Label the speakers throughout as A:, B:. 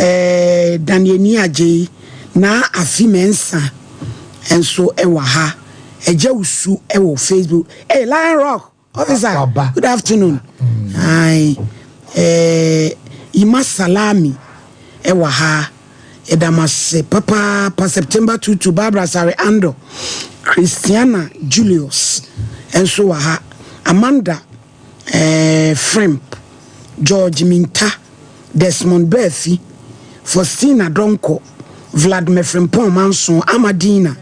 A: Eh, Daniel Nii Adjei, Naa Afi Mensah nso wɔ ha. Agya Wusu wɔ Facebook. Hey, Lion Rock officer, good afternoon. Mm. Aye. Eh, Ima Salami wɔ ha. Yɛda mo ase papaapa. September 22, Barbara Sare Ando, Christiana Julius nso wɔ ha. Amanda eh, Frimp, George Minta, Desmond Baafi, Faustina Donkor, Vladimir Frimpong Manso, Ama Dina,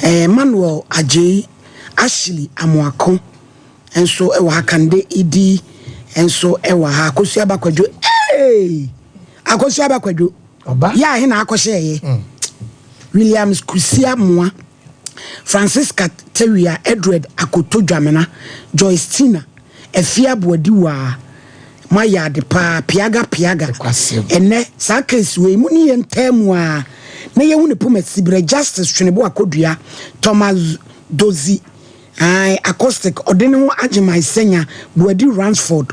A: eh, Manuel Adjei, Ashley Amoako nso wɔ ha, Kande Idi nso wɔ ha, Akosua Bakwadwo, hey! Akosua Bakwadwo, yɛ ahe na akɔhyɛɛyɛ? Mm. Williams Kusia Moa, Francisca Tawia, Edward Akoto Dwamena, Joyce Tina, Afia Boadiwaa, moayɛ ade paa, piaga piaga. Ɛnɛ saa case wei mo ne yɛn ntaa mu a na yɛhu ne poma siberɛ Justice Twenebo Akodua, Thomas Dozi, Ae acoustic ɔde ne ho agye my sɛnya Boadi Ransford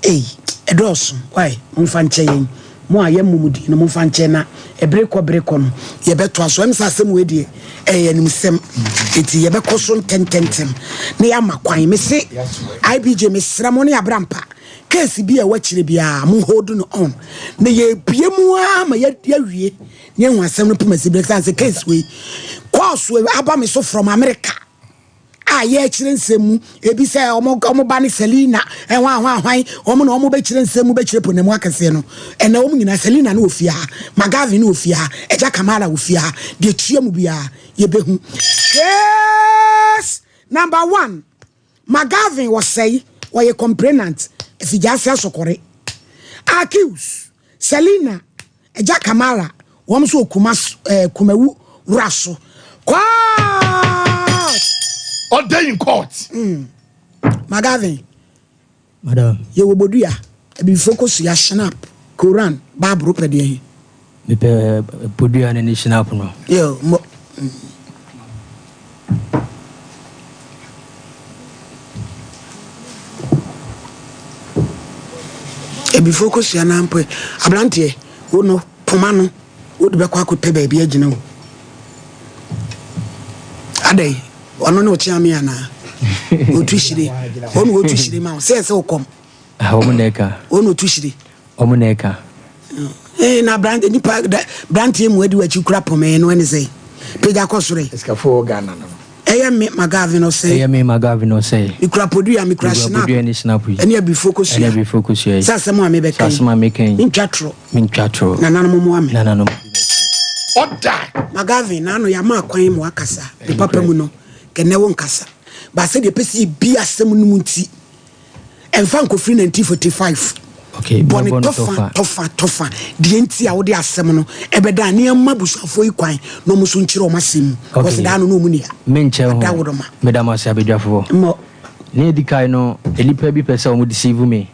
A: ei ɛdɔɔso wai momfa nkyɛ yɛn mo a yɛmmɔ mo din no momfa nkyɛ na ɛbere kɔ bere kɔ no yɛbɛtoa so ɛm sɛ asɛm wei deɛ ɛyɛ animsɛm nti yɛbɛkɔ so ntɛntɛntɛm na yɛama kwan mese IBJ mesrɛ mo ne abrampa case bi a ɛwɔ akyire biara mo hold no on na yɛbie mu ara ma yɛawie ne yɛhu asɛm no poma si bere sɛ case wei kɔɔso aba me so from America a yɛrekyerɛ nsɛm mu ebi sɛ wɔn wɔn ba ne Selina ɛhwan hwan hwan wɔn na wɔn bɛkyerɛ nsɛm mu bɛkyerɛ ponamu akɛseɛ no ɛnna wɔn nyinaa Selina no wɔ fie ha Magavin no wɔ fie ha Agya Kamala wɔ fie ha deɛ tua mu biara yɛbɛhu case number one Magavin wɔsɛe wɔyɛ complainant afigyaase asɔkɔre accuse Selina Agya Kamara wɔn nso wɔ kuma eh, Kumawu wura so. Court!
B: Order in court.
A: Mm. Magavin.
C: Madam.
A: Yɛwɔ bodua, abibifo kosua, shinap, Koran, Bible pɛ deɛ he?
C: Mepɛ bodua ne ne shinap no.
A: Yo, mo. Mm. Abibifo kosua no ampo Abranteɛ, wo no, poma no, wode bɛkɔ akɔpɛ baabi agyina o. Adɛn, ɔno ne ɔkyeame anaa? Ɔtu hyire. Ɔno ɔtu hyire ma wo. Sɛ ɛsɛ wokɔm.
C: Wɔn na ɛka.
A: Ɔno ɔtu hyire.
C: Wɔn na ɛka.
A: Ee na aberante nipa da branteɛ mu adi w'akyi kura pɔmɛɛ no ɛne sɛ pagya kɔ soro yi.
D: Sikafo wɔ Ghana no.
A: Ɛyɛ me Magavin ɔsɛe.
C: Ɛyɛ me Magavin ɔsɛe.
A: Mekura podua mekura
C: Mekura
A: shinap.
C: podua ne shinap yi.
A: Ɛne abirifo kosua.
C: Ɛne abirifo kosua yi.
A: Sɛ asɛm a mebɛka
C: Sɛ
A: yi.
C: asɛm a meka yi.
A: Mentwa torɔ.
C: Mentwa torɔ.
A: Nananom mmoa me.
C: Nananom di m'akyi.
B: Ɔda.
A: Magavin n'ano yɛama akwan ma wakasa. Ne papa mu no kɛnɛ wo nkasa. Ba sɛdeɛ ɛpɛ sɛ yɛbi asɛm no mu nti. Ɛmfa nkɔfiri 1945.
C: Okay,
A: Bɔ ne
C: mɛbɔ no
A: tɔfa
C: tɔfa.
A: tɔfa tɔfa deɛ nti a wode asɛm no ɛbɛda ne ɛma abusuafoɔ yi kwan na wɔn nso nkyerɛ wɔn asɛm mu.
C: Okay.
A: Wɔsi daa no na wɔn ni ha.
C: Menkyɛ ho.
A: Adaworoma.
C: Meda mo ase abadwafoɔ.
A: Mmɔ.
C: Nea edi kan no, nnipa bi pɛ sɛ wɔn deceive me.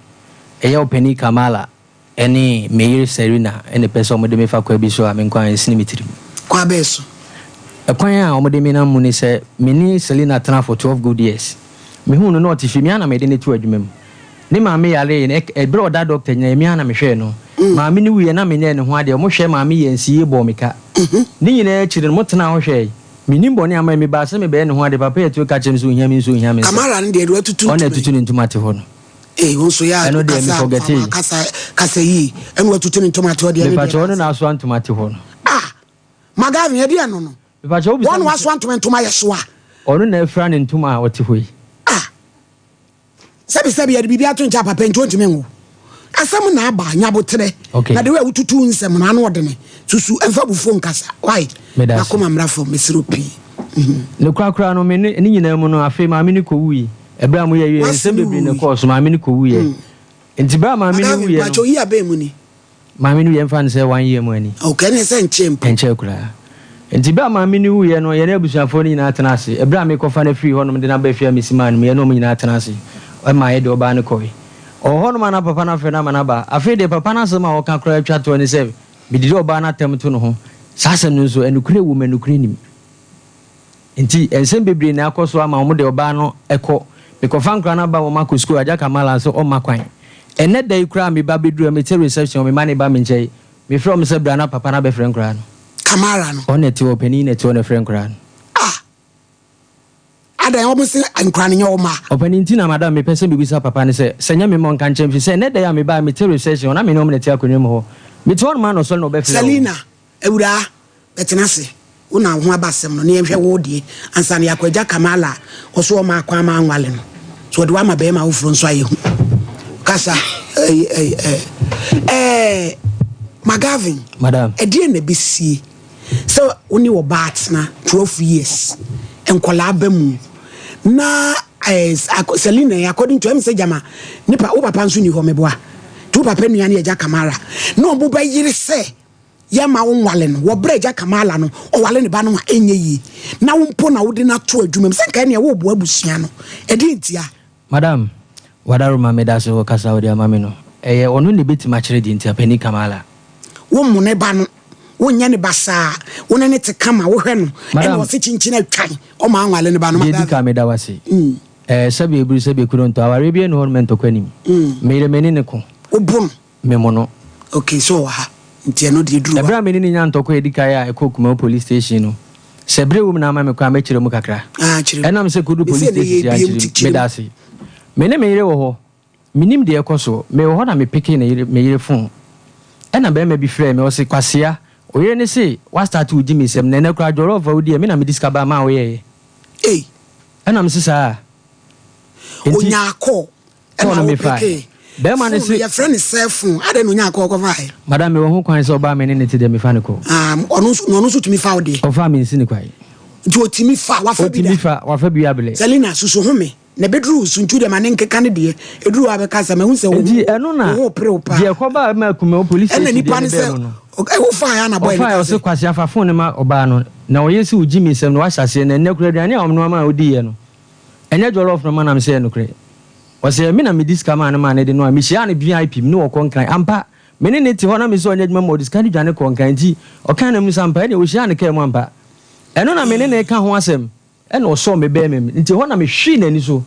C: Ɛyɛ ɔpanin Kamala. Ɛne me yere Serena na ɛpɛ sɛ wɔde me fa kwan bi so a me nko ara ɛnsene me tirim.
A: Kwan bɛn so?
C: Ɛkwan a wɔde me nam mu ne sɛ, me ne Selina tena for 12 good years. Mehuu no na ɔte fie, me ara na mede no too adwuma mu. Ne maame yaree no, ɛberɛ a ɔda dɔkta nyinaa, me ara na mehwɛɛ no. Maame no wuiɛ na menyɛɛ ne ho adeɛ, wɔhwɛɛ maame yɛɛ nsiyie bɔɔ me ka. Ne nyinaa akyiri no, motenaa hɔ hwɛɛe. Mennim bɔne a mayɛ, mebaa sɛ mebɛyɛ ne ho adeɛ, papa yi atuo ka kyerɛɛ me sɛ ɔhia me nso ɔhia me nsa.
A: Kamara no deɛ, deɛ watutu
C: Ɔno na
A: ntoma yi.
C: atutu ne ntoma te hɔ no.
A: Ee, wo nso yɛ a
C: Ɛno deɛ me
A: kasa
C: forgetee.
A: fama kasa kasa yie. Ɛna watutu ne ntoma te hɔ deɛ ɛno deɛ.
C: Mepakyɛ ɔno na asoa ntoma te hɔ no.
A: Ah! Magavin ɛdeɛ ɛno no.
C: Mepakyɛ wobisa
A: Wɔn
C: me sɛ.
A: wasoa ntoma ntoma yɛ soa.
C: Ɔno na afira ne ntoma a ɔte hɔ yi.
A: Ah! Sɛbi sɛbi yɛde biribi ato nkyɛn papa nti ontumi nwo. Asɛm na aba nyaboterɛ.
C: Okay.
A: Na de wei a wotutu nsɛm no ano ɔdene. Susu ɛmfa abufuo nkasa. Why?
C: Meda ase.
A: Makoma mmra fam mesrɛ wo pii.
C: Ne korakora no, me ne ne nyinaa mu no, afei maame no kɔwui. Ɛberɛ a moyɛ wieɛ, nsɛm bebree na ɛkɔɔ so, maame no kɔwuiɛ. Nti berɛ a maame no wuiɛ no.
A: Mpakyɛ oyi abɛn mu ni?
C: Maame no wuiɛ, mfa no sɛ one year mu ani.
A: Okay, ɛne sɛ nkyɛɛ mpo.
C: Ɛnkyɛɛ koraa. Nti berɛ a maame no wuiɛ no, yɛne abusuafoɔ no nyinaa tena ase. Ɛberɛ a mekɔfa no afiri hɔnom de no aba fie a mesi maa no mu, yɛne wɔn nyinaa tena ase maa yɛde ɔbaa no kɔe. Ɔwɔ hɔnom a na papa no afrɛ no ama no aba. Afei deɛ papa no asɛm a ɔka koraa twa toɔ ne sɛ, Medidi ɔbaa no atɛm to ne ho. Saa asɛm no nso, ɛnokorɛ wom, ɛnokorɛ nnim. Nti nsɛm bebree na akɔ so ama wɔde ɔbaa no kɔ. Mekɔfa nkwadaa no aba wɔn akɔ sukuu, Agya Kamala nso ɔmma kwan. Ɛnnɛ da yi koraa a me ba bɛduru ha, mete reception hɔ, me ma no ba me nkyɛn. Mefrɛ wɔn sɛ bra na papa no abɛfrɛ nkwadaa no.
A: Kamara no.
C: Ɔno na ɛte hɔ, ɔpanin na ɛte hɔ na ɛfrɛ nkwadaa no.
A: Ah! Adɛn, wɔn se nkwadaa no nyɛ wɔn mma?
C: Ɔpanin nti na madam mepɛ sɛ mebisa papa no sɛ, sɛ ɛnyɛ me mma ɔnka nkyerɛ me, firi sɛ ɛnnɛ da yi a mebaeɛ mete reception hɔ na me ne wɔn na ɛte akonnwa mu hɔ. Mete hɔ nom ara na ɔsɔre na ɔbɛfrɛ wɔn.
A: Selina, Awuraa, bɛtena ase, wo na wo ho aba asɛm no, na yɛnhwɛ wo deɛ ansa na yɛakɔ agya Kamala a ɔso ɔmaa kwan ma anwale no. So ɔde wo ama barima foforɔ nso a yɛhu. Kasa, ɛyi, ɛyi, ɛɛ, ɛɛ, McGavin,
C: Madam.
A: ɛdeɛn na ɛbɛsie sɛ wo ne ɔbaa atena 12 years, nkwadaa ba mu, na ɛɛ, Selina yi, according to, ɛm sɛ gyama, ne pa, wo papa nso ni hɔ, meboa. Nti wo papa nua ne agya Kamara, na ɔmo bɛyere sɛ Yɛmma wo nwale no wɔ berɛ a agya Kamala no ɔwale ne ba no a ɛnyɛ yie na wo mpo na wode no ato adwuma mu sɛ nka ɛneɛ woreboa abusua no ɛdeɛn ntia?
C: Madam Wadaroma medase wɔ kasa a wode ama me no. Ɛyɛ ɔno na ɛbɛtumi akyerɛ deɛ nti a Panin Kamala.
A: Wo mmo ne ba no, wonyɛ no basaa, wo ne no te kama, wohwɛ no ɛna
C: Madam.
A: ɔse kyinkyin atwan ɔma anwale ne ba no.
C: Deɛ ɛdi
A: Madam.
C: kan meda wo ase. Ɛɛ sɛbe ɛburu sɛbe kuro ntɔ, awareɛ biara nni hɔ nom ɛntɔkwa nnim. Meyere me ne no ko.
A: Wo bo no.
C: Me mo no.
A: Okay, sɛ ɔwɔ ha nti ɛno deɛ ɛduru hɔ a.
C: Ɛberɛ a me ne no nyaa ntɔkwa a ɛdi kan a ɛkɔɔ Kumawu Police Station no, sɛ berɛ wɔ mu na ama me kwan a, mɛkyerɛ mu kakra.
A: Ah, kyerɛ mu.
C: Ɛnam sɛ kɔduru
A: Mese
C: Police
A: ɛnɛ
C: Station
A: yɛrebie mu
C: ankyerɛ
A: nti
C: mu.
A: kyerɛ mu.
C: Meda ase. Me ne me yere wɔ hɔ. Mennim deɛ ɛrekɔ soɔ. Mewɔ hɔ na me peke ne yere, me yere phone. Ɛna barima bi frɛɛ me, ɔse, Kwasea, wo yere no se woastarte wo gyimisɛm, na ɛnɛ koraa jollof a wodiiɛ, me na mede sika baa maa woyɛeɛ.
A: Ei!
C: Ɛna mese saa? Enti.
A: Ɔnyaa call.
C: Phone
A: Ɛna
C: no
A: wo
C: mefae.
A: pekee.
C: Bɛrima no
A: Phone no
C: se.
A: yɛfrɛ no cell phone. Adɛn na onyaa kɔ ɔkɔfae?
C: Madam mewɔ ho kwan sɛ ɔbaa me ne no te deɛ mefa no kɔ.
A: Ah, ɔno nso na ɔno nso tumi fa wo deɛ.
C: Ɔfaa me nsi no kwan.
A: Nti ɔtumi fa, wafa bi da?
C: Ɔtumi fa, wafa bi ablɛ.
A: Selina, susu ho me. Na ɛbɛduru wo so nti wo deɛ ma ne nkeka ne deɛ. Ɛduru hɔ a bɛka sɛ mahu sɛ wo ho
C: Nti ɛno na
A: wo ho repere wo paa.
C: deɛ ɛkɔbaa ma Kumawu police
A: Ɛna
C: station
A: nipa
C: deɛ
A: no
C: no bɛɛ
A: sɛ
C: mu no.
A: ɔ wofaeɛ a na boy no
C: Ɔfaeɛ
A: ka
C: ɔse
A: sɛ.
C: Kwasi afa phone no ma ɔbaa no na ɔyɛ sɛ ɔgye me nsam na wahyɛ aseɛ na ɛnnɛ koraa aduane a ɔnoa maa ɔdiiɛ no ɛnyɛ jollof no ma na mesɛ ɛyɛ nokorɛ. Ɔsɛ me na mede sika maa no maa no de noae. Mehyiaa no VIP mu ne ɔkɔ Nkran. Ampa, me ne no te hɔ na mese ɔnyɛ adwuma ma ɔde sika no dwane kɔɔ Nkran nti ɔkaa n'anim sɛ ampa ɛneɛ ɔhyiaa no kaa mu ampa. Ɛno na me ne no reka ho asɛm ɛna ɔsɔɔ me bɛɛma mu nti ɛhɔ na mehwee n'ani so.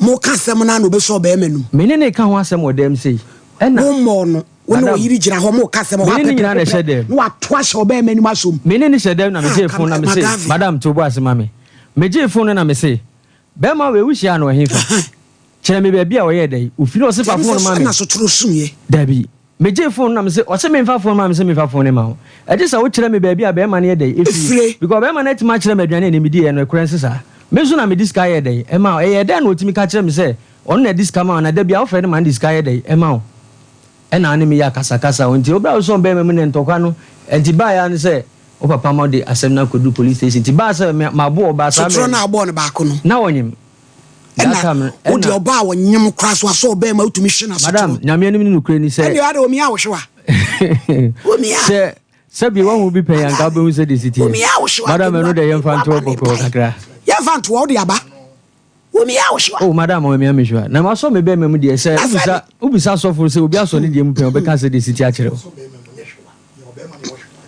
A: Moreka asɛm no ara na ɔbɛsɔɔ bɛɛma no mu.
C: Me ne no reka ho asɛm wɔ dan mu sei ɛna.
A: Wommɔɔ no, wo ne
C: Madam,
A: ɔyere gyina hɔ moreka asɛm
C: me
A: ɛhɔ
C: ne no nyinaa na
A: a
C: ɛhyɛ
A: pɛprɛko pɛ
C: dan mu.
A: na wato ahyɛ ɔbɛɛma no mu asɔ mu.
C: Me ne no hyɛ dan mu na
A: Ah,
C: megyee
A: Kam
C: phone na mese,
A: McGavin.
C: Madam to wo bo ase ma me. Megyee phone no na mese, Bɛrima wei wo hyiaa no wɔ hefa? Kyerɛ me baabi a ɔyɛɛ dɛn? Ofiri ɔse fa
A: Kyerɛ me
C: phone
A: sɛ
C: ma me.
A: ɛna sotorɔ suiɛ.
C: Dabi. Megyee phone no na mese ɔse memfa phone ma me se memfa phone no ma wo. Ɛgye sɛ wo kyerɛ me baabi a bɛrima no yɛ dɛn? Efiri.
A: Efire.
C: Because bɛrima no atumi akyerɛ me aduane a ɛnɛ mediiɛ no ɛkorɛ nse saa. Me nso na mede sika yɛɛ dɛn? Ɛmaa wo. Ɛyɛɛ dɛn na ɔtumi ka kyerɛ me sɛ ɔno na ɛde sika ma wo na da biara wofrɛ no ma no de sika yɛ dɛn? Ɛma wo. Ɛna ɔne me yɛ akasakasa o. Nti oberɛ a wosɔɔ bɛrima mu ne ntɔkwa no nti baeɛ ara ne sɛ Wo papa ma ɔde asɛm no akɔduru police station nti baa sɛ me mabo ɔbaa saa
A: Sotorɔ
C: mmerɛ
A: no
C: no
A: a wobɔɔ no baako no.
C: na ɔnyem that time
A: Ɛna
C: no
A: wo deɛ
C: ɛna
A: ɔbaa a ɔnyem koraa so asɔ ɔbaa mu a wotumi hwe no
C: Madam
A: asotorɔ.
C: Nyame anim ne nokorɛ ni sɛ
A: Ɛndeɛ adɛ omia wo hwewa? Omia.
C: sɛ sɛbi wahu bi pɛn anka
A: Madam
C: wobɛhu sɛdeɛ ɛsi teɛ
A: omia wo hwewa
C: Madam
A: anka
C: ɛno deɛ yɛmfa
A: waba
C: ntoɔ
A: ne
C: bɔkɔɔ
A: mpae.
C: kakra.
A: Yɛmfa ntoɔ wode aba. Omia wo hwewa.
C: Oh madam ɔmia me hwewa na masɔ me bɛɛma mu deɛ sɛ
A: Na sɛ
C: wobisa wobisa sɔfo sɛ obi asɔ ne deɛ mu pɛn ɔbɛka sɛdeɛ ɛsi teɛ akyerɛ wo.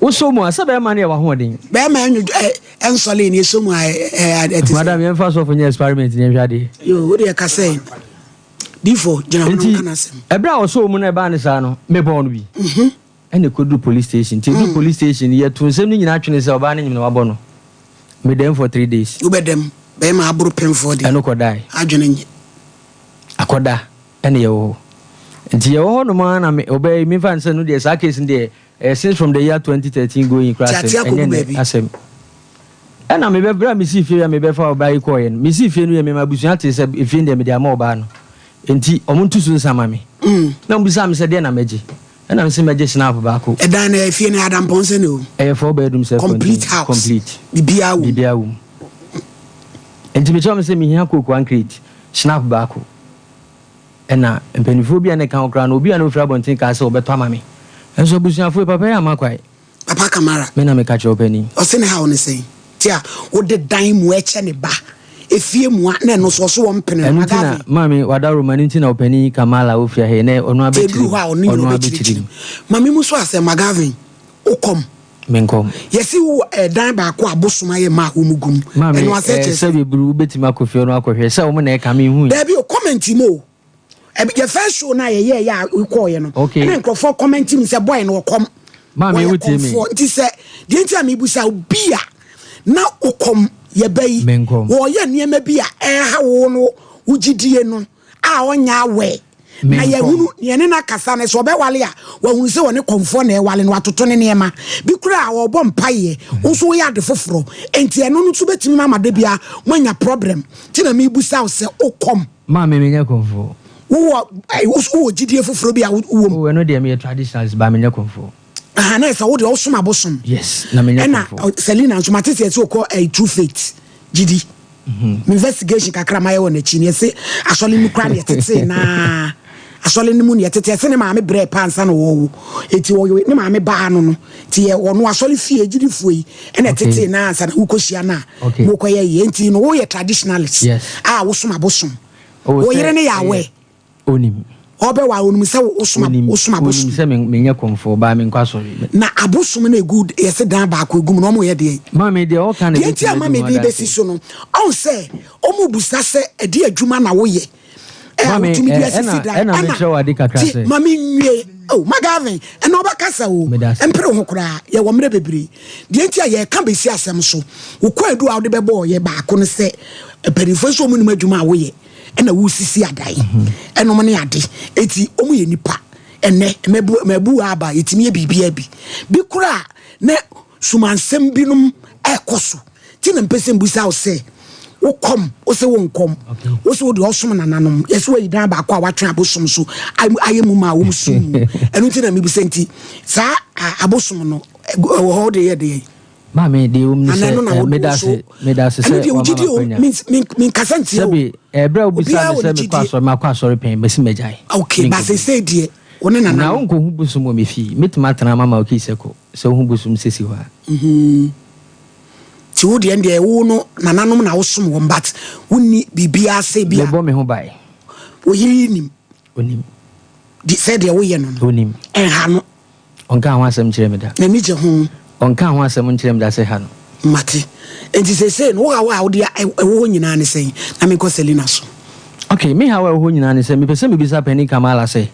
C: Wosɔ mu a, sɛ bɛrima no yɛ w'ahoɔden.
A: Bɛrima ɛnwo ɛ ɛnsɔle ni esɔ mu a ɛ ɛ ɛte sɛ.
C: Madam yɛn fa sɔfo nyɛ experiment ni yɛn hwɛ adeɛ.
A: Yoo wo deɛ ka sɛ difo gyina hɔ na
C: Nti
A: ɔnka n'asɛm.
C: ɛberɛ a ɔsɔɔ mu na ɛbaa no saa no, me bɔɔ no bi. Ɛna ɛkɔduru police station. Nti ɛduru police station no, yɛtoo nsɛm no nyinaa twene sɛ ɔbaa no nyem na wabɔ no. Me dɛm for 3 days.
A: Wobɛ dɛm, bɛrima aboro pemfoɔ deɛ.
C: Ɛno kɔdae.
A: Adwene nyɛ.
C: Akɔda. Ɛna yɛwɔ hɔ. Nti yɛwɔ hɔ nom ara na me ɔbaa yi memfa no sɛ no deɛ saa case no deɛ ɛyɛ since from the year 2013 going koraa
A: Te ate
C: asɛm
A: akɔgu
C: ɛnyɛ nnɛ
A: baabi.
C: asɛm. Ɛna mebɛ berɛ a mesii fie a mebɛfa ɔbaa yi kɔɔeɛ no mesii fie no yɛ mema abusua tee sɛ efie no deɛ mede ama ɔbaa no nti ɔmo nto so nsa ma me. Na ɔmo bisaa me sɛ deɛn na mɛgye ɛna mese mɛgye snap baako.
A: Ɛdan no efie no ɛyɛ adampɔn sɛn o?
C: Ɛyɛ 4 bedroom self
A: Complete
C: contained
A: house.
C: complete
A: Biribiara wom.
C: biribiara wom. Nti mekyerɛ ɔmo sɛ mehia coke one crate, snap baako. Ɛna mpanimfoɔ bi a na ɛka ho koraa no, obi a na ɔfiri abɔnten kaa sɛ ɔbɛtɔ ama me. Nso abusuafoɔ yi, papa yi amma kwae.
A: Papa Kamara.
C: Me na meka kyerɛ wo panin.
A: Ɔse ne haw ne sɛn? Ti a wode dan mua kyɛ ne ba, efie mua na ɛno so ɔse wɔmpene no.
C: Ɛno nti na,
A: Agave.
C: maame, wadaworo ma ɛno nti na ɔpanin Kamala a ɔfiri ha yi, ɛnɛ ɔno
A: Nti
C: abɛkyiri
A: ɛduru
C: mu,
A: hɔ a ɔno nyina
C: ɔno
A: ɔbɛkyirikyiri
C: abɛkyiri
A: mu.
C: mu.
A: Ma me mu so asɛm, Agave, wokɔm.
C: Menkɔm.
A: Yɛse wowɔ ɛdan baako a abosom ayɛ ma a wɔn gu mu.
C: Maame,
A: Ɛno asɛ
C: eh,
A: kyerɛ
C: sɛ
A: sɛ.
C: beburu wobɛtumi akɔ fie no akɔhwɛ sɛ wɔn na ɛka menhui.
A: Daabi o, comment mu o. Ɛbi yɛ first show no a yɛyɛɛ yɛ a wokɔɔyɛ no.
C: Okay.
A: Ɛna nkurɔfoɔ comment mu sɛ boy no ɔkɔm.
C: Maame,
A: Wɔyɛ
C: wotie me?
A: kɔmfoɔ. Nti sɛ deɛ nti a mebusa wo bi a na wokɔm yɛba yi
C: Menkɔm.
A: wɔyɛ nneɛma bi a ɛha wo no wo gyidie no a ɔnyɛ awɛ na
C: Menkɔm.
A: yɛhunu yɛne no akasa no sɛ ɔbɛwale a wahunu sɛ wɔne kɔmfoɔ na ɛwale no watoto ne nneɛma bi kora a ɔbɔ mpayɛ wo nso woyɛ ade foforɔ, enti ɛno no nso bɛtumi ma ama da bia moanya problem, nti na mebusa wo sɛ wokɔm.
C: Maame, menyɛ kɔmfoɔ.
A: Wowɔ wowɔ gyidie foforɔ bi a wowɔ mu?
C: O, ɛno deɛ meyɛ traditionalist ba, menyɛ kɔmfoɔ.
A: Aha, na ɛsɛ wode ɔsom abosom.
C: Yes, na menyɛ
A: ɛna
C: kɔmfoɔ.
A: Selina nso mate sɛ yɛsɛ wokɔ True Faith gyidi. Me investigation kakra mayɛ wɔ n'akyi no, yɛse asɔle no kora ne yɛtetee naa asɔle no mu ne yɛtete, ɛsɛ ne maame brɛ pa ansa na wɔwo, ɛti ɔyɛ ne maame baa no nti yɛ ɔno asɔle fie gyidifoɔ yi ɛna ɛtetee naa ansa na wokɔhyia no a mokɔyɛ yie, nti no woyɛ traditionalist a wosom abosom.
C: Oh,
A: wo
C: sɛ
A: yere ne yɛ awɛ?
C: Onim.
A: Ɔbɛwa onim sɛ wosom
C: Onim.
A: wosom
C: Onim
A: abosom?
C: sɛ menyɛ kɔmfoɔ baa, menkɔ asɔre.
A: Na abosom no egu yɛsɛ dan baako egu mu na ɔmo yɛ deɛ?
C: Maame, deɛ ɔka no
A: Deɛ nti
C: bɛtumi
A: ama
C: adi ho
A: mede
C: adanse.
A: bɛsi so no, ɔn sɛ ɔmo busa sɛ ɛde adwuma na woyɛ ɛ a
C: Maame,
A: wotumi de asisi dan.
C: ɛna mekyerɛ wo ade kakra
A: ti
C: sɛ-
A: ma menwie o, magavin ɛna ɔbɛkasa o.
C: Meda ase.
A: Mpere ho koraa, yɛwɔ mmerɛ bebree. Deɛ nti a yɛka bɛsi asɛm so, wokɔ adu a wode bɛbɔɔ yɛ baako no sɛ mpanimfoɔ nso ɔmo nim adwuma a woyɛ ɛna wosisi adan ɛnom ne ade, eti ɔmo yɛ nipa. Ɛnɛ mɛbu aba yɛtumi yɛ biribia bi bi koraa na sumansɛm binom ɛkɔ so, nti na mpɛ sɛ mbusa wo sɛ wokɔm, wo sɛ wonkɔm, wo sɛ wode ɔsom nananom, yɛsɛ wayi dan baako a watwe abosom so ayɛ mu ma a wɔm sum mu. Ɛno nti na mebisa, nti saa abosom no ɛwɔ hɔ wode yɛ deɛ?
C: Maame, deɛ ɛwɔ mu ne
A: Anaa
C: sɛ
A: ɛno na wode
C: meda
A: wo
C: ase
A: so
C: meda ase
A: ɛno
C: sɛ
A: deɛ
C: wama
A: wogyidie o
C: makwanya.
A: Menkasa ntia o.
C: Sɛbi, ɛberɛ a wobisa
A: Obiara
C: me
A: wɔ
C: sɛ
A: ne
C: mekɔ
A: gyidie.
C: asɔre, makɔ asɔre pɛn bɛsi magyae.
A: Okay,
C: Menkɔ
A: ba
C: bio.
A: sɛsei deɛ wo ne
C: Na
A: nananom
C: wonkɔhu bosom wɔ me fie. Mɛtumi atena ama ma wokii sɛ kɔ sɛ wohu bosom sɛsi hɔ a.
A: Nti wo deɛ deɛ wo no nananom na wosom wɔn, but wonni biribiara sɛ bi a
C: Mebɔ me ho bae.
A: Wo yere yi nim?
C: Onim.
A: Sɛ deɛ woyɛ no
C: Onim.
A: Ɛnha no?
C: Ɔnka ho asɛm kyerɛ me da.
A: N'ani gye ho?
C: Ɔnka ho asɛm nkyerɛ me da sɛ ha no.
A: Mate. Nti seesei no wo haw a wode ɛwɔ hɔ nyinaa ne sɛn? Na menkɔ Selina so.
C: Ok, me haw a ɛwɔ hɔ nyinaa ne sɛ mepɛ sɛ mebisa panin Kamala sɛ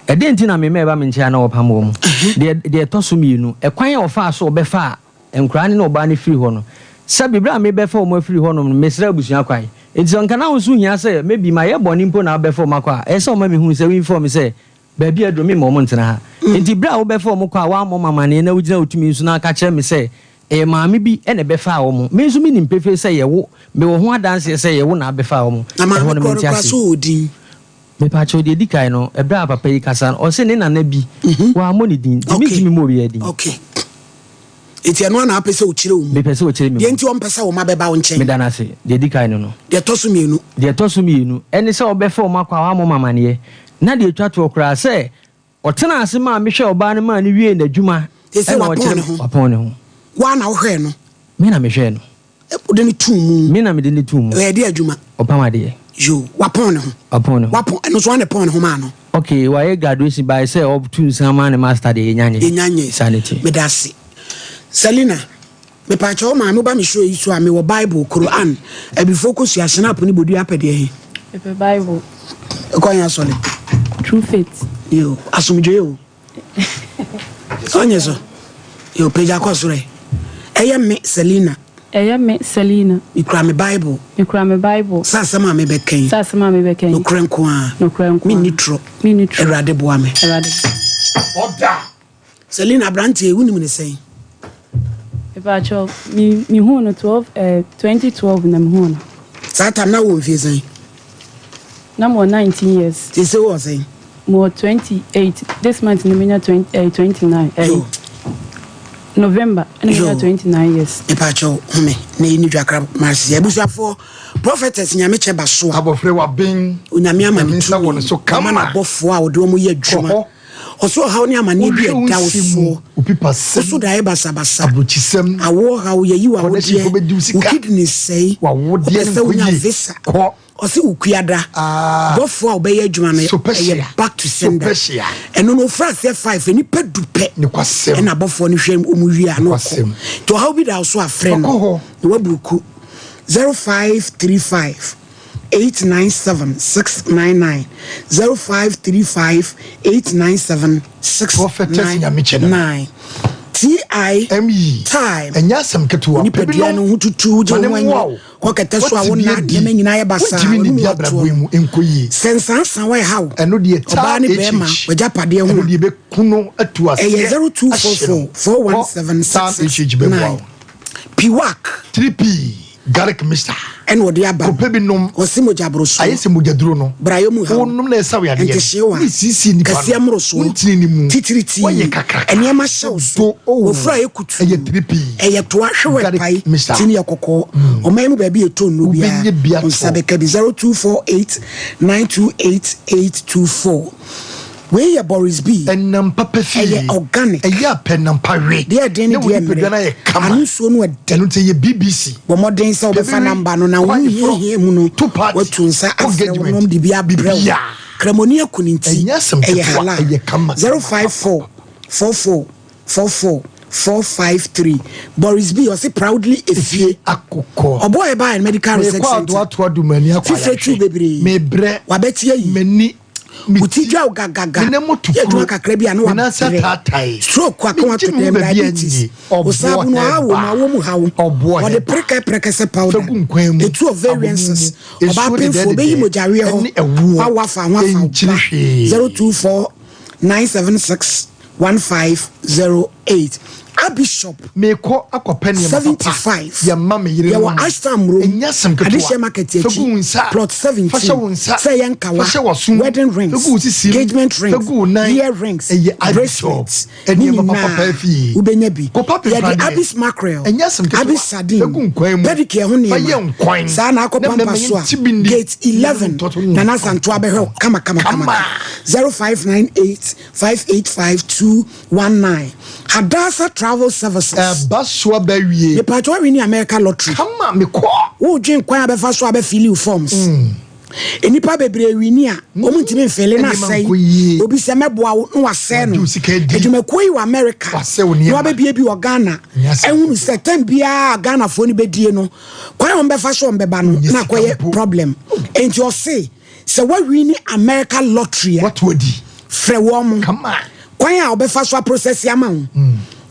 C: ɛdeɛn nti na me mma ɛba me nkyɛn a na wɔpam wɔn? Deɛ ɛtɔ so mmienu, ɛkwan a ɔfaa so ɔbɛfaa nkwadaa no ne ɔbaa no firii hɔ no, sɛbe berɛ a mebɛfa wɔn afiri hɔnom no, mesrɛɛ abusua kwan. Enti sɛ anka na wo nso hia sɛ maybe mayɛ bɔne mpo na wobɛfa wɔn akɔ a, ɛyɛ sɛ wɔma mehunu sɛ wo inform me sɛ baabi a aduru memma wɔn ntena ha. Enti berɛ a wobɛfa wɔn kɔ a woammɔ me amaneɛ na wogyina wo tumi so na aka kyerɛ me sɛ ɛyɛ maame bi na ɛbɛfaa wɔn, me nso menim pefee sɛ ɛyɛ wo, mewɔ ho adanseɛ sɛ ɛyɛ wo na abɛfaa wɔn.
A: Na maame
C: Ɛhɔ no
A: korɔ no
C: mente
A: koraa
C: ase.
A: so wɔ din?
C: Mepakyɛw, deɛ ɛdi kan no, ɛberɛ a papa yi kasa no, ɔse ne nana bi, wammɔ ne din, nti mentumi mmɔ obiara din.
A: Okay. Enti ɛno ara na wopɛ sɛ ɔkyerɛ wo mu?
C: Mepɛ sɛ ɔkyerɛ me
A: Deɛ
C: mu.
A: nti ɔmpɛ sɛ wo mma bɛba wo nkyɛn?
C: Meda no ase. Deɛ ɛdi kan no no.
A: Deɛ ɛtɔ so mmienu.
C: Deɛ ɛtɔ so mmienu, ɛne sɛ ɔbɛfa wɔn akɔ a wammɔ me amaneɛ. Na deɛ ɛtwa toɔ koraa, sɛ ɔtenaa ase maa mehwɛɛ ɔbaa no maa no wiee n'adwuma,
A: Seesei
C: ɛna
A: wapɔn
C: ɔkyerɛ
A: ne
C: me,
A: ho.
C: wapɔn ne ho.
A: Wo ara na wohwɛɛ no?
C: Me na mehwɛɛ no.
A: Wode no too mu?
C: Me na mede no too mu.
A: Ɔyɛ deɛ adwuma?
C: Ɔpam adeɛ.
A: Yoo, wapɔn ne ho.
C: Wapɔn ne ho.
A: Wapɔn, ɛno nso hwan na ɛpɔn ne ho maa no?
C: Ok, wayɛ graduation but sɛ ɔtu nsa ma ne master deɛ yɛnya nyɛ.
A: Yɛnya nyɛ.
C: Saa ne te.
A: Meda ase. Selina, mepaakyɛw wo maame woba me show yi so a mewɔ Bible, Quran, Abifoɔ kosua, Schnapp ne bodua apɛ deɛ he?
B: Mepɛ Bible.
A: Wokɔ he asɔre?
B: True Faith.
A: Yoo, asomdwoe o. Ɔnyɛ so. Yoo, pagya kɔ soro ɛ. Ɛyɛ me, Selina.
B: Ɛyɛ me, Selina.
A: Mekura me Bible.
B: Mekura me Bible.
A: Sɛ asɛm a mebɛka yi.
B: Sɛ asɛm a mebɛka yi.
A: Nokorɛ nko ara.
B: Nokorɛ nko ara.
A: Menni torɔ.
B: Menni torɔ.
A: Awurade boa me.
B: Awurade.
D: Ɔda.
A: Selina, aberanteɛ yi, wonim no sɛn?
B: Mepaakyɛw, me mehuu no 12 eh, 2012 na mehuu no.
A: Saa tam na wowɔ mfie sɛn?
B: Na mewɔ 19 years.
A: Seesei wowɔ sɛn?
B: Mewɔ 28, this month na menya 20 eh, 29 eh,
A: Yo.
B: November na menya
A: Yo.
B: 29 years.
A: Mepaakyɛw, home na yɛnni dwa kra Marcia. Abusuafoɔ, Prophetess Nyamekyɛ Basoa.
D: Abɔfra waben.
A: Onyame ama no
D: Nyame nsa wɔ
A: tumi.
D: ne so
A: Wama
D: kama.
A: no abɔfoɔ a wɔde wɔn yɛ adwuma.
D: Kɔ hɔ.
A: Ɔsɛ ɔhaw ne amaneɛ bi a
D: Wohwɛ wo
A: ɛda wo
D: nsɛm mu,
A: soɔ.
D: wo pipasɛm,
A: Wo so daeɛ basabasa.
D: aburokyisɛm,
A: Awoɔ haw, yɛyi wo
D: kɔnɛhyinfoɔ
A: awodeɛ,
D: bɛdi wo
A: wo
D: sika,
A: kidney sɛe,
D: w'awodeɛ
A: wopɛ
D: no
A: sɛ
D: nkɔ
A: wonya
D: yie.
A: visa.
D: Kɔ.
A: Ɔse wo kuada,
D: Ah.
A: bɔfoɔ a wobɛyɛ adwuma no
D: Sopɛhyia.
A: ɛyɛ back to sender.
D: Sopɛhyia.
A: Ɛno no ofiri aseɛ 5, nnipa du pɛ
D: Nokwasɛm.
A: ɛna abɔfoɔ no hwɛ wɔn wie a na ɔkɔ.
D: Nokwasɛm.
A: Nti ɔhaw bi da wo so a frɛ no
D: Ɔkɔ hɔ.
A: na wabuku 0535. 897 699, 0535 897
D: Prophetess Nyamekyɛ no.
A: 699. TI
D: ME.
A: Time.
D: Ɛnyɛ asɛm ketewa.
A: Nipadua no ho tutu gye
D: Ma ne
A: ho
D: mmoa
A: anyi
D: wo.
A: kɔ kɛtɛ so a
D: Wote
A: wo
D: bi
A: nna
D: adi.
A: nneɛma nyinaa yɛ basaa.
D: Wontumi
A: W'anom
D: nni abrabɔ yi
A: atoɔ.
D: mu nkɔ yie.
A: Sɛ nsansa wa ɛha wo.
D: Ɛno deɛ taa
A: Ɔbaa ne bɛrima
D: HH.
A: w'agyapadeɛ ho
D: Ɛno
A: a.
D: deɛ bɛku no atu aseɛ.
A: Ɛyɛ 0244 417
D: Taa HH bɛboa
A: 669.
D: wo.
A: Piwak.
D: 3P garlic mixture.
A: Ɛna ɔde aba.
D: Kɔpɛ bi nom.
A: Ɔsi mogya borosoɔ.
D: Ayɛ sɛ mogyaduro no.
A: Brayɛ mu haw.
D: Wonom na ɛsa wo yadeɛ.
A: Ntehyewa.
D: Ne siesie nipa no.
A: Kɛseɛ mmorosoɔ.
D: Wontini ne mu.
A: Titiritii.
D: Wɔyɛ kakraka.
A: Nneɛma hyɛ wo so.
D: Do, oh.
A: Wɔfura yɛ kutu.
D: Ɛyɛ 3P.
A: Ɛyɛ toa hwewɛ
D: Garlic
A: pae.
D: mixture.
A: Tini yɛ kɔkɔɔ. Ɔman mu baabi yɛ tɔ nnuro biara.
D: Wobɛnya bi atɔ.
A: Nsa bɛka bi 0248 928 824. Wei yɛ Boris B.
D: Ɛnam papa fie.
A: Ɛyɛ organic.
D: Ɛyɛ apɛ nam pa we.
A: Deɛ ɛden ne
D: Na wo
A: deɛ
D: nipadua no
A: mmerɛ.
D: ayɛ kama.
A: Ano nsuo no ɛdɛ.
D: Ɛno nti ɛyɛ BBC.
A: Bɔ mmɔden sɛ wobɛfa
D: Pɛbiri,
A: namba no na wo
D: kwan
A: hiahia
D: forɔ,
A: mu no
D: to party,
A: watu nsa afrɛ wo
D: engagement,
A: nom de bi abrɛ wo.
D: biribiara.
A: Kramoni aku ne nti
D: Ɛnyɛ asɛm
A: ɛyɛ
D: ketewa,
A: halal.
D: ɛyɛ kama, kama,
A: 054 44 44 453. Boris B ɔse proudly efie.
D: Akokɔ.
A: Ɔbɔ ɛbaa medical research
D: Mekɔ
A: center.
D: adoatoa dumani akɔ
A: Fifire tu bebree.
D: Mebrɛ.
A: Wabɛte ayi.
D: M'ani. me
A: Wo ti
D: ti-
A: dwa wo gagaga.
D: Me nan mu tu
A: Yɛ adwuma
D: kuro.
A: kakra bi a na
D: Me nan ase
A: wabrɛ.
D: ataatae.
A: Stroke aka
D: Me
A: wato
D: gye me ho
A: dɛm,
D: baabi a
A: diabetes.
D: ɛnyɛ. Ɔboɔ
A: Osaabu no awo mu
D: hɛba.
A: awo mu hawo.
D: Ɔboɔ
A: Ɔde
D: hɛba.
A: preka prekɛsɛ powder.
D: Fɛ gu nkwan mu.
A: Etu ovariances.
D: Abomu mu.
A: Ɔbaa
D: Esuo
A: pemfo
D: dedɛɛdedɛ.
A: obeyi mogyareɛ hɔ.
D: Ɛne ɛwoɔ.
A: Wawo afa ho afa wo
D: Ɛnkyiri
A: ba.
D: hwee.
A: 024 976 1508. Abishop.
D: Mekɔ akɔpɛ nneɛma papa.
A: 75.
D: Yɛma me yere
A: Yɛwɔ
D: nom.
A: Ashtown Road.
D: Ɛnyɛ asɛm ketewa.
A: Adehyɛ market
D: Fɛ gu wo
A: akyi.
D: nsa.
A: Plot 17.
D: Fa hyɛ wo nsa.
A: Sɛ yɛ nkawa.
D: Fa hyɛ w'asom.
A: Wedding rings.
D: Fɛ gu wo sisi mu.
A: Engagement rings.
D: Fɛ gu wo nan.
A: Ear rings.
D: Ɛyɛ Abishop.
A: Bracelets. Ne
D: Nneɛma papa
A: nyinaa
D: paa fie.
A: wobɛnya bi.
D: Kɔpa
A: Yɛde
D: pepa deɛ.
A: Abis mackerel.
D: Ɛnyɛ asɛm ketewa.
A: Abis sardine.
D: Fɛ gu nkwan mu.
A: Pedicure ho
D: Fa
A: nneɛma.
D: yɛ nkwan.
A: Saa na akɔ
D: Na
A: pampa
D: mmɛmɛ
A: so a.
D: yɛn ti bi nni.
A: Gate 11.
D: Tɔtɔ no.
A: Nana Santoa bɛhwɛ wo kama kama kama.
D: Kama.
A: 0598 585 219. Hadassah Travel Services.
D: Ɛba so aba wie.
A: Mepatwa wini America lottery.
D: Kama mekɔ.
A: Wodwen kwan a bɛfa so a bɛfill wo forms. Nnipa bebree wini a wɔn ntumi nfill na
D: Ɛnneɛma
A: asɛe.
D: nkɔ yie.
A: Obi sɛ mɛboa wo na wasɛe no.
D: Wagye wo sika adi.
A: Adwumakuo yi wɔ America.
D: Wasɛe wo nneɛma.
A: Na wabɛbie bi wɔ Ghana.
D: Nyɛ asɛm
A: Ɛhunu sɛ tɛm biara Ghanafoɔ no bɛdie no kwan a wɔn bɛfa so wɔn bɛba no
D: Nyɛ
A: na
D: sika
A: akɔyɛ
D: mpo.
A: problem. Enti ɔse sɛ wawini America lottery a
D: Wato adi.
A: frɛ wɔn mo.
D: Kama.
A: Kwan a wɔbɛfa so aprocess ama wo.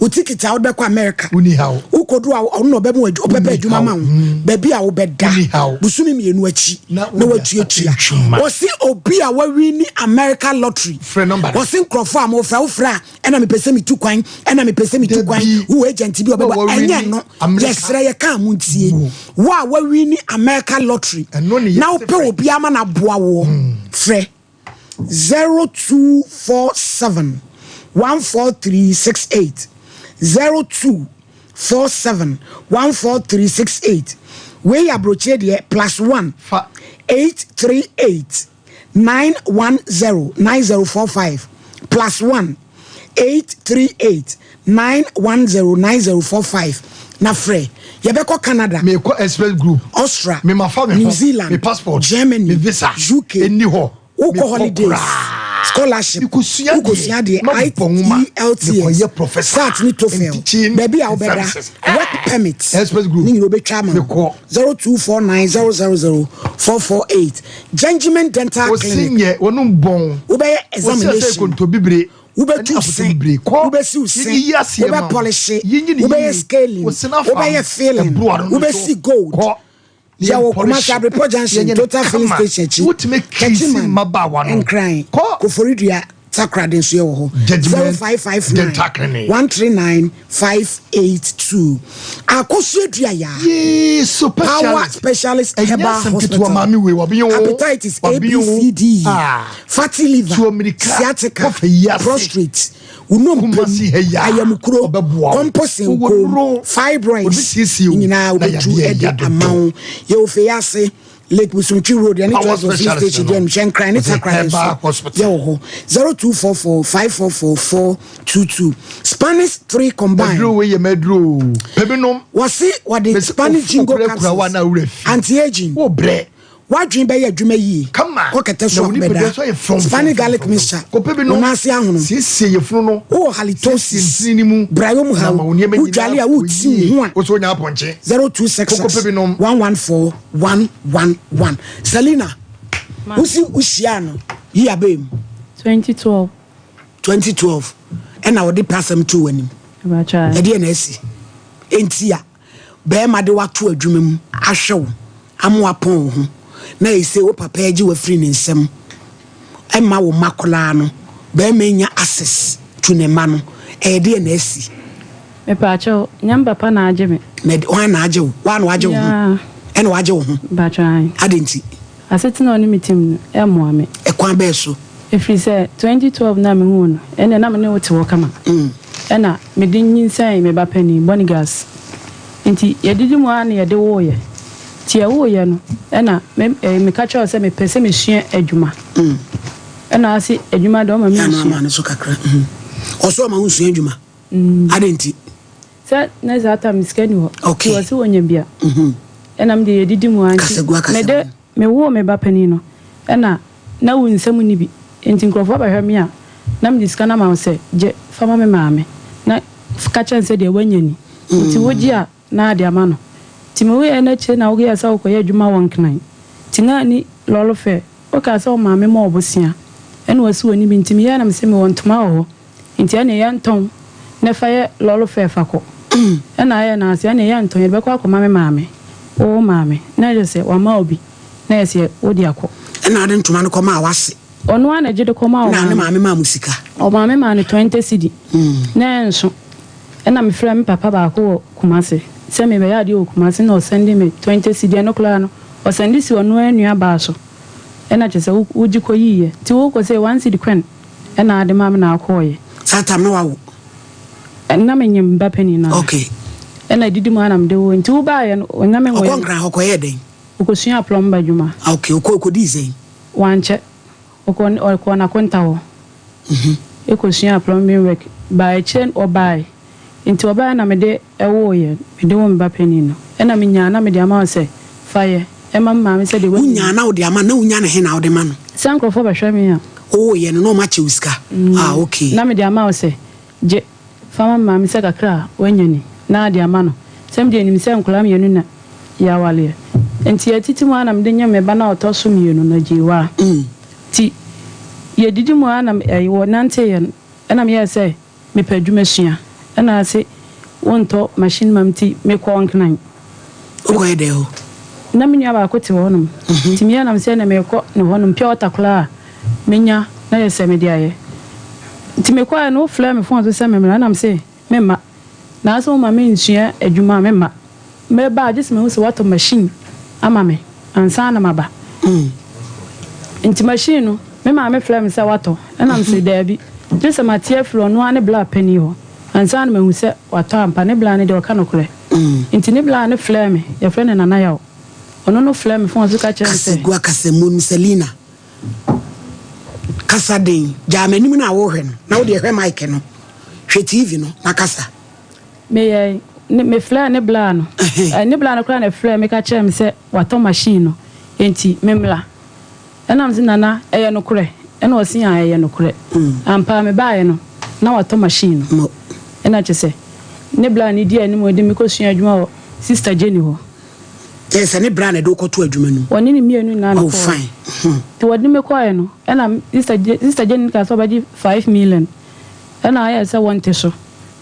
A: Wo ticket a wode bɛkɔ America.
D: Woni haw.
A: Wokɔdu a ɔno na ɔbɛma ɔbɛpɛ adwuma ma wo. Baabi a wobɛda.
D: Woni haw.
A: Bosome 2 akyi
D: Na
A: na
D: wode
A: watuatua.
D: adwuma.
A: Ɔse obi a wawini America lottery.
D: Frɛ number no.
A: Ɔse nkurɔfoɔ a mofrɛ wofrɛ a ɛna mepɛ sɛ metu kwan, ɛna mepɛ sɛ metu kwan.
D: Dabi.
A: Wowɔ agent bi a ɔbɛba.
D: Wo a wawini
A: Ɛnyɛ no.
D: America.
A: Yɛsrɛ yɛka mo ntie.
D: Wo.
A: Wo a wawini America lottery.
D: Ɛno ne
A: Na
D: yɛse
A: wopɛ
D: frɛ.
A: obi ama no aboa woɔ. Frɛ 0247 14368. 0247 14368. Wei aburokyire deɛ +1
D: Fa.
A: 838 910 9045. +1 838 910 9045. Na frɛ yɛbɛkɔ Canada.
D: Mekɔ Express Group.
A: Austria.
D: Me ma fa me ho.
A: New Zealand.
D: Me passport.
A: Germany.
D: Me visa.
A: UK.
D: Ɛnni hɔ.
A: Wokɔ
D: Mekɔ
A: holidays.
D: koraa.
A: Scholarship.
D: Mekosua
A: Wokosua deɛ.
D: deɛ. Mabɔ nwoma.
A: IELTS.
D: Mekɔyɛ professor.
A: SAT ne TOEFL.
D: In teaching
A: Baabi a wobɛda.
D: services.
A: Work permit.
D: Express Group.
A: Ne nyina wobɛtwa ama wo.
D: Mekɔ.
A: 0249 000 448. Gentleman Dental
D: Osi
A: Clinic.
D: nyɛ wɔn bɔn.
A: Wobɛyɛ
D: Osi ase
A: examination.
D: kontobibire.
A: Wobɛtu
D: Ɛne
A: se.
D: afotobibire. Kɔ.
A: Wobɛsi wo se.
D: Yɛnyiyi aseɛ ma wo.
A: Wobɛpɔlehye.
D: Yɛnyi ne
A: Wobɛyɛ
D: yie.
A: scaling.
D: Osi n'afa.
A: Wobɛyɛ filling.
D: Ɛboro ano no
A: Wobɛsi
D: so.
A: gold.
D: Kɔ.
A: Yɛwɔ
D: Yɛn
A: Kumasi
D: polish.
A: Abrepɔ Junction,
D: Yɛnyɛ no
A: Total filling
D: kama.
A: station akyi.
D: Wotumi kiisi
A: Techiman,
D: mmabaawa no.
A: Nkran,
D: Kɔ.
A: Koforidua, Takoradi nso yɛwɔ hɔ.
D: Judgment
A: 0559
D: Dental Clinic.
A: 139 582. Akosua Dua yaa.
D: Yee, so
A: Power
D: specialist.
A: Specialist
D: Ɛnyɛ
A: Herbal
D: asɛm
A: Hospital.
D: ketewa, maame wei, wabi o.
A: Hepatitis A,
D: Wabi
A: B,
D: o.
A: C, D, E.
D: Ah.
A: Fatty liver.
D: Tuo mirika.
A: Sciatica.
D: Kɔfɛ yi ase.
A: Prostate. Wo
D: Kumasi
A: nnompe
D: ha yi a,
A: ayamukuro,
D: ɔbɛboa wo.
A: kɔmpɔsen
D: Wowɔ
A: kom,
D: nnuro.
A: fibroids,
D: Obi siesie wo.
A: nyinaa
D: Na
A: wobɛtu
D: yadeɛ
A: ɛde
D: yɛ dodo.
A: ama wo. Yɛwɔ fei ase Lake Busumtwi Road, yɛne
D: Power
A: Choice of Filling
D: specialist
A: Station
D: no.
A: deɛ no, hyɛ Nkran ne
D: Ɔsɛ
A: Takoradi
D: Herbal
A: nso.
D: Hospital.
A: Yɛwɔ hɔ 0244 544 422. Spanish 3 combined.
D: Aduro wei yɛ mɛduro o. Pɛbi nom.
A: Wɔsi wɔde
D: Mesi
A: Spanish
D: of-
A: jingo
D: okura kura wa na
A: capsules.
D: wura fi.
A: Anti-aging.
D: Wo brɛ.
A: W'adwene bɛyɛ adwuma yie.
D: Kama.
A: Kɔ kɛtɛ so
D: Na wo nipadua
A: akobɛda.
D: nso ayɛ frɔmfrɔm.
A: Spanish garlic mixture.
D: Kɔpɛ bi
A: Wo
D: nom.
A: nan ase ahono.
D: Siesie yafunu no.
A: Wowɔ halitosis.
D: Siesie ntini no mu.
A: Brayɔ mu
D: Na
A: haw.
D: ma wo nneɛma
A: Wodwale
D: nyinaa
A: a
D: kɔ
A: wotiw
D: yie.
A: ho a.
D: Wo nso wonya apɔnkye.
A: 0266
D: Kɔkɔpɛ bi nom.
A: 114 111. Selina, wosi wohyiaa no yi abɛɛ mu?
B: 2012.
A: 2012 ɛna wɔde pɛ asɛm too w'anim.
B: Ɛbɛkyɛ.
A: Ɛdeɛ na asi enti a bɛrima de wato adwuma mu ahwɛ wo ama wapɔn wo ho na ɛsɛ wo papa agye wafiri ne nsam ɛma wo mma koraa no, bɛrima nya access to ne mma no, ɛyɛ deɛ na asi?
B: Mepaakyɛw, nyɛ me papa na agye me.
A: Na hwan na agye wo? Woa na wagye wo ho?
B: Yeah.
A: Ɛna wagye wo ho?
B: Mpaakyɛw, ae.
A: Ade nti?
B: Asetena a ɔne me tim no, ɛmmoa me.
A: Ɛkwan bɛɛ so?
B: Ɛfiri sɛ 2012 no a mehuu no, ɛnneɛ na me ne wo te hɔ kama. Ɛna mede nyinsɛn me ba panin, Bonigas. Nti yɛdidi mu ara na yɛde woeɛ. Nti yɛwoeɛ no, ɛna me, eh, meka kyerɛɛ wo sɛ mepɛ sɛ mesua adwuma. Ɛna ase adwuma deɛ ɔma
A: Ɛna
B: mensua.
A: ama no so kakra. Ɔsɛ ɔma wo nsua adwuma. Ade nti?
B: Sɛ na saa time no sika ni hɔ.
A: Okay.
B: Nti ɔse ɔnya bi a. Ɛna me deɛ yɛdidi mu ara nti.
A: Kasagu akasa
B: Mede,
A: mu.
B: mewoo me ba panin no, ɛna na wo nsam nni bi. Nti nkurɔfoɔ bɛhwɛ me a, na mede sika no ama wo sɛ, gye, fa ma me maame. Na ka kyerɛ no sɛ deɛ woanya ni. Nti wogye a, na ade ama no. Nti mewoeɛ no akyire na woyɛɛ sɛ wokɔyɛ adwuma wɔ Nkran. Nti na nni lɔre fare. Wokaa sɛ wo maame ma wo bosea. Ɛna ɔse ɔnni bi. Nti meyɛɛ na mese mewɔ ntoma wɔ hɔ. Nti ɛneɛ yɛntɔn na fa yɛ lɔre fare fa kɔ. Ɛna ayɛ na ase ɛneɛ yɛntɔn, yɛde bɛkɔ akɔma me maame, wo wo maame. Na kyerɛ sɛ wama wo bi na yɛ sɛ wode akɔ.
A: Ɛna wode ntoma no kɔmaa w'ase.
B: Ɔno ara na ɛgye de kɔmaa
A: Na ne
B: ɔmaame.
A: maame maa mo sika.
B: Ɔmaame maa no 20 cedi. Na ɛnso. Ɛna mefrɛɛ me papa baako wɔ Kumasi sɛ merebɛyɛ adeɛ wɔ Kumasi na ɔsɛnde me 20 cedi. Ɛno koraa no ɔsɛnde si ɔno ara nua baa so. Ɛna kyerɛ sɛ wogye kɔyiiɛ. Nti wokɔ sei one cedi kwan ɛna ade maa me na akɔɔeɛ.
A: Saa tam no wawo?
B: Na menyim ba panin no ara.
A: Okay.
B: Ɛna adidi mu ara na mede woe. Nti wobaeɛ no ɔnya me
A: Ɔkɔ
B: nwoeɛ no.
A: Nkran hɔ kɔyɛɛ dɛn?
B: Ɔkɔsuaa plumber adwuma.
A: Okay, ɔkɔ ɔkɔdii sɛn?
B: Wankyɛ. Ɔkɔɔ ɔkɔɔ n'akonta hɔ. Kɔsuaa plumbing work. Baa akyire no ɔbaeɛ. Nti ɔbaeɛ na mede wooeɛ, mede woo me ba panin no. Ɛna menyaa na mede ama wo sɛ fa yɛ ma me maame sɛdeɛ woahu
A: Wonyaa na wode ama no, na wonya no he na wode ma no?
B: Sɛ nkurɔfoɔ bɛhwɛ me a.
A: Wowoeɛ no na wɔn akyɛ wo sika? Ah okay.
B: Na mede ama wo sɛ gye fa ma me maame sɛ kakra a woanya ni na de ama no. Sɛ medeɛ nim sɛ nkwadaa mmienu na yɛawaleɛ. Nti yɛtete mu ara na mede nyem me ba no a ɔtɔ so mmienu no, Agyeiwaa. Nti yɛdidi mu ara na wɔnanteeɛ no ɛna meyɛɛ sɛ Mepɛ adwuma sua. Ɛna ase wontɔ machine ma me nti mekɔɔ Nkran.
A: Wokɔyɛ dɛn hɔ?
B: Na me nua baako te hɔ nom. Nti meyɛɛ na mesɛ ɛnɛ merekɔ ne hɔ nom pure water koraa a menya na yɛ sɛ mede ayɛ. Nti mekɔɛ no wofrɛɛ me phone so sɛ memmra ɛna mese memma. Na ase woma mensua adwuma a memma. Meba a gye sɛ mahu sɛ woatɔ machine ama me ansa na maba. Nti machine no, me maame frɛɛ me sɛ watɔ, ɛna mese daabi, gye sɛ mate afiri ɔno ara ne bla panin hɔ ansa na mahu sɛ watɔ ampa. Ne bla no deɛ ɔka nokorɛ. Nti ne bla no frɛɛ me, yɛfrɛ no Nana Yaw. Ɔno no frɛɛ me phone so ka kyerɛɛ me sɛ.
A: Kasagua, kasamu, Selina, kasa den, gyaa m'anim no a worehwɛ no, na wo deɛ hwɛ mic no, hwɛ TV no na kasa.
B: Meyɛe, ne, mefrɛɛ ne bla no. Ɛ, ne bla no koraa na ɛfrɛɛ me ka kyerɛɛ me sɛ watɔ machine no, enti memmra. Ɛna mese, Nana, ɛyɛ nokorɛ? Ɛna ɔse, Aa, ɛyɛ nokorɛ. Ampa ara mebaeɛ no, na watɔ machine no. Ɛna kyerɛ sɛ, ne bla no dii anim de me kɔsuaa adwuma wɔ Sister Jenny hɔ.
A: Kyerɛ sɛ ne bra na ɛde wo kɔtoo adwuma no mu?
B: Ɔne ne mmienu nyinaa na
A: Oh,
B: ɛkɔɔɛ.
A: fine.
B: Nti wɔde me kɔɔɛ no, ɛna Sister, Sister Jenny no kaa sɛ ɔbɛgye 5 million. Ɛna ayɛɛ sɛ wɔnte so.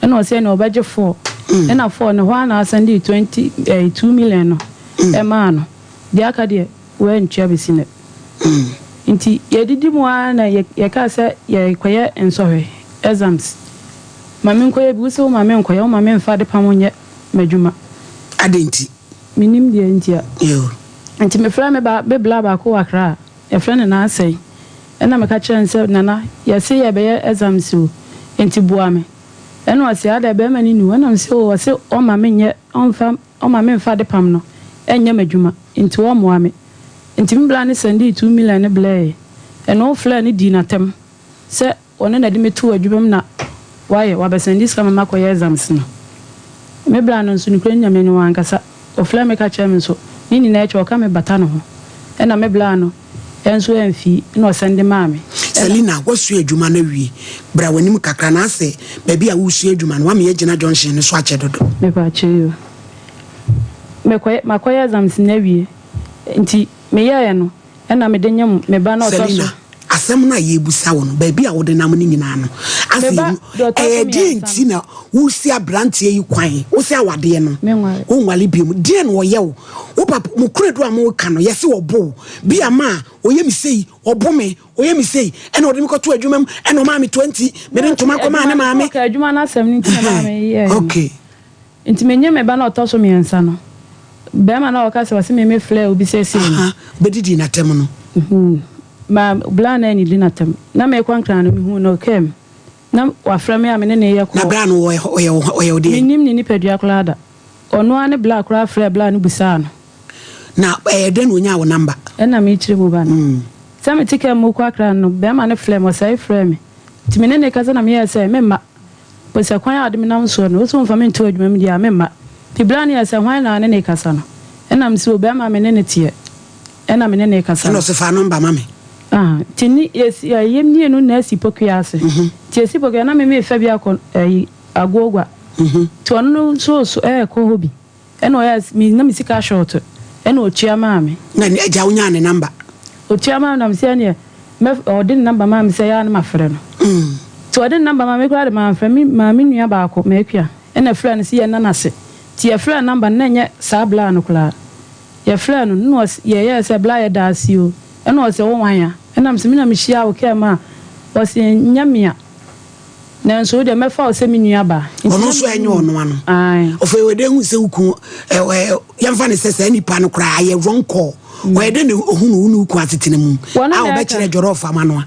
B: Ɛna ɔse ɛneɛ ɔbɛgye four. Ɛna four no ɛhɔ ara na asan dii twenty ɛɛ 2 million no ɛmaa no. Deɛ aka deɛ wantua bɛsi nnɛ. Nti yɛdidi mu ara na yɛ yɛkaa sɛ yɛrekɔyɛ nsɔhwɛ, exams. Ma menkɔyɛ bi, wose woma menkɔyɛ, woma memfa adepam nyɛ m'adwuma.
A: Adɛn nti?
B: Mennim deɛ nti a.
A: Yoo.
B: Nti mefrɛɛ me ba me bla baako wɔ Accra a yɛfrɛ no Naasɛe. Ɛna meka kyerɛɛ no sɛ, Nana, yɛse yɛrebɛyɛ exams o, enti boa me. Ɛna ɔse, Adɛn, bɛrima no nni hɔ? Ɛna mese, Oo, ɔse ɔmma menyɛ, ɔmfa, ɔmma memfa adepam no nyɛ m'adwuma, enti ɔmmoa me. Enti me bra no sɛndee 2 million no blɛɛ. Ɛna ɔfrɛɛ no dii no atɛm sɛ ɔno na ɛde me too adwuma mu na wayɛ, wabɛsɛnde sika ma makɔyɛ exams no. Me bra no nso, nokorɛ Nyame no, wankasa. Ɔfrɛɛ me ka kyerɛɛ me nso, ne nyinaa akyi ɔka me bata ne ho. Ɛna me bla no nso amfi na ɔsɛnde maa me.
A: Selina, woasua adwuma no awie? Bra w'anim kakra na asɛ baabi a woresua adwuma no, woama yɛagyina junction no so akyɛ dodo.
B: Mepakyɛ yi o. Mekɔyɛ, makɔyɛ exams no awie. Nti meyɛeɛ no, ɛna mede nyem me ba no a ɔtɔ so.
A: Selina, asɛm no a yɛrebisa wo no, baabi a wode nam no nyinaa no,
B: Me
A: asɛ
B: ba
A: yɛhu,
B: deɛ ɔtɔ so
A: ɛyɛ deɛn
B: mmiɛnsa
A: nti
B: no.
A: na woresi aberanteɛ yi kwan? Wose awadeɛ no,
B: Menware.
A: wonware biom. Deɛn na ɔyɛ wo? Wo papa, mo kuredu a moreka no, yɛse ɔbo wo. Bi a ma a, ɔyɛ me sei, ɔbo me, ɔyɛ me sei, ɛna ɔde me kɔto adwuma mu, ɛna ɔmaa me 20, mede
B: Na ɔse
A: ntoma kɔmaa ne
B: adwuma no,
A: maame.
B: ɔka adwuma no asɛm no nti na maa meyɛɛ no.
A: Okay.
B: Nti menye me ba no a ɔtɔ so miɛnsa no, bɛrima no a ɔka sɛ ɔse me me flɛ obi sɛsei no.
A: Aha, bɛdidii n'atɛm no.
B: Mhmm, ma bla no annidi n'atɛm. Na meekɔ Nkran no, mehuu no kaa mu. Na wafrɛ me a me ne no reyɛ
A: Na
B: call.
A: bra no ɔyɛ ɔyɛ wo ɔyɛ wo deɛn?
B: Mennim ne nipadua koraa da. Ɔno ara ne bla koraa frɛɛ bla no bisaa no.
A: Na ɛyɛ dɛn na ɔnyaa wo number?
B: Ɛna mekyerɛ mu ba no. Sɛ mete kaa mu rekɔ Accra no, bɛrima no frɛɛ me, ɔsɛe frɛɛ me. Nti me ne no rekasa na meyɛɛ sɛ, memma. Mpo sɛ kwan a ɔde me nam soɔ no, wo se womfa me nto adwuma mu deɛ a, memma. Nti berɛ a ne yɛ sɛ, Hwan na ne no rekasa no? Ɛna mese, O barima a me ne no teɛ, ɛna me ne no rekasa
A: Ɛna
B: no.
A: ɔse, Fa nɔmba ma me.
B: Aha, nti ne yɛsi, ɛɛ, yɛn mmienu na asi Pokuaa ase. Nti yɛsi Pokuaa, na me merefa bi akɔ ɛyi, Agoogua. Nti ɔno nso so ɛɛkɔ hɔ bi. Ɛna ɔyɛ me na me sika short ɛna ɔtua maa me.
A: Na ne agya wonyaa ne number?
B: Ɔtua maa me na me sɛ ɛneɛ mɛ ɔde ne number maa me sɛ ɛyɛ a na mafrɛ no. Nti ɔde ne number maa me koraa de manfrɛ me maa me nua baako Makua ɛna ɛfrɛɛ no sɛ yɛnna no ase. Nti yɛfrɛɛ number no na ɛnyɛ saa blaa no koraa. Yɛfrɛɛ no na ɔse yɛyɛɛ sɛ blaa yɛda ase o ɛna ɔse wo wan a? Ɛna me se me na mehyiaa wo kaa mu a ɔse nyɛ mea. Nanso wo deɛ, mɛfa wo sɛ me nuabaa. Nti
A: Ɔno
B: na
A: nso
B: menni
A: ɛnyɛ ɔno ano.
B: Ae.
A: Ɔfei ɔyɛ dɛn hu sɛ wo kun ɛ ɛ yɛmfa no sɛ saa nipa no koraa ayɛ wrong call. Ɔyɛ dɛn na ohunu wo ne wo kun asetena mu
B: Wɔno
A: a
B: na ɛka.
A: ɔbɛkyerɛ jollof ama no a?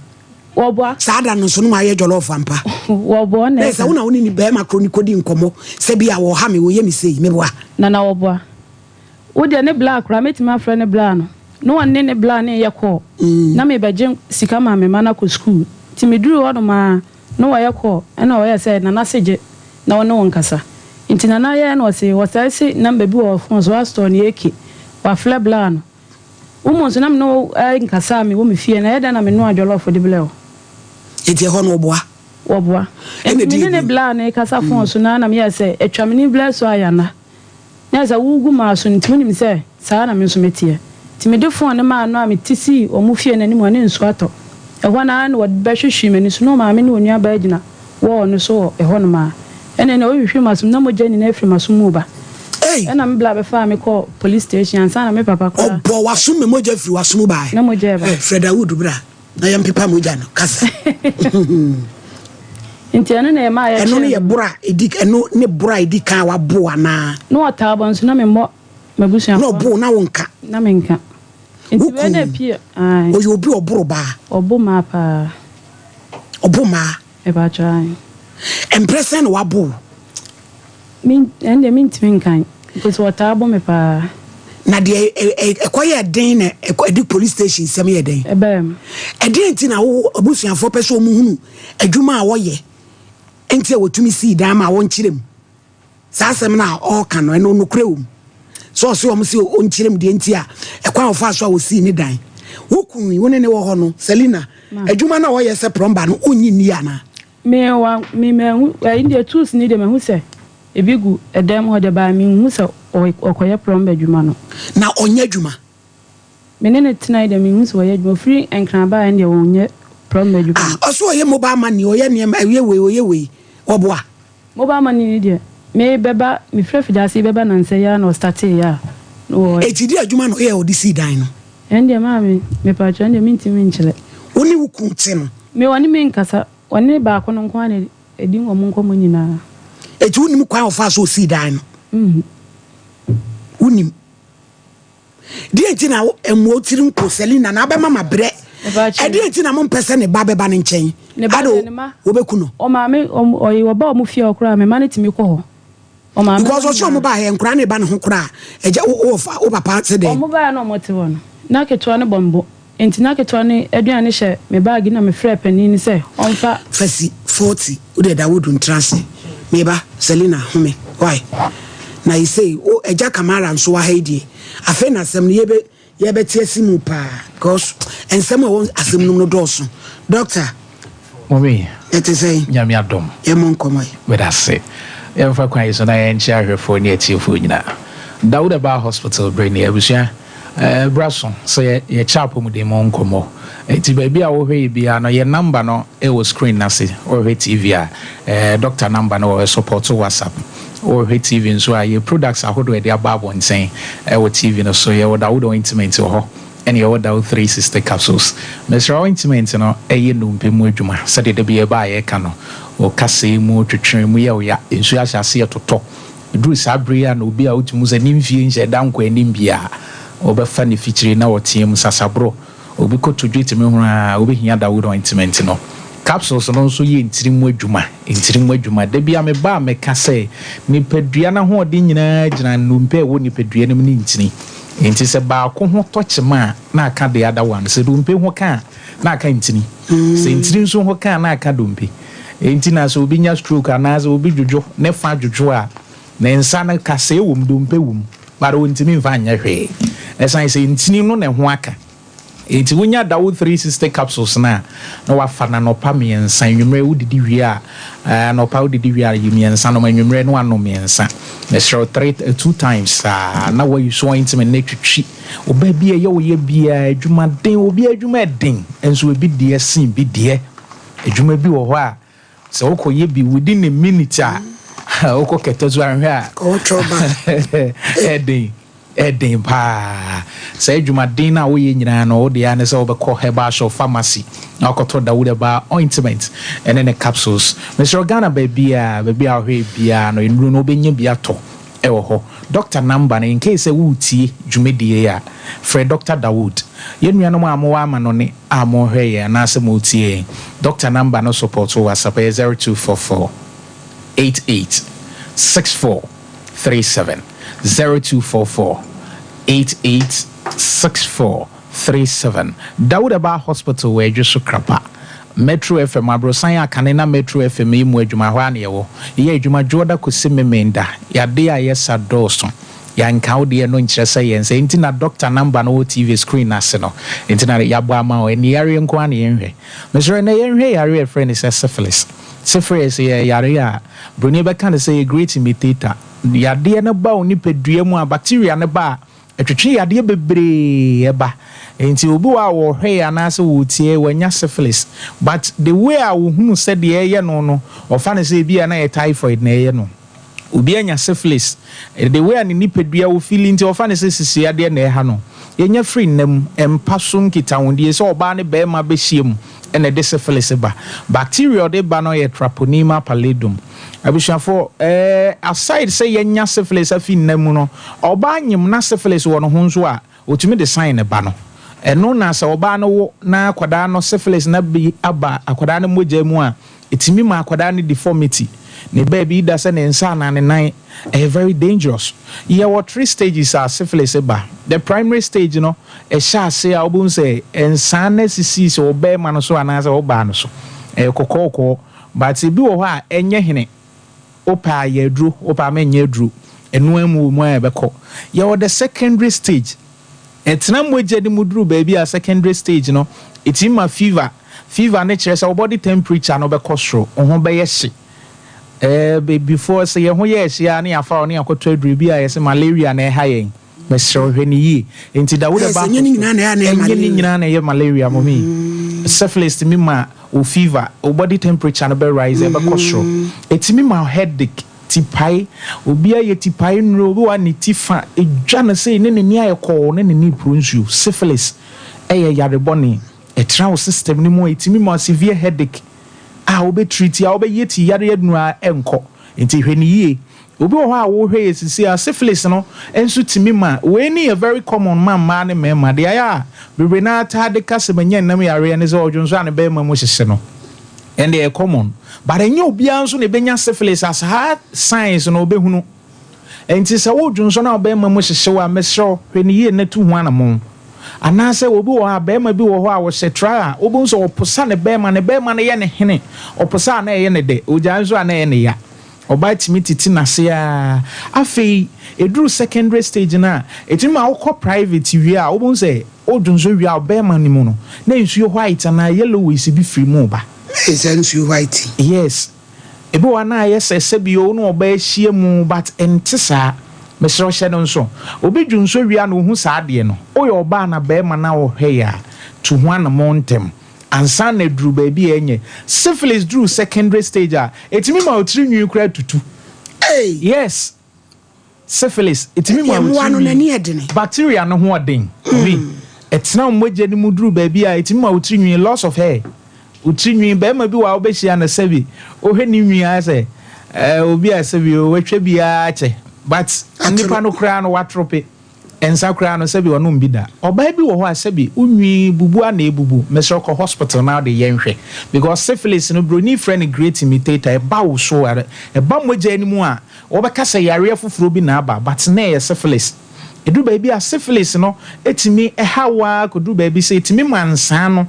B: Wɔboa.
A: Saa da no nso no wayɛ jollof ampa.
B: Wɔboa na
A: Na sɛ
B: ɛka.
A: wo na wo ne ne bɛrima koro no kɔdi nkɔmmɔ sɛ bi a wɔha me wɔyɛ me sei meboa.
B: Nana wɔboa. Wo deɛ ne bla koraa mɛtumi afrɛ ne bla no na ɔne ne bla no reyɛ call na merebɛgye sika ma me mma no akɔ sukuu nti meduruu hɔ nom ara na wɔyɛ call ɛna ɔyɛɛ sɛ Nana se gye na ɔne wo nkasa nti Nana yɛɛ na ɔse ɔsɛe se number bi wɔ phone so wastore no AK wafrɛ bla no wo mu nso na me ne wo nkasa a mewɔ me fie na ɛyɛ dɛn na menoa jollof de blɛ wo.
A: Nti ɛhɔ no ɔboa?
B: Wɔboa.
A: Ɛna
B: Nti me
A: ɛdeɛn
B: ne ne
A: bio?
B: bla no rekasa phone so no ara na meyɛɛ sɛ atwa me ne bla so ayɛ ana? Na sɛ wogu m'aso no nti wonim sɛ saa na me nso meteɛ. Nti mede fon no maa no a mete sii wɔn fie no anim hɔ ne nsuo atɔ. Ɛhɔ no ara na wɔde bɛhwehwee m'ani so na ɔmaame ne onuabaa gyina wɔɔl no so wɔ ɛhɔnom ara. Ɛnna nea ɔhwehwee m'asom na mogya nyinaa firi m'asom mu reba.
A: Ei!
B: Ɛnna me bla bɛfaa me kɔɔ police station ansa na me papa koraa.
A: Ɔbɔɔ w'asom ma mogya firi w'asom mu baeɛ.
B: Na mogya reba.
A: Eh, frɛ Dawood bra. Na yɛmpepa mogya no. Kasa.
B: Nti ɛno na ɛmaa
A: Ɛno
B: yɛkyeree
A: ne yɛ
B: no.
A: boro a ɛdi ɛno ne boro a ɛdi kan a wabo anaa?
B: Na ɔtaa bɔ nso na memmɔ
A: Na
B: m'abusuafoɔ.
A: ɔbo na wonka.
B: Na menka. Nti
A: Wo
B: wei na
A: kun
B: ɛpie ae.
A: ɔyɛ obi a ɔboro baa?
B: Ɔbo mmaa paa.
A: Ɔbo mmaa?
B: Mepakyɛw ae.
A: Mprɛ sɛn na wabo wo?
B: Me, ɛno deɛ mentumi nkan, because wɔtaa bo me paa.
A: Na deɛ ɛkɔyɛɛ den na ɛde police station sɛm yɛ dɛn?
B: Ɛbaa mu.
A: Ɛdeɛn nti na wo abusuafoɔ pɛ sɛ wɔn hunu adwuma a wɔyɛ nti a wɔtumi sii dan ma wɔnkyerɛ mu? Saa asɛm no a ɔreka no, ɛno nokorɛ wɔ mu? Sɛ ɔse wɔn se ɔnkyerɛ mu deɛ nti a ɛkwan a ɔfaa so a wɔsii ne dan. Wo kun yi, wo ne ne wɔ hɔ no, Selina, adwuma no a ɔyɛ sɛ plumber no, wonnye nni anaa?
B: Me wa me mahu ɛyi deɛ tools ni deɛ mahu sɛ ebi gu ɛdan mu hɔ deɛ but menhu sɛ ɔkɔyɛ plumber adwuma no.
A: Na ɔnyɛ adwuma?
B: Me ne no tenae deɛ menhu sɛ ɔyɛ adwuma ɔfiri Nkran baeɛ no deɛ ɔnyɛ plumber adwuma
A: Ah
B: no.
A: ɔse ɔyɛ mobile money ɔyɛ nneɛma ɔyɛ wei ɔyɛ wei ɔboa?
B: Mobile money no deɛ me bɛba me firi afidaase yi bɛba nansa yi ara na ɔstartee yɛ a na ɔyɛ.
A: Eti deɛ adwuma na ɔyɛ a ɔde sii dan no?
B: Ɛno deɛ maame mepakyɛw ɛno deɛ mentumi nkyerɛ.
A: Wo ne wo kunu te no?
B: Me ɔne me nkasa, ɔne baako no nko ara na ɛdi wɔn nkɔmmɔ nyinaa.
A: Enti wonnim kwan a ɔfaa so osii dan no?
B: Menhu.
A: Wonnim. Deɛ nti na mmoa wo tiri nko, Selina, na abɛma mabrɛ. Ɛdeɛ nti na mompɛ sɛ ne ba bɛba ne nkyɛn?
B: Ne ba
A: Ade
B: deɛ ne ma.
A: wɔbɛku no.
B: Ɔmaame, ɔyɛ ɔba wɔn fie hɔ koraa, me mma no tumi kɔ hɔ. Ɔmaame
A: Because
B: no
A: ɔsɛ ɔmo
B: nyinaa.
A: ba ha, nkwadaa no reba ne ho koraa. Agya, wo, wo, wo papa sɛ dɛn?
B: Wɔn baeɛ na wɔte hɔ no, na ketewa no bɔ me bo. Enti na ketewa no aduane hyɛ me baage na mefrɛɛ panin no sɛ ɔmfa.
A: Fasi, 40, wo deɛ Dawood ntra ase. Me ba, Selina, home, wai? Na yesei, wo agya Kamara nso wɔ ha yi deɛ, afei na asɛm no yɛbɛ, Yɛbɛte asi mu paa because nsɛm a ɛwɔ asɛm no mu no dɔɔso. Doctor.
E: Mummy.
A: Ɛte sɛn?
E: Nyame adom.
A: Yɛmmɔ nkɔmmɔ yi.
E: Meda ase. Yɛmfa kwan yi so na yɛnkyɛ ahwɛfoɔ ne atiefoɔ nyinaa. Dawuda Baa Hospital berɛ ni. Abusua, eh, bra so sɛ yɛkyɛ apɔmuden mu nkɔmmɔ. Nti baabi a wohwɛ yɛ biara no, yɛ number no wɔ screen no ase. Wohwɛ TV a, eh, doctor number no wɔ hɔ, support WhatsApp. Wohwɛ TV nso a, yɛ products ahodoɔ a yɛde aba abɔnten wɔ TV no so. Yɛwɔ Dawood Ointment wɔ hɔ, ɛna yɛwɔ Dawood 360 Capsules. Mesrɛ wo, ointment no yɛ nnompe mu adwuma. Sɛdeɛ da bi yɛba a yɛka no, wo kasɛɛ mu, twetwe mu yɛ wo ya, nsuo ahyɛ aseɛ totɔ. Ɛduru saa berɛ yi a na obi a wotumi hu sɛ ne mfie nhyɛ da nkɔ anim biara, wobɛfa no fikyire na ɔteam sasaborɔ. Obi kotodwe tumi hunu a, wobɛhia Dawood ointment no. Capsules no nso yɛ ntini mu adwuma, ntini mu adwuma. Da bi a meba a meka sɛ, nipadua no ahoɔden nyinaa gyina nnompe a ɛwɔ nipadua no mu ne ntini. Enti sɛ baako ho tɔ kyema a, na aka the other one. Sɛ dompe ho ka a, na aka ntini. Sɛ ntini nso ho ka a, na aka dompe. Enti na sɛ obi nya stroke anaasɛ obi dwodwo, ne fa dwodwo a, ne nsa no kasɛe wɔ mu, dompe wɔ mu, but ontumi mfa nyɛ hwee. Ɛsan sɛ ntini no na ɛho aka. Enti wonya Dawo 360 capsules no a, na wafa no anɔpa mmiɛnsa, anwummerɛ wodidi wie a, anɔpa wodidi wie a yi mmiɛnsa nom, anwummerɛ no anom mmiɛnsa. Mesrɛ wo, three, two times saa, na wayi so ointment no atwitwi. Ɔbaa bi a ɛyɛ wo yɛ biara, adwumaden, obi adwuma ɛden, nso ebi deɛ sen bi deɛ. Adwuma bi wɔ hɔ a, Sɛ wokɔ yɛ bi within a minute a, wokɔ kɛtɛ so anhwɛ a, ɛden, ɛden paa. Saa adwumaden no a woyɛ nyinaa no, wo deɛ ne sɛ wobɛkɔ herbal shop, pharmacy, na wakɔtɔ Dawood Herbal ointment ɛne ne capsules. Mesrɛ Ghana baabiara, baabi a wohwɛ biara no, nnuro no wobɛnya bi atɔ. wɔ hɔ. Doctor number no in case sɛ woretie dwumadie yi a, frɛ Doctor Dawood. Yɛn nuanom a mowɔ amanɔne a morehwɛ yɛn anaasɛ moretie yɛn, Doctor number no support WhatsApp, ɛyɛ 0244 88 64 37, 0244 88 64 37. Dawood Herbal Hospital wɔ Adwoso Krapa. Metro FM, aborosan a kane na Metro FM yi mu adwuma, ɛhɔ ara na yɛwɔ. Yɛyɛ adwuma Dwoɔda kɔsi Memenda. Yadeɛ a yɛsa dɔɔso. Yɛanka wo deɛ no nkyerɛ sɛ yɛnsɛ. Enti na doctor number no wɔ TV screen no ase no. Enti na yɛabɔ ama wo. Ɛnne yareɛ nko ara na yɛnhwɛ. Mesrɛ ɛnnɛ yɛnhwɛ yareɛ a yɛfrɛ no sɛ syphilis. Syphilis yɛ yareɛ a broni bɛka no sɛ ɛyɛ great imitator. Yadeɛ no ba wo nipadua mu a, bacteria no ba a, Ɛtwetwe yadeɛ bebree ba. Nti obi wɔ hɔ a ɔhwɛɛ anaasɛ ɔtiee wanya syphilis but the way a ɔhunu sɛ deɛ ɛyɛ no no ɔfa no sɛ ebia na ɛyɛ typhoid na ɛyɛ no. Obi anya syphilis the way a ne nipadua ɔfili nti ɔfa no sɛ sisiadeɛ na ɛha no. Yɛnya firi nna mu, mpa so nkitahodie sɛ ɔbaa ne barima bɛhyia mu na ɛde syphilis ba. Bacteria a ɔde ba no yɛ Treponema pallidum. Abusuafoɔ, eh, aside sɛ yɛanya syphilis afi nna mu no, ɔbaa nyem na syphilis wɔ ne ho nso a, ɔtumi de sign ne ba no. Ɛno na sɛ ɔbaa no wo na akwadaa no syphilis no bi aba akwadaa no mogya mu a, ɛtumi ma akwadaa no deformity. Ne baabi da sɛ ne nsa anaa ne nan. Ɛyɛ very dangerous. Yɛwɔ three stages a syphilis ba. The primary stage no, ɛhyɛ ase a wobɛhu sɛ nsaa no asisi sɛ ɔbarima no so anaasɛ ɔbaa no so. Ɛyɛ kɔkɔɔkɔɔ. But ebi wɔ hɔ a ɛnyɛ hene. Wopɛ a yɛ aduro, wopɛ a mɛnyɛ aduro. Ɛno ara mu wɔ mu a ɛbɛkɔ. Yɛwɔ the secondary stage. Ɛtena mogya no mu duru baabi a secondary stage no, ɛtumi ma fever. Fever no kyerɛ sɛ wo body temperature no bɛkɔ soro, wo ho bɛyɛ hye. Ɛɛ before sɛ yɛn ho yɛɛ hye ara na yɛafa wo na yɛakɔtɔ aduro bi a yɛse malaria na ɛha yɛn. Mesrɛ wo hwɛ no yie. Enti da wo de ba
A: Ɛnyɛ ne nyinaa na ɛyɛ na ɛyɛ
E: ɛnyɛ ne
A: malaria.
E: nyinaa na ɛyɛ malaria mommy. Syphilis tumi ma wo fever, wo body temperature no bɛ rise, ɛbɛkɔ soro. Ɛtumi ma wo headache, tipae. Obi ayɛ tipae nnuro, obi wɔ hɔ a ne ti fa dwa no sei ne n'ani ayɛ kɔɔ ne n'ani repuro nsuo. Syphilis ɛyɛ yare bɔne. Ɛtra wo system no mu a, ɛtumi ma wo severe headache a wobɛ treat a wobɛyɛ ti yareɛ aduru a ɛnkɔ. Nti hwɛ no yie. Obi wɔ hɔ a wohwɛ yɛ sisi a syphilis no nso tumi ma, wei ne yɛ very common ma mmaa ne mmarima. Deɛ ayɛ a bebree no ara taa de ka sɛ manya nnam yareɛ ne sɛ ɔdwonsɔ a ne barima mu hyehye no. Ɛnde ɛyɛ common. But ɛnyɛ obiara nso na ɛbɛnya syphilis a saa signs no ɔbɛhunu. Ɛnti sɛ wodwonsɔ na wo barima mu hyehye wo a, mesrɛ wo hwɛ no yie na tu ho anamɔn. Anaasɛ obi wɔ hɔ a, barima bi wɔ hɔ a ɔhyɛ tra a, wobɛhu sɛ ɔposa ne barima, ne barima no yɛ no hene, ɔposa a na ɛyɛ no dɛ, ɔgyae nso a na ɛyɛ no ya. Ɔbaa tumi tete n'ase ara. Afei ɛduru secondary stage no a, ɛtumi ma wokɔ private wie a, wobɛhu sɛ wodwonsɔ wie a, ɔbarima no mu no, na nsuo white anaa yellowish bi firi mu reba.
A: Ei, saa nsuo white yi.
E: Yes. Ebi wɔ hɔ a na ayɛ sɛ sɛbi o, wo ne ɔbaa ahyia mu but ɛnte saa. Mesrɛ wo hyɛ no nso. Obi dwonsɔ wie a na ɔhu saa adeɛ no. Woyɛ ɔbaa anaa barima na wohwɛ yɛ a, tu ho anamɔn ntɛm. Ansa na aduru baabi a ɛnyɛ. Syphilis duru secondary stage a, ɛtumi ma wo tiri nwi koraa tutu.
A: Ei!
E: Yes. Syphilis, ɛtumi ma
A: Ɛdeɛ
E: wo
A: mmoa
E: tiri
A: no
E: nwi.
A: n'ani yɛ dene.
E: Bacteria no ho ɔden. Obi, ɛtena wo mogya no mu duru baabi a, ɛtumi ma wo tiri nwi, loss of hair. Wo tiri nwi, barima bi wɔ a wobɛhyia no sɛbi, wohwɛ ne nwi a ayɛ sɛ eh, obi a sɛbi o, watwa bi ara kyɛ. But
A: Atoro.
E: nipa no koraa no, watorope. Nsa koraa no sɛbi ɔnom bi da. Ɔbaa bi wɔ hɔ a sɛbi wo nwi bubu a na ebubu, mesrɛ wo kɔ hospital na wode yɛ nhwɛ because syphilis no broni frɛ no great imitator ɛba wo so a ɛba mogya no mu a wɔbɛka sɛ yareɛ foforɔ bi na aba but na ɛyɛ syphilis. Ɛduru baabi a syphilis no tumi haw wo ara kɔduru baabi sɛ ɛtumi ma nsaa no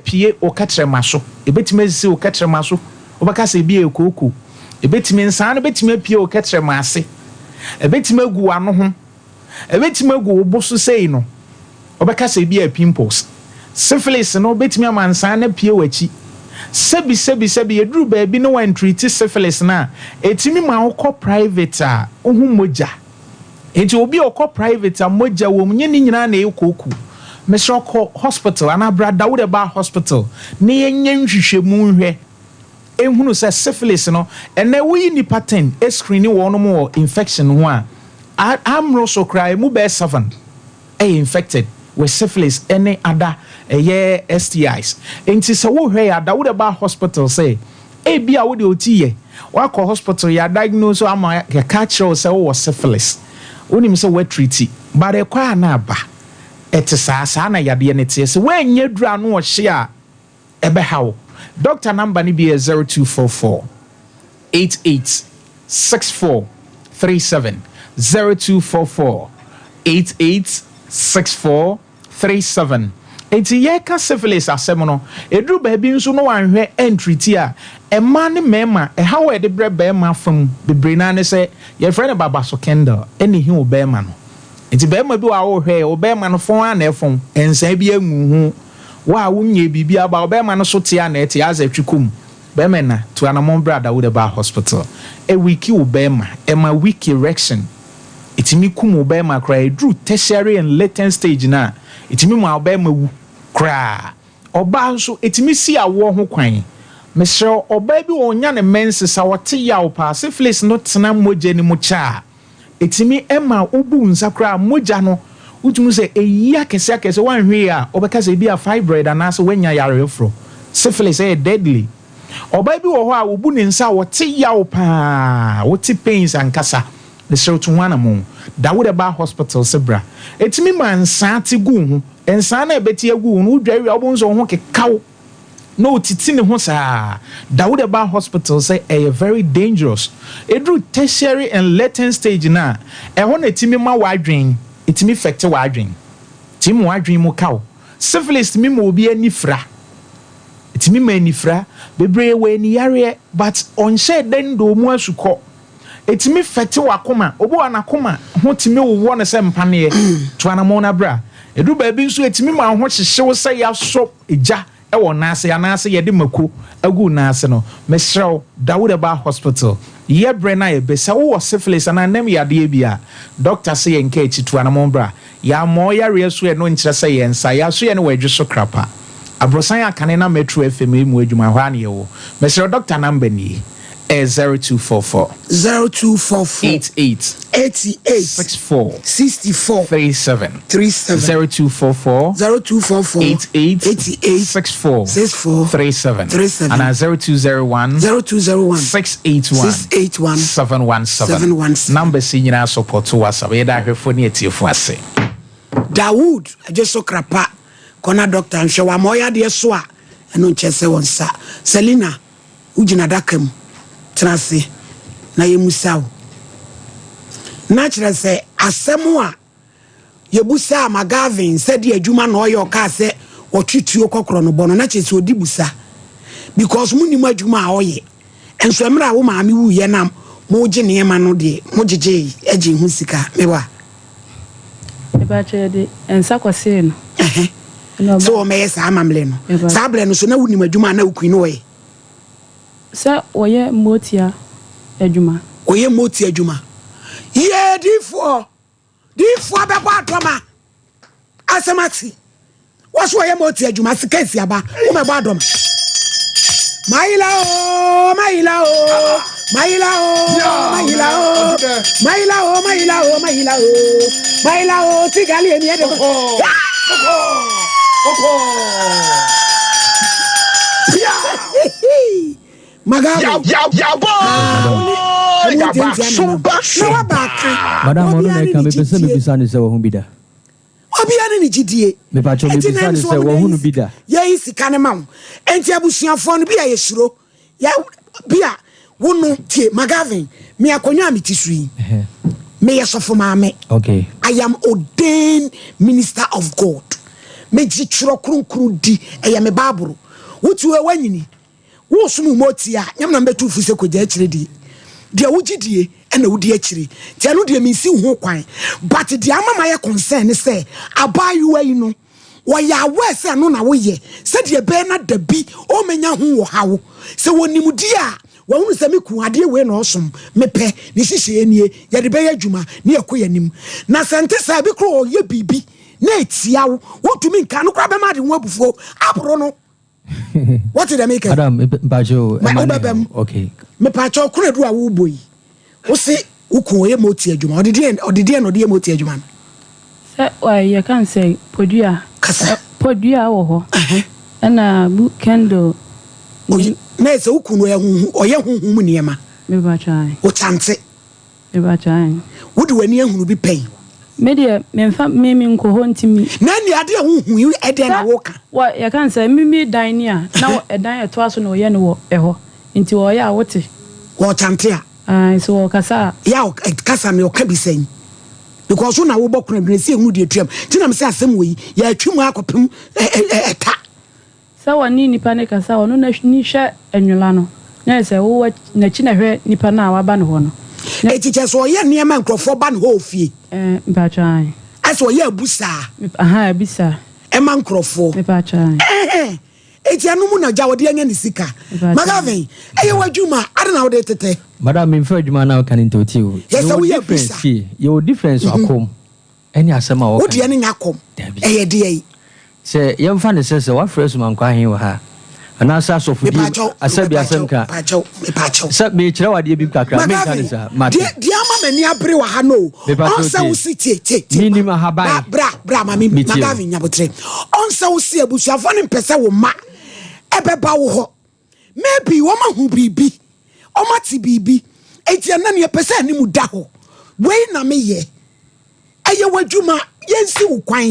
E: pue wo kɛtrɛma so, ɛbɛtumi asisi wo kɛtrɛma so, wobɛka sɛ ebi yɛ kooko, ɛbɛtumi nsaa no bɛtumi apue wo kɛtrɛma ase, ɛbɛtumi agu w'ano ho. Ɛbɛtumi agu wo bo so sei no, wobɛka sɛ ebia pimples. Syphilis no bɛtumi ama nsaa no apue w'akyi. Sɛbi sɛbi sɛbi, ɛduru baabi na wɔantreati syphilis no a, ɛtumi ma wokɔ private a, wohu mogya. Enti obi a ɔkɔ private a mogya wɔ mu, nyɛ ne nyinaa na ɛyɛ kooko. Mesrɛ wo kɔ hospital anaa bra Dawud Ɛbaa Hospital na yɛnyɛ nhwehwɛmu nhwɛ. Nhunu sɛ syphilis no, ɛnnɛ woyi nnipa ten screeni wɔnom wɔ infection ho a, ammoro so koraa ɛmu bɛyɛ seven yɛ infected with syphilis ɛne ada ɛyɛ STIs. Nti sɛ wohwɛ yɛ ada wode ba hospital sɛ ebia wode oti yɛ, woakɔ hospital yɛ diagnose ama yɛka akyerɛ wo sɛ wowɔ syphilis, wonim sɛ woatreati but ɛkɔ a na aba. Ɛte saa, saa na yadeɛ no teɛ. Sɛ woannya aduru ano ɔhye a, ɛbɛha wo. Doctor number no bi yɛ 0244 88 64 37, 0244 88 64 37. Enti yɛreka syphilis asɛm no, ɛduru baabi nso na wanhwɛ antriti a, mmaa ne mmarima, ɛhaw a ɛde brɛ barima afa mu bebree no ara ne sɛ, yɛfrɛ no babaso kendall, ɛna ɛhi wo barima no. Enti barima bi wɔ hɔ a worehwɛ, wo barima no fɔn ara na ɛfɔn, nsaa bi angu ho. Wo a wonyɛɛ biribiara ba ɔbɛrima no so te a na ɛte adze twe kɔ mu. Bɛrima na, tu anamɔn bra Dawuda Bar Hospital. Ɛwiki wo bɛrima, ɛma weak erection, ɛtumi kum wo bɛrima koraa, ɛduru tertiary and latent stage no a, ɛtumi ma wo bɛrima wu koraa. Ɔbaa nso, ɛtumi si awoɔ ho kwan. Mesrɛ wo, ɔbaa bi wɔ hɔ ɔnya ne menses a ɔte yaw paa, syphilis no tena mogya no mu kyɛ a, Ɛtumi ma wobu wo nsa koraa a, mogya no, wotumi hu sɛ ɛyi akɛseɛ akɛseɛ, woanhwɛ yie a, wobɛka sɛ ebia fibroid anaasɛ woanya yareɛ foforɔ. Syphilis ɛyɛ deadly. Ɔbaa bi wɔ hɔ a, wobu ne nsa a, ɔte yaw pa ara, wote pains ankasa. Mesrɛ wo tu ho anamɔn. Da wo dɛ ba hospital sɛ bra. Ɛtumi ma nsaa te gu wo ho. Nsaa no a ɛbɛte agu wo ho no, wodware wie a, wobɛhu sɛ wo ho keka wo. na otiti ne ho saa Dawuda baa hospital sɛ ɛyɛ very dangerous ɛduru tertiary and latent stage no a ɛhɔ na ɛtumi ma w'adwen ɛtumi fɛkte w'adwen ɛtumi ma w'adwen mu ka wo syphilis tumi ma obi ani fira ɛtumi ma anifira bebree wɔ aniyareɛ but ɔnhyɛɛ da ndɔɔ mu asukɔ ɛtumi fɛte w'akoma obi wɔ n'akoma ho tumi wowɔ no sɛ mpaneɛ to anamɔn no abra ɛduru baabi nso ɛtumi ma wo ho hyehye wo sɛ yɛasɔ gya wɔ nan ase anaase yɛde mako agu wo nan ase no, mesrɛ wo, da wo dɛ ba hospital. Yɛ berɛ no a yɛbɛ, sɛ wowɔ syphilis anaa nam yadeɛ bi a, doctor se yɛn nka akyi, tu anamɔn bra. Yɛammɔ wo yareɛ so ɛno nkyerɛ sɛ yɛn nsa, yɛaso yɛne wɔ adwo so krapa. Aborosan a kane na Metro FM yi mu adwuma, ɛhɔ ara na yɛwɔ. Mesrɛ wo, doctor number nie. Ɛyɛ 0244.
A: 0244.
E: 88.
A: 88.
E: 64.
A: 64.
E: 37.
A: 37.
E: 0244.
A: 0244.
E: 88.
A: 88.
E: 64.
A: 64.
E: 37.
A: 37.
E: Anaa 0201.
A: 0201.
E: 681.
A: 681.
E: 717.
A: 717.
E: Numbers yi nyinaa support WhatsApp. Yɛda ahwɛfoɔ ne atiefoɔ ase.
A: Dawood Adwoso Krapa kɔ na doctor nhwɛ wo ama ɔyɛ adeɛ so a ɛno nkyɛ sɛ wo nsa. Selina Wogyina adaka mu tena ase na yɛmmisa wo. Na kyerɛ sɛ asɛm a yɛbusaa McGavin sɛ deɛ adwuma na ɔyɛ ɔkaa sɛ ɔtwe tuo kɔkorɔ no bɔ no na kyerɛ sɛ ɔdi busa because monim adwuma a ɔyɛ. Nso mmerɛ a wo maame wuiɛ na Mogye nneɛma no deɛ, mogyegyee gyee ho sika, meboa?
B: Mepakyɛ yɛde nsa kɔsee no.
A: Ɛhɛ. Sɛ wɔmmɛyɛ saa amammerɛ no. Saa berɛ no so na wonim adwuma a na wo kunu no ɔyɛ?
B: Sɛ wɔyɛ motia adwuma.
A: Wɔyɛ motia adwuma. Yee diifoɔ! Diifoɔ bɛbɔ adɔma. Asɛm ate. Wɔ so wɔyɛ moti adwuma sika esi aba. Wo mɛbɔ adɔma. Mayila o, mayila o, mayila o, mayila o, mayila o, mayila o, mayila o, mayila o, tigali emi ɛde. Magabi.
D: Yabɔ! Yaba! Sumba!
A: Na waba aka.
C: Madam, ɔno na ɛka mepɛ sɛ mebisa no sɛ wahu bi da.
A: Obiara ne ne gyidie.
C: Mepakyɛw
A: Enti na
C: mebisa
A: ɛm
C: no
A: sɛ
C: sɛ
A: wɔn
C: wahu
A: na
C: no bi da.
A: yɛyi sika no ma wo. Enti abusuafoɔ no bi a yɛsuro. Yɛ bi a wo no tie Magavin me akonnwa a mete so yi. Meyɛ sɔfo maame.
C: Okay.
A: I am ordained minister of God. Megye twerɛ kronkron di. Ɛyɛ me Bible. Wote hɔ a woanyini. Woresom wo motie a, nyɛ me na mebɛtu wo fo sɛ kɔgya akyire die. Deɛ wogye die na wodi akyire. Nti ɛno deɛ mensi wo ho kwan. But deɛ ama mayɛ concern ne sɛ abaayewa yi no, ɔyɛ aware sɛ ɛno na woyɛ sɛdeɛ ɛbɛyɛ na da bi ɔmmɛnya ho ɔhaw. Sɛ ɔnim deɛ a, wahunu sɛ me kunu adeɛ wei na ɔsom, mepɛ, ne nhyehyɛeɛ nie, yɛde bɛyɛ adwuma na yɛkɔ yɛn anim. Na sɛ ɛnte saa a, ebi koraa ɔyɛ biribi na ɛtia wo, wontumi nka, ɛno koraa bɛma ade ho abufuo aboro no. Wote deɛ meka yi?
C: Madam, mpakyɛ o,
A: Ma
C: ɛma ne
A: wobɛba mu.
C: Okay.
A: Mepakyɛ ɔkono aduru a wobɔ yi, wo se wo kun ɔyɛ moti adwuma, ɔde deɛ ɔde deɛ na ɔde yɛ moti adwuma no?
B: Sɛ ɔyɛ yɛka no sɛ podua.
A: Kasa.
B: Podua wɔ hɔ. Ɛna bu candle.
A: Oyi, na ɛsɛ wo kun no ɔyɛ honhom ɔyɛ honhom mu nneɛma.
B: Mepakyɛ ae.
A: Wokyante.
B: Mepakyɛ ae.
A: Wode w'ani ahunu bi pɛn?
B: Me deɛ memfa me menkɔ hɔ nti me.
A: Na ɛnneɛ adeɛ a wohu yi ɛdeɛn na
B: Sɛ
A: woka?
B: wɔ yɛka no sɛ me me dan ni a na wɔ ɛdan a ɛtoa so na wɔyɛ no wɔ ɛhɔ nti wɔyɛ a wote.
A: Wɔkyante a.
B: Ae sɛ wɔkasa a.
A: Yɛ a ɔk kasa no ɔka bi sɛn? Because wo na wobɔ kono adwene sɛ ehunu deɛ etuam nti na mesɛ asɛm wɔ yi yɛatwi mu akɔpem ɛ ɛ ɛ ɛta.
B: Sɛ wɔne nipa no kasa a, ɔno n'ani hwɛ nwola no, na ayɛ sɛ wowɔ n'akyi na ɛhwɛ nipa no a waba ne hɔ no. Na.
A: Enti kyerɛ sɛ ɔyɛ nneɛma a nkurɔfoɔ ba ne hɔ wɔ fie?
B: Ɛɛ, mpakyɛw, ae.
A: Ayɛ sɛ ɔyɛ abusaa.
B: Mep, ahaa, abisaa.
A: Ɛma nkurɔfoɔ.
B: Mepakyɛw, ae.
A: Ɛhɛn, enti ɛno mu na gya wɔde anya ne sika.
B: Mepakyɛw.
A: Magavin, ɛyɛ w'adwuma, adɛn na wode retetɛ?
C: Madam, memfa adwuma no a woka no ntawti o.
A: Yɛ sɛ
C: Yɛwɔ
A: woyɛ
C: difference,
A: abusa.
C: tie, yɛwɔ difference wɔ akɔm. Ɛne asɛm a
A: Wo
C: wɔka
A: deɛ
C: no.
A: no nyɛ akɔm,
C: Dabi.
A: ɛyɛ deɛn?
C: Sɛ yɛmfa no sɛ sɛ wɔafrɛ Somankwaa Ahen wɔ ha a, anaasɛ asɔfodie mu,
A: Mepaakyɛw,
C: asɛ bi
A: mepaakyɛw,
C: asɛm ka.
A: mepaakyɛw, mepaakyɛw.
C: Sɛ merekyerɛ wo adeɛ bi kakra, menka no
A: Magavin,
C: saa. Mate.
A: deɛ, deɛ ama m'ani abere wɔ ha no o,
C: Mepaakyɛw
A: ɔnsɛ wo
C: tie.
A: se tie, tie, tie,
C: Menim
A: ma,
C: ahaban.
A: ba, bra, bra ma me,
C: Metie wo.
A: Magavin, nyabotere. Ɔnsɛ wo se abusuafoɔ no mpɛ sɛ wo mma ɛbɛba wo hɔ. Maybe wɔn ahu biribi, wɔn ate biribi, enti ɛnna no yɛpɛ sɛ anim da hɔ. Wei na meyɛ. Ɛyɛ w'adwuma, yɛnsi wo kwan,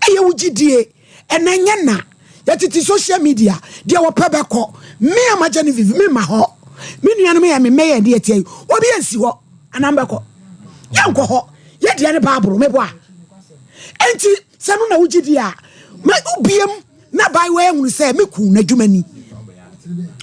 A: ɛyɛ wo gyidie. Ɛnna ɛnyɛ na. Yɛtete social media, deɛ wɔpɛ bɛkɔ. Me a magya ne vivi, memma hɔ. Me nuanom yɛ me mmɛyɛ deɛ ɛteɛ yi, obi ansi hɔ, anaa mbɛkɔ. Yɛnkɔ hɔ. Yɛdeɛ ne Bible, meboa. Enti sɛ no na wogye di a, ma wobiem na abaayewa yi ahunu sɛ me kun n'adwuma ni.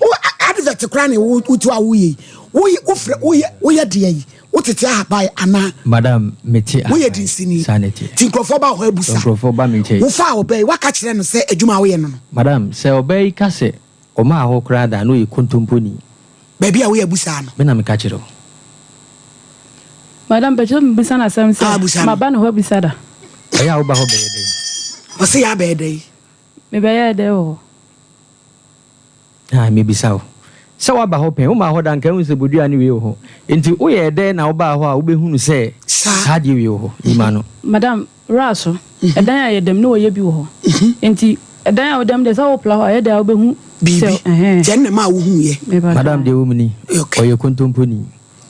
A: Wo advert koraa na wotu a woyɛ yi. Woyɛ wofrɛ woyɛ woyɛ deɛ yi. Wotete ahaban anaa?
C: Madam, mete ahaban.
A: Woyɛ dinsini.
C: Saa na ɛteɛ.
A: Nti nkurɔfoɔ ba hɔ abusa.
C: Nkurɔfoɔ ba me nkyɛn.
A: Wofaa ɔbaa yi, woaka kyerɛ no sɛ adwuma a woyɛ no no.
C: Madam, sɛ ɔbaa yi ka sɛ ɔmaa hɔ koraa da a, na ɔyɛ kontomponi.
A: Baabi a woyɛ abusaa no.
C: Me na meka kyerɛ wo.
B: Madam, mpɛkyɛ sɛ mebisa no asɛm sɛ,
A: Ah, busa no.
B: maba ne hɔ abisa da?
C: Ɛyɛ a woba hɔ bɛyɛ dɛn?
A: Ɔse yɛ abɛyɛ dɛn?
B: Mebɛyɛɛ dɛn wɔ hɔ?
C: Ah, mebisa wo. Sɛ woaba hɔ pɛn, womaa hɔ da nka wohu sɛ bodua ne wei wɔ hɔ. Enti woyɛɛ dɛn na wobaa hɔ a wobɛhunu sɛ saa adeɛ wei wɔ hɔ? Yi m'ano.
B: Madam, Raso, ɛdan a yɛda mu na wɔyɛ bi wɔ hɔ. Enti ɛdan a woda mu deɛ sɛ wopla hɔ a, ɛyɛ dɛn a wobɛhu
A: Biribi.
B: sɛ ɛhɛn.
A: Nti ɛno na ɛmaa wohuiɛ?
B: Mepa
C: Madam, deɛ ɛwɔ mu ni,
A: Okay.
C: ɔyɛ kontomponi.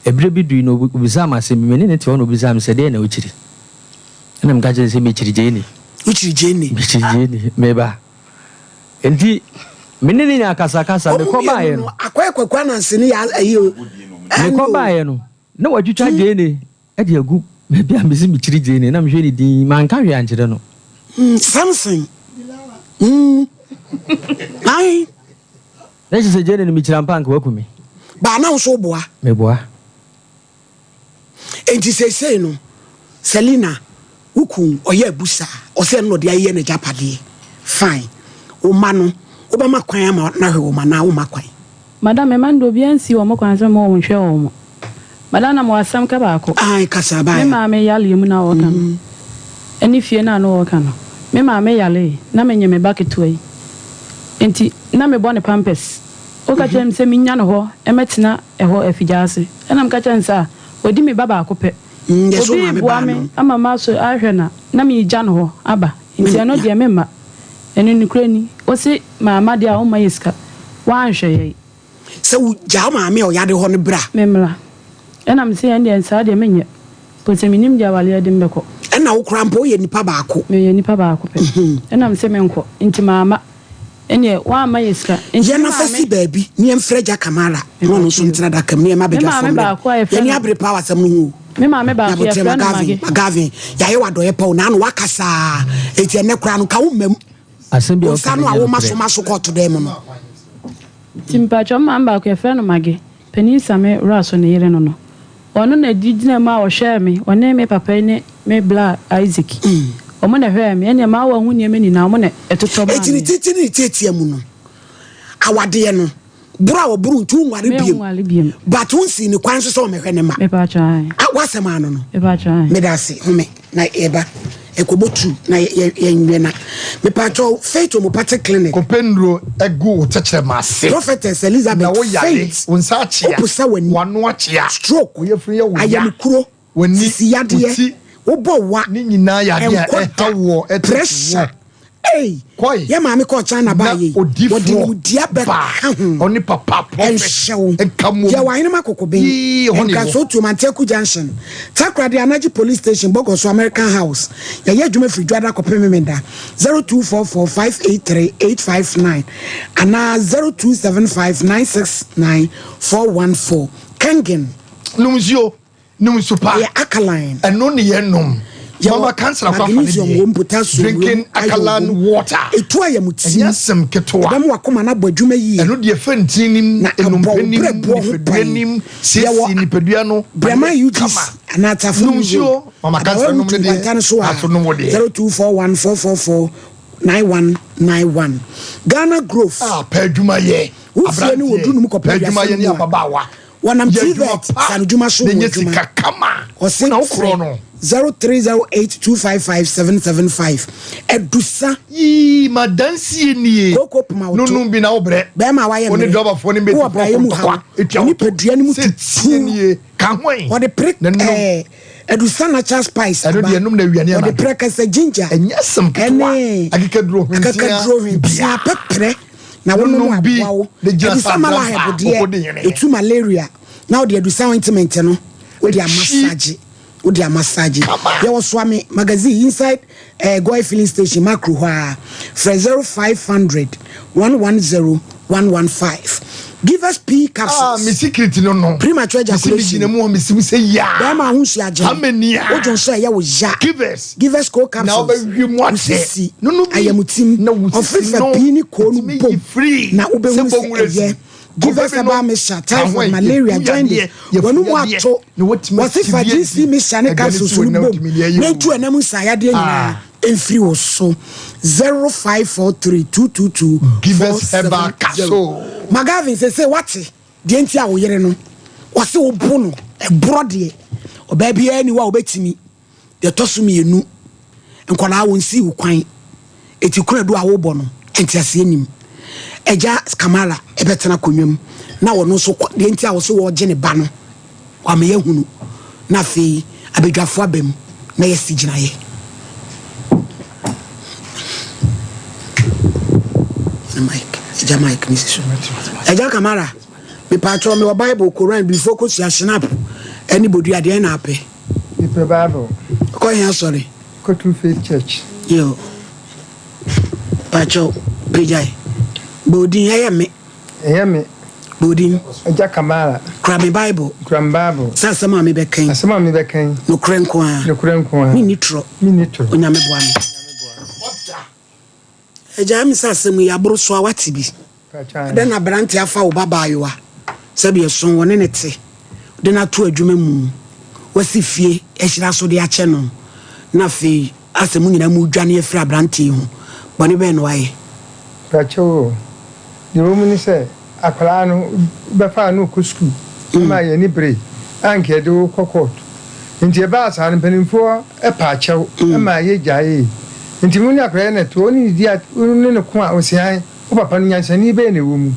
C: Ɛberɛ bi dui no, ɔbisaa me asɛm bi. Me ne no te hɔ na ɔbisaa me sɛ, Deɛn na wokyiri? Ɛna meka kyerɛɛ no sɛ, Mekyiri gyeene.
A: Wokyiri gyeene?
C: Mekyiri gyeene. Meba. Enti me ne no nyaa akasakasa.
A: Wɔn
C: Mekɔ
A: mmienu
C: baeɛ
A: no,
C: no.
A: Akɔyɛ Kwaku Ananse ne yɛ ayi o.
C: Mekɔ baeɛ no, na watwitwa gyeene de agu baabi a mese mekyiri gyeene. Na mehwɛ no dinn, manka hwee ankyerɛ no.
A: Samson. Mm. Ae.
C: Na kyerɛ sɛ gyeene no mekyiri ampa anka waku me.
A: Baa na wo nso woboa?
C: Meboa.
A: Enti seesei no, Selina, wo kun, ɔyɛ abu saa, ɔsɛ ɛno na ɔde ayeyɛ n'agyapadeɛ. Fine. Wo mma no, wobɛma kwan ama no ahwɛ wɔn anaa womma kwan?
B: Madam, me mma no deɛ obiara nsii wɔn kwan sɛ mma wɔnhwɛ wɔn. Madam, na mewɔ asɛm ka baako.
A: Ae, kasa,
B: Me
A: baeɛ.
B: maame yareɛ mu na wɔreka no, ɛne fie no a na wɔreka no. Me maame yaree, na menye me ba ketewa yi. Enti na mebɔ no pampers. Woka kyerɛɛ me sɛ mennya no hɔ mmɛtena ɛhɔ afigyaase. Ɛna meka kyerɛɛ no sɛ, Ah, wadi me ba baako pɛ.
A: Yɛ sɛ wo
B: Obi
A: maame
B: reboa
A: baa
B: me
A: no.
B: ama masɔ ahwɛ no a, na meregya no hɔ aba. Enti ɛno
A: Mennya.
B: deɛ memma. Ɛno nokorɛ ni. Wose mamma deɛ a, womma yɛ sika. Woanhwɛ yɛn.
A: Sɛ wogya wo maame a ɔyare hɔ no bra.
B: Memmra. Ɛna mese ɛndeɛ saa deɛ menyɛ. Mpo sɛ mennim deɛ awareɛ de me bɛkɔ.
A: Ɛna wo koraa mpo woyɛ nipa baako.
B: Meyɛ nipa baako pɛ. Ɛna mese menkɔ. Nti mamma. Ɛnneɛ woamma yɛ sika. Nti
A: Yɛn
B: me
A: afa si
B: maame.
A: baabi na yɛmfrɛ Agya Kamara na ɔno nso
B: Mepakyɛ o.
A: ntena adaka mu na yɛmma
B: Me
A: badwafoɔ
B: maame
A: mmra mu.
B: baako a yɛfrɛ
A: Yɛn ani
B: no.
A: abere paa wɔ asɛm no ho o.
B: Me maame baako
A: Nyaboterɛ
B: yɛfrɛ no
A: Magavin,
B: Mage.
A: Magavin, yɛayɛ wo adɔeɛ pa o, naano woakasa aa, enti ɛnnɛ koraa no nka wo mma mu.
C: Asɛm bi a
A: Wo
C: woka
A: nsa
C: no
A: ano a
C: nyɛ
A: woma
C: nokorɛ.
A: so ma so kɔɔto dan mu no.
B: Nti mepakyɛ me maame baako yɛfrɛ no Mage, Panin Same Wuraso ne yere no no. Ɔno na di gyina mu a ɔhwɛɛ me, ɔne me papa yi ne me bla Isaac. Wɔn na ɛhwɛɛ me, ɛnneɛ m'awa ho nneɛma nyinaa wɔn na ɛtotɔ maa
A: Enti ne
B: me.
A: titi ne ne tiatia mu no, awadeɛ no, boro a ɔboro nti wonware biom,
B: Menware biom.
A: but wonsii ne kwan nso sɛ ɔmmɛhwɛ ne mma.
B: Mepakyɛ ae.
A: Ah, w'asɛm ano no.
B: Mepakyɛ ae.
A: Meda ase, home na yɛba. Ɛkɔbɔ tu na yɛnwɛ na. Mepakyɛ Faith Homeopathic Clinic.
D: Kɔpɛ nnuro gu wo tɛkyerɛma ase.
A: Prophetess Elizabeth
D: Na wo yare,
A: Faith.
D: wo nsa akyea,
A: Woposa w'ani.
D: w'ano akyea,
A: Stroke,
D: wo yafunu yɛ wo ya,
A: ayamkuro,
D: w'ani,
A: sisi
D: wo
A: yadeɛ,
D: ti,
A: wobɔ wa,
D: ne nyinaa yɛ adeɛ a
A: ɛnkɔ
D: ɛha
A: da,
D: woɔ, ɛtete
A: pressure.
D: woɔ.
A: Ei,
D: Kɔe
A: yɛ maame kɔɔ China
D: na
A: baa yei, wɔde
D: odifoɔ
A: nimdeɛ
D: baa,
A: bɛka ho.
D: ɔne papa prophet
A: Ɛnhyɛ wo.
D: nka mmom.
A: Yɛwɔ Ahenem Akokoben,
D: Yii, ɛhɔ na yɛwɔ.
A: Nkraso Tuom, Anteaku Junction, Takoradi Anagye Police Station, Bogoso American House. Yɛyɛ adwuma firi Dwoada kɔpem Memenda. 0244 583 859 anaa 0275 969 414. Kengen.
D: Nom nsuo. Nom nsu pa.
A: Ɛyɛ alkaline.
D: Ɛno ne yɛ nom.
A: Yɛwɔ
D: Mama cancer akɔ afa ne
A: magnesium
D: deɛ.
A: wom, potassium wom,
D: Drinking
A: iron
D: alkaline
A: wom.
D: water.
A: Etu ayamtim.
D: Ɛnyɛ asɛm ketewa.
A: Ɛbɛma w'akoma no abɔ adwuma yie.
D: Ɛno deɛ ɛfa ntini nim,
A: Na ɛbɔ
D: nnompe
A: wo
D: nim,
A: berɛboɔ ho
D: nipadua
A: ban.
D: nim, siesie
A: Yɛwɔ
D: nipadua no.
A: Brɛman
D: Ayɛ
A: UGC
D: kama.
A: anaa Tafo
D: Nom
A: New
D: nsuo.
A: Road.
D: Mama cancer
A: Abawa
D: nom
A: Route
D: ne deɛ.
A: Nkwanta no so a,
D: Aso nom wo deɛ.
A: 0241 444 9191. Ghana Growth.
D: Ah, pɛ adwuma yɛ.
A: Wo fie ne wɔ
D: Aberanteɛ,
A: dunum kɔpɛ
D: pɛ adwuma
A: aduasa
D: yɛ ne
A: no mu a.
D: ababaawa.
A: Wɔnam
D: Yɛ adwuma
A: TVET
D: pa
A: sanodwuma so
D: na
A: wɔ
D: nya
A: adwuma.
D: sika kama.
A: Ɔse
D: Wo na wokorɔ
A: frɛ
D: no.
A: 0308255775. Adusa.
D: Yii, m'adansie nie.
A: Kooko poma wo to.
D: Nonom bi na wobrɛ.
A: Bɛrima a wayɛ
D: Wo ne
A: mmerɛ.
D: drɔbafoɔ no
A: Wowɔ
D: mmɛti
A: brayɛ mu
D: pɔnkɔ
A: haw.
D: ntɔkwa. Etua
A: Wo
D: wo to.
A: nipadua no mu
D: Sɛ
A: tutu.
D: tie nie. Ka ho ɛ.
A: Wɔde pere
D: Na nom.
A: ɛɛ Adusa natural spice
D: Ɛno
A: aba.
D: deɛ nom na awia ne
A: Wɔde
D: anadwo.
A: pere kɛsɛ ginger.
D: Ɛnyɛ asɛm ketewa.
A: Ɛne
D: Akekaduro hwentia.
A: akakaduro hwentia
D: Bia.
A: pɛprɛ na wonom
D: Nonom bi
A: aboa wo.
D: na gyina
A: Adusa
D: saa
A: malahɛb
D: drampa
A: deɛ
D: ɔkɔdi hene.
A: ɛtu malaria na wode adusa ointment no wode
D: Akyi.
A: amasagye wode amasagye.
D: Kama.
A: Yɛwɔ Soame magazine inside eh, Goy filling station Makro hɔ a frɛ 0500 110 115. Give us pee
D: Ah,
A: capsules.
D: me secret no no.
A: Premature
D: Mesi me
A: ejaculation.
D: gyina mu hɔ mesi mu sɛ yaa.
A: Bɛrima ho nsuo agye.
D: How many a?
A: Wodwo nso a ɛyɛ wo ya.
D: Give us.
A: Give us cold
D: Na
A: capsules.
D: wobɛhwie mu akyɛ.
A: Wosisi.
D: No no bi.
A: Ayamutim.
D: Na wo sisi
A: Ɔfefa
D: no.
A: pii ne koo no
D: Ɛtumi yi
A: bom.
D: free.
A: Na wobɛhunu
D: Sɛ
A: sɛ
D: bɔnwura si.
A: ɛyɛ. Give us
D: Kɔfɛ bi
A: herbal
D: no.
A: mixture,
D: Ka ho
A: typhoid,
D: ɛ.
A: malaria,
D: Yɛfu
A: jaundice.
D: yadeɛ. Yɛfu
A: Wɔn mu
D: yadeɛ.
A: ato.
D: Na watumi
A: Wɔsi fa
D: ati bi
A: GC
D: adi.
A: mixture ne
D: Aduane
A: capsules
D: si wɔ
A: no
D: na
A: bom.
D: wotumi de ayɛ
A: Na
D: o.
A: etu ɛnam nsayadeɛ nyinaa
D: Ah.
A: mfiri wo so. 0543 222
D: Give us herbal
A: 470.
D: capsule.
A: Magavin sɛ sɛ wate deɛ nti a wo yere no wɔse wo bo no ɛborɔ deɛ ɔbaa biara ni hɔ a wobɛtumi deɛ ɛtɔ so mmienu nkwadaa wɔn sii wo kwan eti kunadu a wobɔ no nteaseɛ nim agya Kamala ɛbɛtena akonnwa mu na wɔn nso deɛ nti a wɔso wɔregye ne ba no wama yɛahunu na afei abadwafoɔ aba mu na yɛasi gyinaeɛ. Mike, agya Mike ne si so. Agya Kamara, mepatwɔ mewɔ Bible, Koran, bifo kosua, Schnapp, ɛne bodua deɛ na apɛ.
F: Mepɛ Bible.
A: Kɔ yɛn asɔre.
F: Kɔ True Faith Church.
A: Yo. Patwɔ, pagyae. Bɔ odin, ɛyɛ me.
F: Ɛyɛ me.
A: Bɔ odin.
F: Agya Kamara.
A: Kura me Bible.
F: Kura me Bible.
A: Sɛ asɛm a mebɛka yi.
F: Asɛm a mebɛka yi.
A: Nokorɛ nko ara.
F: Nokorɛ nko ara.
A: Menni torɔ.
F: Menni torɔ.
A: Onyame boa me. Agya, ɛmi sɛ asɛm yi aboro so a wate bi. Dɛn na aberante afa wo ba baayewa sɛbi ɛso wɔne ne te de no ato adwuma mu. wasi fie ahyira so de akyɛ no, na afei asɛ mo nyinaa modwane afiri aberanteɛ yi ho. Bɔne bɛn na wayɛ?
F: Pakyɛw o, deɛ ɛwɔ mu ne sɛ akwadaa no wobɛfaa no rekɔ sukuu ma yɛn ani beree a anka yɛde wo rekɔ kɔɔto. Nti ɛbaa saa no mpanimfoɔ paa kyɛw maa yɛgyaee. Nti mo ne akwadaa yi na ɛte hɔ, wo ne no di a, wo ne no ko a, ɔse ae, wo papa no nyansani bɛn na ɛwɔ mu?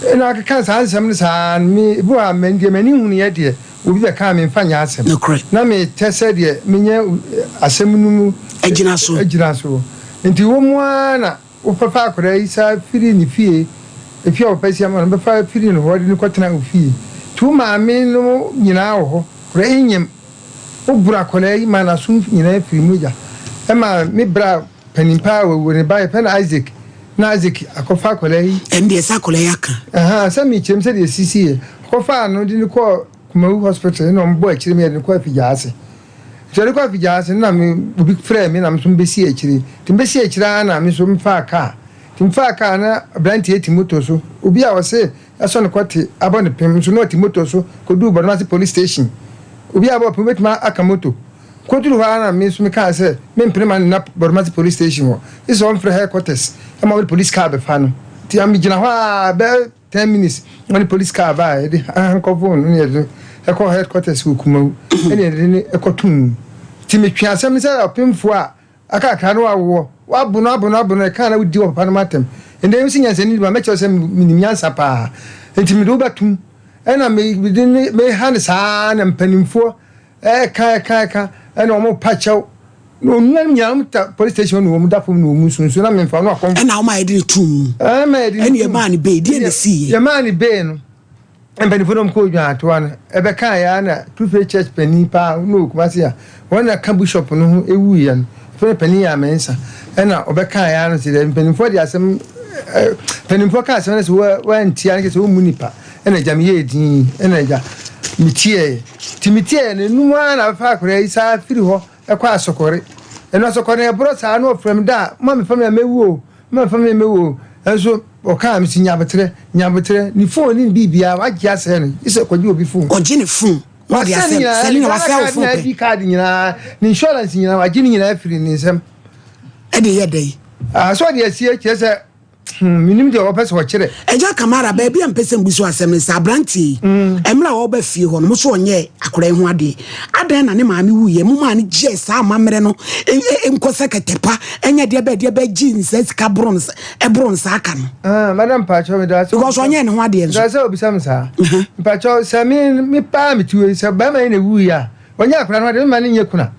F: Ɛna akeka saa nsɛm no saa no, me, ebi wɔ hɔ a, deɛ m'ani hunuiɛ deɛ, obi bɛka a memfa nyɛ asɛm.
A: Nokorɛ.
F: Na metɛ sɛ deɛ menya asɛm no mu
A: Agyinasoɔ.
F: agyinasoɔ. Nti wɔ mu ara na wobɛfa akwadaa yi saa firi ne fie, efie a wɔpɛ si ama no, wobɛfa firi no hɔ de no kɔtena wo fie. Nti wo maame nom nyinaa wɔ hɔ, akwadaa yi nyem. Woboro akwadaa yi ma n'aso nyinaa firi mogya. Ɛma me bra panin paa a wawu, ne ba yɛfrɛ no Isaac, na Isaac akɔfa akwadaa yi.
A: Ɛndeɛ sɛ akwadaa yi aka.
F: Ahaa, sɛ mekyerɛ mu sɛdeɛ ɛsisiiɛ. Ɔkɔfaa no de no kɔɔ Kumawu hospital ɛna wɔbɔɔ akyire ma yɛde no kɔɔ Afigyaase. Nti yɛde kɔɔ Afigyaase no na me obi frɛɛ me na me nso mebɛsii akyire. Nti mebɛsii akyire ara na me nso mefaa kaa. Nti mefaa kaa na aberanteɛ te moto so. Obi a ɔse yɛasɔ no kɔte abɔ no pem nso na ɔte moto so kɔduu Bɔdɔmase police station. Obi a abɔ pem wobɛtumi aka moto. Kɔduru hɔ ara na me nso mekaa sɛ mempene ma no nna Bɔdɔmase police station hɔ. Gye sɛ ɔmfrɛ headquarters ma wɔde police car bɛfa no. Nti megyina hɔ ara bɛyɛ Ten minutes na ɔde police car baa yɛde handcuff no na yɛde no kɔɔ headquarters wɔ Kumawu ɛna yɛde no kɔtoo mu. Nti metwe asɛm no sɛ ɔpemfoɔ a aka akra no awoɔ wabo no abo no abo no ɛkaa na wodi wɔ papa no atɛm. Ɛnde wo sɛ nyansani de ma mɛkyerɛ wo sɛ menim nyansa paa nti mede wo bɛtom ɛna mede no meha no saa na mpanimfoɔ Ɛka ɛka ɛka ɛna wɔn pa kyɛw na onua no nyinaa wɔn ta police station na wɔn da fam na wɔn nsu nsu na mmefa no akɔm.
A: Ɛna wɔn a yɛde ne tum mu.
F: Ɛna yɛde ne
A: tum. Ɛna yɛmaa ne bee deɛ na esi yɛ.
F: Yɛmaa ne bee no mpanyinfoɔ na wɔn kɔ odwan atoa no ɛbɛka yɛ na True Faith Church panyin paa na wɔ Kumasi a wɔn na ka bishop no ho ewu yɛ no efɛn no panyin yɛ amɛnsa ɛna ɔbɛka yɛ ano sɛ dɛ mpanyinfoɔ de asɛm ɛ mpanyinfoɔ ka asɛm no sɛ wɔantia no kyɛ sɛ wɔn mu nipa ɛna gya meyɛɛ dinn ɛna gya metieeɛ. Nti metieeɛ no, enum ara na bɛfa akwadaa yi saa firi hɔ kɔ asɔkɔre. Ɛno asɔkɔre no ɛborɔ saa na ɔfrɛ me da a, mma mefa me a mɛwu o, mma mefa me a mɛwu o. Ɛnso ɔkaa me si nyaboterɛ, nyaboterɛ, ne phone ne ne biribiara wagye asɛe no, gye sɛ kɔgye obi phone.
A: Ɔgye ne phone na ɔde
F: Wasɛe ne
A: asɛe no,
F: nyinaa, ne
A: Selina
F: Ghana
A: wasɛe wo
F: card
A: phone
F: ne
A: pɛ.
F: ID card nyinaa, ne insurance nyinaa wagye ne nyinaa afiri ne nsam.
A: Ɛde yɛ dɛn?
F: Ah, sɛ ɔde asie kyerɛ sɛ Hmm, menim deɛ wɔpɛ sɛ wɔkyerɛ.
A: Agya Kamara, baabi a mpɛ sɛ mbu so asɛm ne sɛ aberanteɛ yi, mmerɛ a ɔreba fie hɔ no, mo so ɔnyɛɛ akwadaa yi ho adeɛ. Adɛn na ne maame wuiɛ, mo maa no gyɛɛ saa amammerɛ no nkɔ sɛ kɛtɛpa, ɛnyɛ deɛ bɛɛ deɛ bɛɛ gyee ne saa sika boro no ɛboro no saa ka no.
F: Ah, madam mpakyɛw, meda sɛ
A: Because ɔnyɛɛ ne ho adeɛ nso.
F: Meda sɛ obisa me saa. Mpakyɛw, sɛ me me paa me tiwe, sɛ bɛrima yi na ewuiɛ a, ɔnyɛ akwadaa no adeɛ, me ma no nyɛ kuna.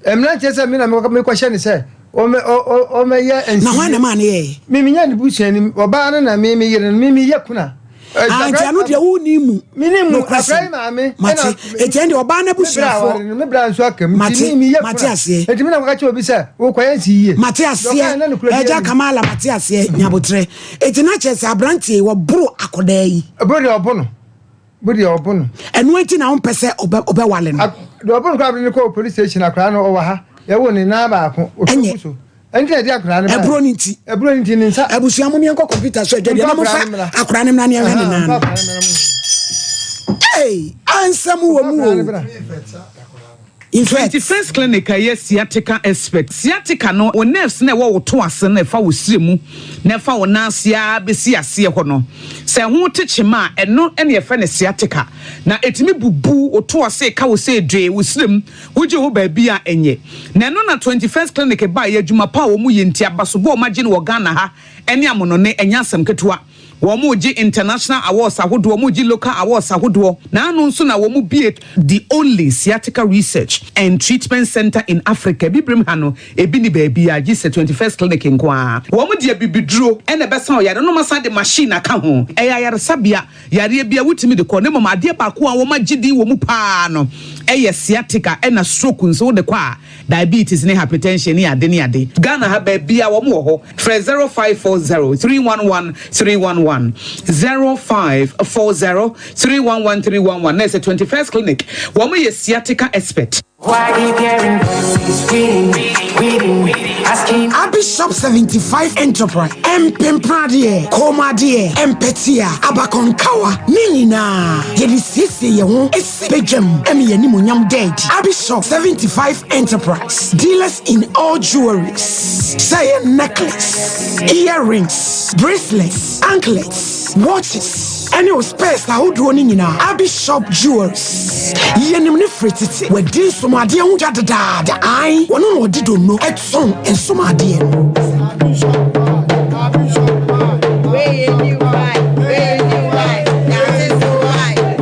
F: Mmara nkyerɛ sɛ me na mekɔhyɛ no sɛ ɔmmɛyɛ nsisie.
A: Na hwan na ɛmaa no yɛeɛ?
F: Me menyɛ ne busuani, ɔbaa no na me me yere no, me meyɛ kuna.
A: Ah, nti ɛno deɛ wonni mu.
F: Menni mu, akora yi maame.
A: Mate, eti ɛnde ɔbaa no abusuafoɔ.
F: Me bra nso aka mu, nti me meyɛ kuna.
A: Mate aseɛ.
F: Enti me na mekɔka kyerɛ obi sɛ, wokɔyɛ nsi yie.
A: Mate aseɛ, ɛgya Kamala mate aseɛ, nyabotrɛ. Eti na kyerɛ sɛ aberanteɛ yi wɔboro akɔdaa yi.
F: Ɛboro deɛ ɔbo no. Bo deɛ ɔbo no.
A: Ɛno nti na wompɛ sɛ ɔbɛwale no.
F: Deɛ ɔbo no koraa de no kɔɔ police station akwadaa no ɔwɔ ha. Yɛwoo ne nan baako. Ɔtwa gu so. Ɛnti na ɛde akwadaa no baeɛ.
A: Ɛburo no nti.
F: Ɛburo no nti ne nsa.
A: Abusua mom yɛnkɔ computer so adwa deɛ na momfa akwadaa no mmra ne yɛnhwɛ ne nan no. Ei, ansɛm wɔ mu o. In fact.
E: 21st Clinic a ɛyɛ sciatica expert. Sciatica no, wo nerves no a ɛwɔ wo to ase no a ɛfa wo srɛ mu na ɛfa wo nan ase ara bɛsi aseɛ hɔ no, sɛ ɛho te kyema a, ɛno na yɛfrɛ no sciatica. Na ɛtumi bubu wo to ase, ɛka wo sɛ dwee, wo srɛ mu, wogye hɔ baabi a ɛnyɛ. Na ɛno na 21st Clinic baeɛ, adwuma pa a wɔyɛ nti, abasobɔ a wɔagye no wɔ Ghana ha ne amonɔne, ɛnyɛ asɛm ketewa. Wɔregye international awards ahodoɔ, wɔregye local awards ahodoɔ. N'ano nso na wɔbue the only sciatica research and treatment centre in Africa. Abibirem ha no, ebi nni baabiara gye sɛ 21st Clinic nko ara. Wɔde abibiduro na ɛbɛsa ɔyare no na wɔasan de machine aka ho. Ɛyɛ ayaresabea, yareɛ biara wotumi de kɔ. Na mmom adeɛ baako a wɔagye din wɔ mu pa ara no yɛ sciatica ɛna stroke nso wode kɔ a, Diabetes ne hypertension ne ade ne ade. Ghana ha baabiaa wɔn wɔ hɔ. Frɛ 0540 311 311, 0540 311 311 na ɛsɛ 21st clinic. Wɔn yɛ sciatica expert.
A: Abi Shop 75 Enterprise, Mpempradeɛ, Kɔnmuadeɛ, Mpɛtea, Abakɔnkawa, ne nyinaa yɛde siesie yɛn ho si badwam ma yɛn animuonyam da adi. Abi Shop 75 Enterprise, dealers in all jewelries, sɛ ɛyɛ necklace, earrings, bracelets, anklets, watches, ɛne wo spares ahodoɔ no nyinaa. Abi Shop Jewelries, yɛnim no firi tete, wadi nsomadeɛ ho dwa dedaada, ae, wɔno na ɔde donno tɔn nsomadeɛ no.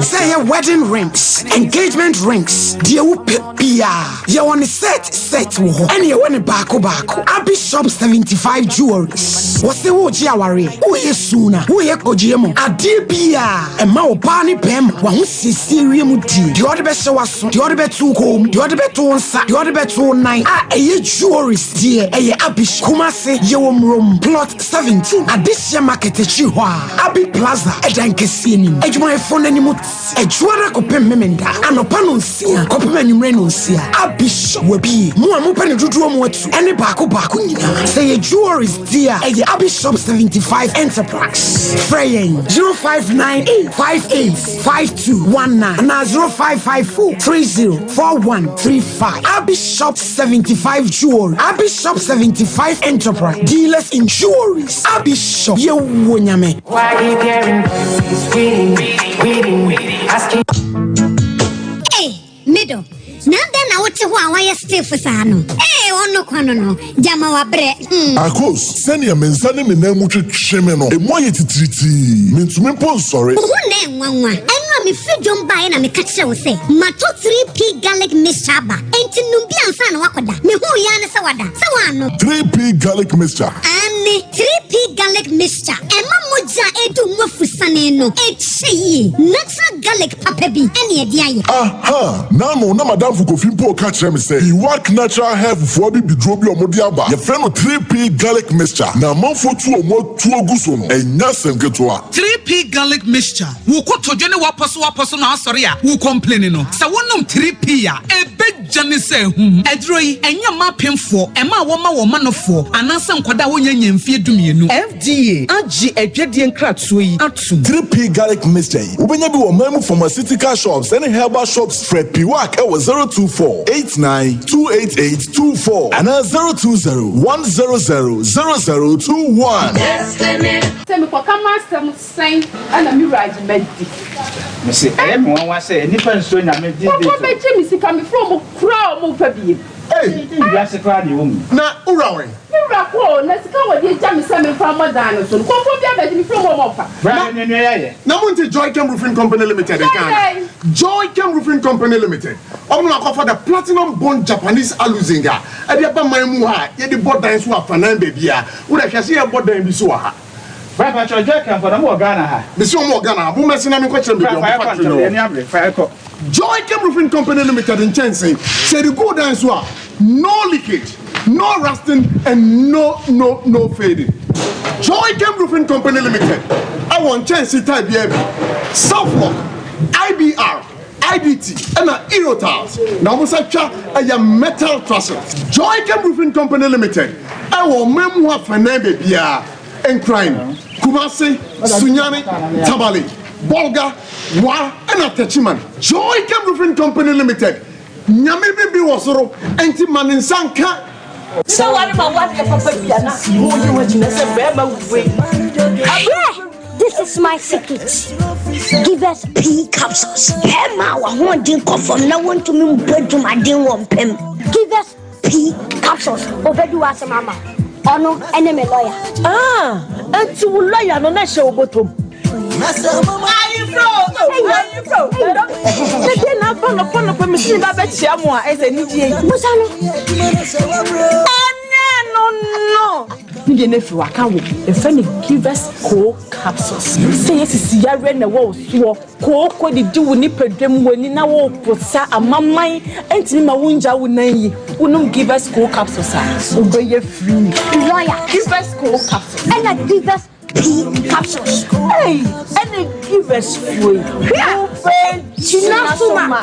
A: Sɛ ɛyɛ wedding rings, engagement rings, deɛ wopɛ biara, yɛwɔ ne set set wɔ hɔ, ɛne yɛwɔ ne baako baako. Abi Shop 75 Jewelries, wɔse woregye awareɛ, woyɛ suna, woyɛ kɔgyeɛ mu, adeɛ biara ɛma ɔbaa ne bɛrima w'ahosiesie wie mu die, deɛ ɔde bɛhyɛ w'aso, deɛ ɔde bɛto wo kɔn mu, deɛ ɔde bɛto wo nsa, deɛ ɔde bɛto wo nan a ɛyɛ jewelries deɛ ɛyɛ Abi Shop. Kumase yɛwɔ Murom Plot 17, Adehyeɛ Market akyiri hɔ a, Abi Plaza ɛdan kɛseɛ nim, adwumayɛfoɔ no anim te. Adwuada kɔpem Memenda anɔpa nonsia kɔpem anwummerɛ nonsia. Abi Shop wabie. Mo a mopɛ no dodoɔ mu atu ɛne baako baako nyinaa. Sɛ ɛyɛ jewelries deɛ a, ɛyɛ Abi Shop 75 Enterprise. Frɛ yɛn 0598 58 5219 anaa 0554 30 4135. Abi Shop 75 Jewelry. Abi Shop 75 Enterprise. Dealers in jewelries. Abi Shop. Yɛwɔ Nyame.
G: Ei, me dɔ, na adɛn na wote hɔ a woayɛ stiff saa no? Ei, ɔno kwa no no, gyama wabrɛ, hmm.
H: Akos, sɛnea me nsa ne me nan mu twetwe me no, emu ayɛ titiritii. Mintumi mpo nsɔre.
G: Wo ho nnɛ nwanwa. Ɛno a mefiri dwom baeɛ na meka kyerɛɛ wo sɛ matɔ 3P garlic mixture aba, enti nom bi ansa na woakɔda. Mehuu yi ara ne sɛ woada. Sɛ woannom.
H: 3P garlic mixture.
G: Aane, 3P garlic mixture. Ɛma mogya a ɛredu mu afusane no kyɛ yie. Natural garlic papa bi ne ɛde ayɛ.
H: Aha! N'ano na m'adamfo Kofi mpo reka kyerɛ me sɛ Iwak Natural Health foɔ abibiduro bi a wɔde aba, yɛfrɛ no 3P Garlic Mixture, na amanfoɔ tu wɔn atuo gu so no, ɛnyɛ asɛm ketewa.
I: 3P Garlic Mixture, Wo kotodwe ne w'apɔsowapɔso na asɔre a wo complaini no, sɛ wonom 3P a, ɛbɛ. Gya ne sɛ ahum. Aduro yi, ɛnyɛ mma apemfoɔ, mmaa a wɔma wɔn manofoɔ, anaasɛ nkwadaa a wɔnnya nnya mfeɛ dumienu.
J: FDA agye adwadie nkratoɔ yi atom.
H: 3P Garlic Mixture yi, wobɛnya bi wɔ ɔman mu pharmaceutical shops ne herbal shops. Frɛ Piwak wɔ 024 89 288 24 anaa 020 100 0021.
K: Sɛ mekɔka m'asɛm sɛn na me wura agye madi.
L: Mese ɛyɛ me nwanwa sɛ nnipa nsuro Nyame these days
K: Nkurɔfoɔ
L: o.
K: bɛgye me sika mefrɛ ɔmo koraa a ɔmo mfa biem.
D: Ei!
L: Wiase koraa deɛ ɛwɔ mu yi.
D: Na wo wura wɛn?
K: Me wura kɔ o, na sika a wɔde agya me sɛ memfa mmɔ dan no so no, nkurɔfoɔ bi abɛgye mefrɛ ɔmo a ɔmo mfa.
L: Bra na nua yi ayɛ.
D: Na monte Joychem Roofing Company Limited nka ana? Joychem Roofing Company Limited, wɔn na wɔakɔfa the Platinum Bond Japanese Aluzinc a ɛde aba man mu ha a yɛde bɔ dan so wɔ afanan baabiara. Wo deɛ hwɛ sɛ yɛrebɔ dan bi so wɔ ha.
L: Bra patrɔ Joychem fo na mo wɔ Ghana ha.
D: Mese wɔn wɔ Ghana ha, mommɛse na menkɔkyerɛ mo
L: Bra
D: baabi a
L: fa
D: wɔn
L: yɛkɔ
D: factory
L: ntɛm
D: no
L: yɛn
D: wɔ.
L: ani abere fa yɛkɔ.
D: Joychem Roofing Company Limited nkyɛnsee, sɛ yɛde gu wo dan so a, no leakage, no rusting and no no no fading. Joychem Roofing Company Limited wɔ nkyɛnsee type biara bi, Southlock, IBR, IDT ɛna Eurotiles na wɔn nsa twa ɛyɛ metal trusses. Joychem Roofing Company Limited ɛwɔ ɔman mu hɔ afanan baabiara, Nkran, Kumasi, Sunyani, Tamale, Bolga, Wa ɛna Techiman. Joychem Roofing Company Limited, Nyame bi bi wɔ soro ɛnti ma ne nsa nka.
M: Sɛ ware ma woadeɛ papa bi a na woyi wo agyina sɛ bɛrima wei.
G: Abrɛ! This is my secret. Give us pea capsules. Bɛrima a w'ahoɔden kɔ fam na wontumi mbɔ adwumaden wɔ mpam. Give us pea capsules. Obedi w'asɛm ama wo. Ɔno ne me lawyer.
M: Ah, enti wo lawyer no na ɛhyɛ wo bɔtɔ mu. Ayefro, ayefro. Na deɛ na afa nɔpɔ nɔpɔ me sini ba bɛkyia mo a ɛsɛ anigyeɛ yi.
G: Musa no.
M: Ɛnyɛ no no. Ne deɛ no afiri waka wo. Yɛfrɛ no Givers Coal Capsules. Sɛ yɛ sisi yareɛ na ɛwɔ wo soɔ, kooko didi wo nipadua mu, w'ani na woreposa, amaman ntumi ma wongya wo nan yi, wonom Givers Coal Capsules a, wobɛyɛ free.
G: Lawyer.
M: Givers Coal Capsules.
G: Ɛna Givers P capsules.
M: Ei, ɛna Givers foɔ yi, wobɛgyina so ma.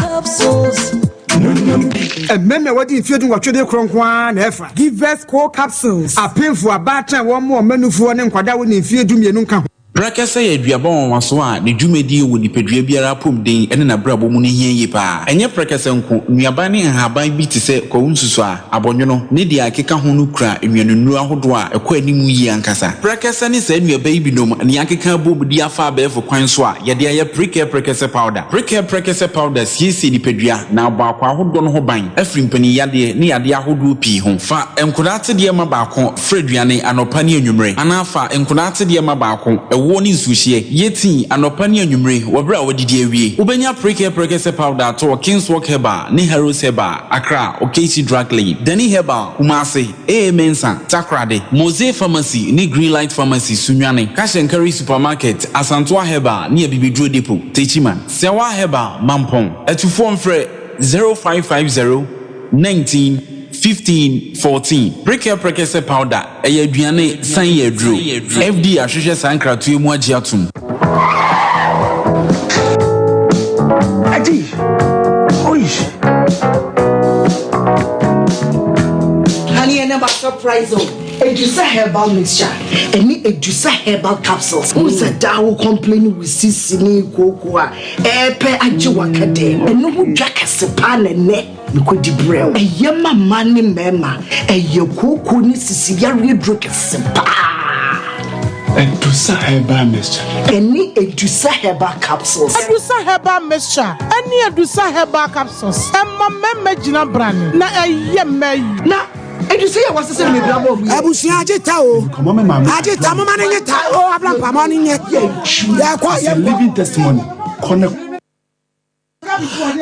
F: Mmarima a wɔadi mfeɛ dunwɔtwe de rekorɔ nko ara na ɛfa. Givers Co Capsules, Apemfo, abaatan a wɔmmoa wɔn mma nufoɔ ne nkwadaa a wɔnni mfeɛ dumienu nka ho.
N: Prɛkɛsɛ yɛ aduaba nwanwaso a ne dwumadi wɔ nipadua biara apɔmuden ne n'abrabɔ mu no hia yie paa. Ɛnyɛ prɛkɛsɛ nko, nnuaba ne nhaban bi te sɛ kwawu nsusuaa, abɔnwono, ne deɛ ɛkeka ho no kura nnuanennuro ahodoɔ a ɛkɔ anim yie ankasa. Prɛkɛsɛ ne saa nnuaba yi binom na yɛakeka abom de afa abɛɛfo kwan so a yɛde ayɛ Prekɛ Prɛkɛsɛ Powder. Prekɛ Prɛkɛsɛ Powder siesie nipadua na abɔ akwaa ahodoɔ no ho ban afiri mpaninyadeɛ ne yadeɛ ahodoɔ pii ho. Fa nkwadaa atedeɛ ma baako Fra aduane anɔpa ne anwummere, anaa fa nkwadaa atedeɛ ma baako, ɛwoɔ ne nsuohyeɛ. Yɛ tii anɔpa ne anwummere wɔ berɛ a woadidi awie. Wobɛnya Prekɛ Prɛkɛsɛ Powder atɔ wɔ Kingswalk Herbal ne Harrows Herbal, Accra, Okaishie Drug Lane, Dani Herbal, Kumasi, AA Mensah, Takoradi, Mose Pharmacy ne Greenlight Pharmacy, Sunyani, Cash and Carry Supermarket, Asantoa Herbal ne Abibiduro Depot, Techiman, Sɛwa Herbal, Mampong. Atufoɔ mfrɛ 0550 19 15 14. Prekɛ prɛkɛsɛ powder, ɛyɛ aduane san yɛ aduro. FDA ahwehwɛ saa nkratoɔ yi mu agye atom.
A: Adi, oi.
O: Honey, and about surprise oh. Edusa herbal mixture ɛne Edusa herbal capsules. Wo sɛ daa wo complain wo sisi ne kooko a ɛɛpɛ agye waka dɛ. Ɛno ho dwa kɛse paa na ɛnɛ. Mekɔdi brɛ wo. Ɛyɛ ma mmaa ne mmarima. Ɛyɛ kooko ne sisi yareɛ duro kɛse paa.
D: Adusa herbal mixture.
O: Ɛne Adusa herbal capsules.
P: Adusa herbal mixture ɛne Adusa herbal capsules ɛma mmarima gyina brane na ɛyɛ mmaa yi.
O: Na Adusa yɛ wɔsese no mebra bɔ mu.
A: Abusua agye ta o. Agye ta moma no nye ta o abla mpamɔ no nye. Yɛkɔ yɛkɔ.
D: Living testimony. Kɔ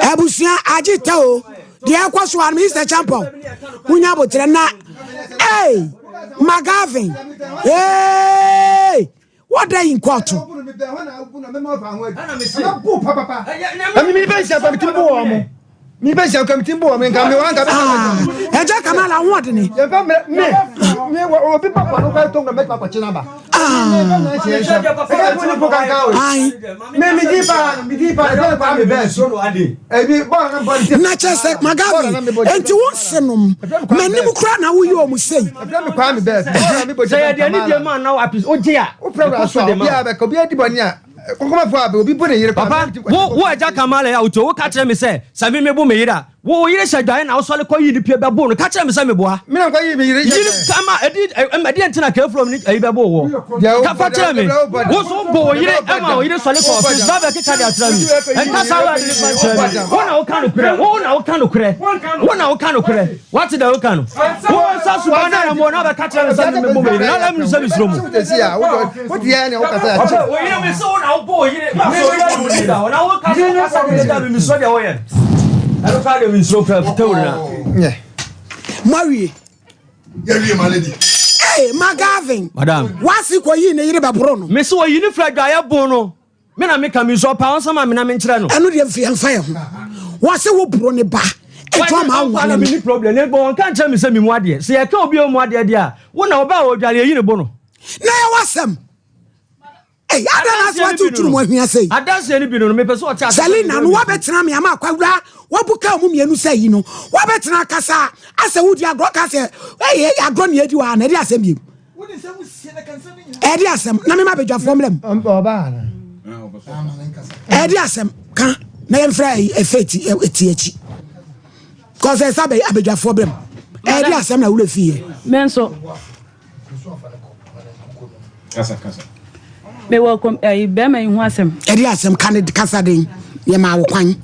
A: Abusua agye ta o. Deɛ ɛkɔ so ano Mr. Champon. Munya abotrɛ na hey McGavin. Hey! What day in court?
F: Mi bɛ nhyia nka mi ti bɔ wɔn nka mi wa nka mi.
A: Ɛjẹ Kamala ho ɔdini.
F: Yɛn fɛ mɛ mi mi wɔ obi ba kɔ no kɔ ɛtɔ nka mɛ tuma kɔ kyi n'aba. Mi mi di pa mi di pa ɛfɛ kɔ mi bɛɛ so. Ebi bɔɔl na bɔ nti.
A: Na kyerɛ sɛ Magavi nti wo nse nom m'anim kura na woyɛ ɔmo sei.
F: Ɛfɛ mi kɔ mi bɛɛ so. Bɔɔl na mi bɔ
C: Sɛ yɛde ani deɛ mu a na apis ogye a.
F: Wopɛ wura so a obi a bɛka obi adi bɔ ni a. Kɔkɔmafo a obi bu ne yere
C: Papa, wo, wo agya Kamala a wotie, woka kyerɛ me sɛ, sɛ me mebo me yere a, wo, wo yere hyɛ dwae na wosɔre kɔyi ne pie bɛbo no. Ka kyerɛ me sɛ meboa.
F: Me na mekɔyii me yere
C: Yere, ka ma, ɛdi, ɛ, ɛma, ɛdeɛn nti na Kefrom ne ayi bɛboo woɔ? Ka fa kyerɛ me. Wo nso wobɔ wo yere ma wo yere sɔre kɔ ɔfis ba bɛkeka de akyerɛ me. Ɛnka saa word no fa nkyerɛ me. Wo na woka nokorɛ. Wo na woka nokorɛ. Wo na woka nokorɛ. Wate deɛ woka no? Wo nsa suban na ɛmmoɔ na wabɛka kyerɛ me sɛ me mebɔ me yere na na sɛ mesuro mu. Wo yere me se wo na wobɔ wo yere na so yɛ wo ni da hɔ na woka sɛ kasa de da me mesuro deɛ woyɛ no. Ɛno koraa deɛ mensuro koraa fitawuri na.
A: Moawie.
D: Yɛwie my lady.
A: Hey, Magavin.
C: Madam.
A: Wasi kɔ yi ne yere bɛboro no.
C: Mese wɔyi ne fira adwaeɛ bon no. Me na meka me nso ɔpaa ɔnsa ma me na menkyerɛ no.
A: Ɛno deɛ mfiri ɛmfa yɛ ho. Wɔse wo boro ne ba. Ɛtɔ ama anwale no.
C: Menni problem ne bɔ wɔnka nkyerɛ me sɛ memu adeɛ. Sɛ yɛka obi a ɔmu adeɛ deɛ a, wo na ɔbaa a ɔdware yɛyi ne bo no.
A: Na yɛwɔ asɛm. Ei, adɛn na asɛ wate woturu mu ahwia sei?
C: Adanseɛ no bi no no, mepɛ sɛ ɔte ase.
A: Selina no woabɛtena me ama akwawura wabu ka mu mmienu sɛ yi no woabɛtena akasa asɛ wodi agorɔ ka sɛ ɛyɛ agorɔ ne adi wɔ ha na ɛde asɛm biem. Ɛde asɛm na mema badwafoɔ mmra mu. Ɛde asɛm ka na yɛmfrɛ ɛfɛ ti akyi. Kɔsɛ ɛsɛ abadwafoɔ brɛ mu. Ɛde asɛm na wura fie.
B: Me nso. Mewɔ kɔm ɛyi bɛrima yi ho asɛm.
A: Ɛde asɛm ka ne kasa den yɛ maa wo kwan.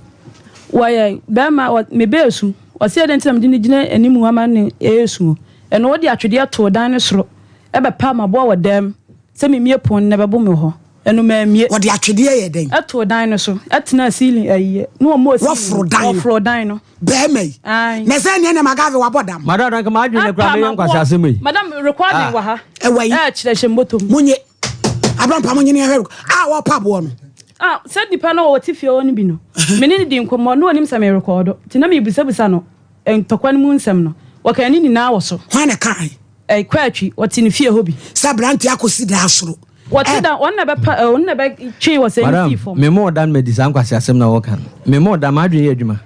B: Wɔyɛ bɛrima wɔ mebɛɛ su. Ɔsi ɛdɛn nti na mede ne gyina anim ama ne ɛyɛ su. Ɛnna ɔde atwedeɛ too dan no soro bɛpam aboɔ wɔ dan mu sɛ memmue pon no na ɛbɛbo me hɔ. Ɛno mammue.
A: Wɔde atwedeɛ yɛɛ dɛn?
B: Ɛtoo dan no so, ɛtenaa ceiling ayi, na wɔmmɔɔ ceiling.
A: Wɔforo dan no.
B: Wɔforoo dan no.
A: Bɛrima yi.
B: Ae.
A: Na sɛ ɛneɛ na MacGyver wabɔ dam.
C: Madam, anka m'adwene
B: Apa
C: koraa mɛyɛ
B: maboɔ.
C: nkwaseasɛm yi.
B: Madam, recording
C: Ah.
B: wɔ ha.
A: Ɛwɔ yi.
B: Ɛɛkyerɛ hyɛ mbɔtɔ mu.
A: Monye. Abrampa monye ne yɛhwɛ a wɔpa aboɔ no.
B: Ah, sɛ nipa no a ɔte fie hɔ no bi no, me ne no di nkɔmmɔ, na ɔnim sɛ merekɔɔdo, nti na mebusabusa no Ntɔkwa no mu nsɛm no, wɔkaa ne nyinaa wɔ so.
A: Hwan na ɛkae?
B: Ɛ, Kwatwi, wɔte ne fie hɔ bi.
A: Sɛ aberante akɔsi dan soro.
B: Wɔte dan, wɔn na ɛbɛpa, ɛ, wɔn na ɛbɛtwee wɔ sɛn
C: Madam,
B: sii fam.
C: me mmɔɔ da no madi saa nkwaseasɛm na wɔka no. Me mmɔɔ da, m'adwene yɛ adwuma.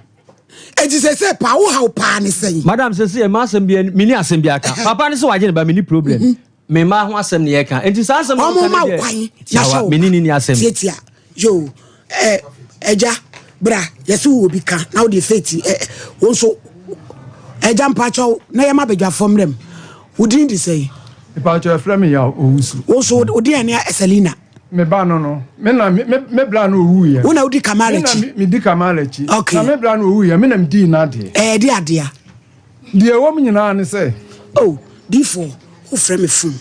A: Eti sese paa wo haw paa ne sɛn?
C: Madam sese ɛma asɛm bi mini asɛm bi aka. Papa ne sɛ wagye ne ba mini problem. Mhm. Me mma ho asɛm ne yɛka. Enti saa asɛm no
A: Ɔmo ma wo kwan na hyɛ wo.
C: Mini ni asɛm.
A: Tietia. Yo. Eh ɛgya bra yɛse wo obi ka na wo de faith eh wo nso ɛgya mpakyɛw na yɛma badwafoɔ mmerɛ mu. Wo din de sɛn?
Q: Mpakyɛw ɛfrɛ me Yaw Owusu.
A: Wo nso wo din ɛne Selina.
Q: Me ba no no, me na me me bra no owu yɛ.
A: Wo na wodi Kamala akyi.
Q: Me na me di Kamala akyi.
A: Okay.
Q: Na me bra no owu yɛ, me na me di n'adeɛ.
A: Ɛyɛ de adeɛ.
Q: Deɛ ɛwɔ mu nyinaa ne sɛ.
A: Oh, difoɔ, wofrɛ me fon.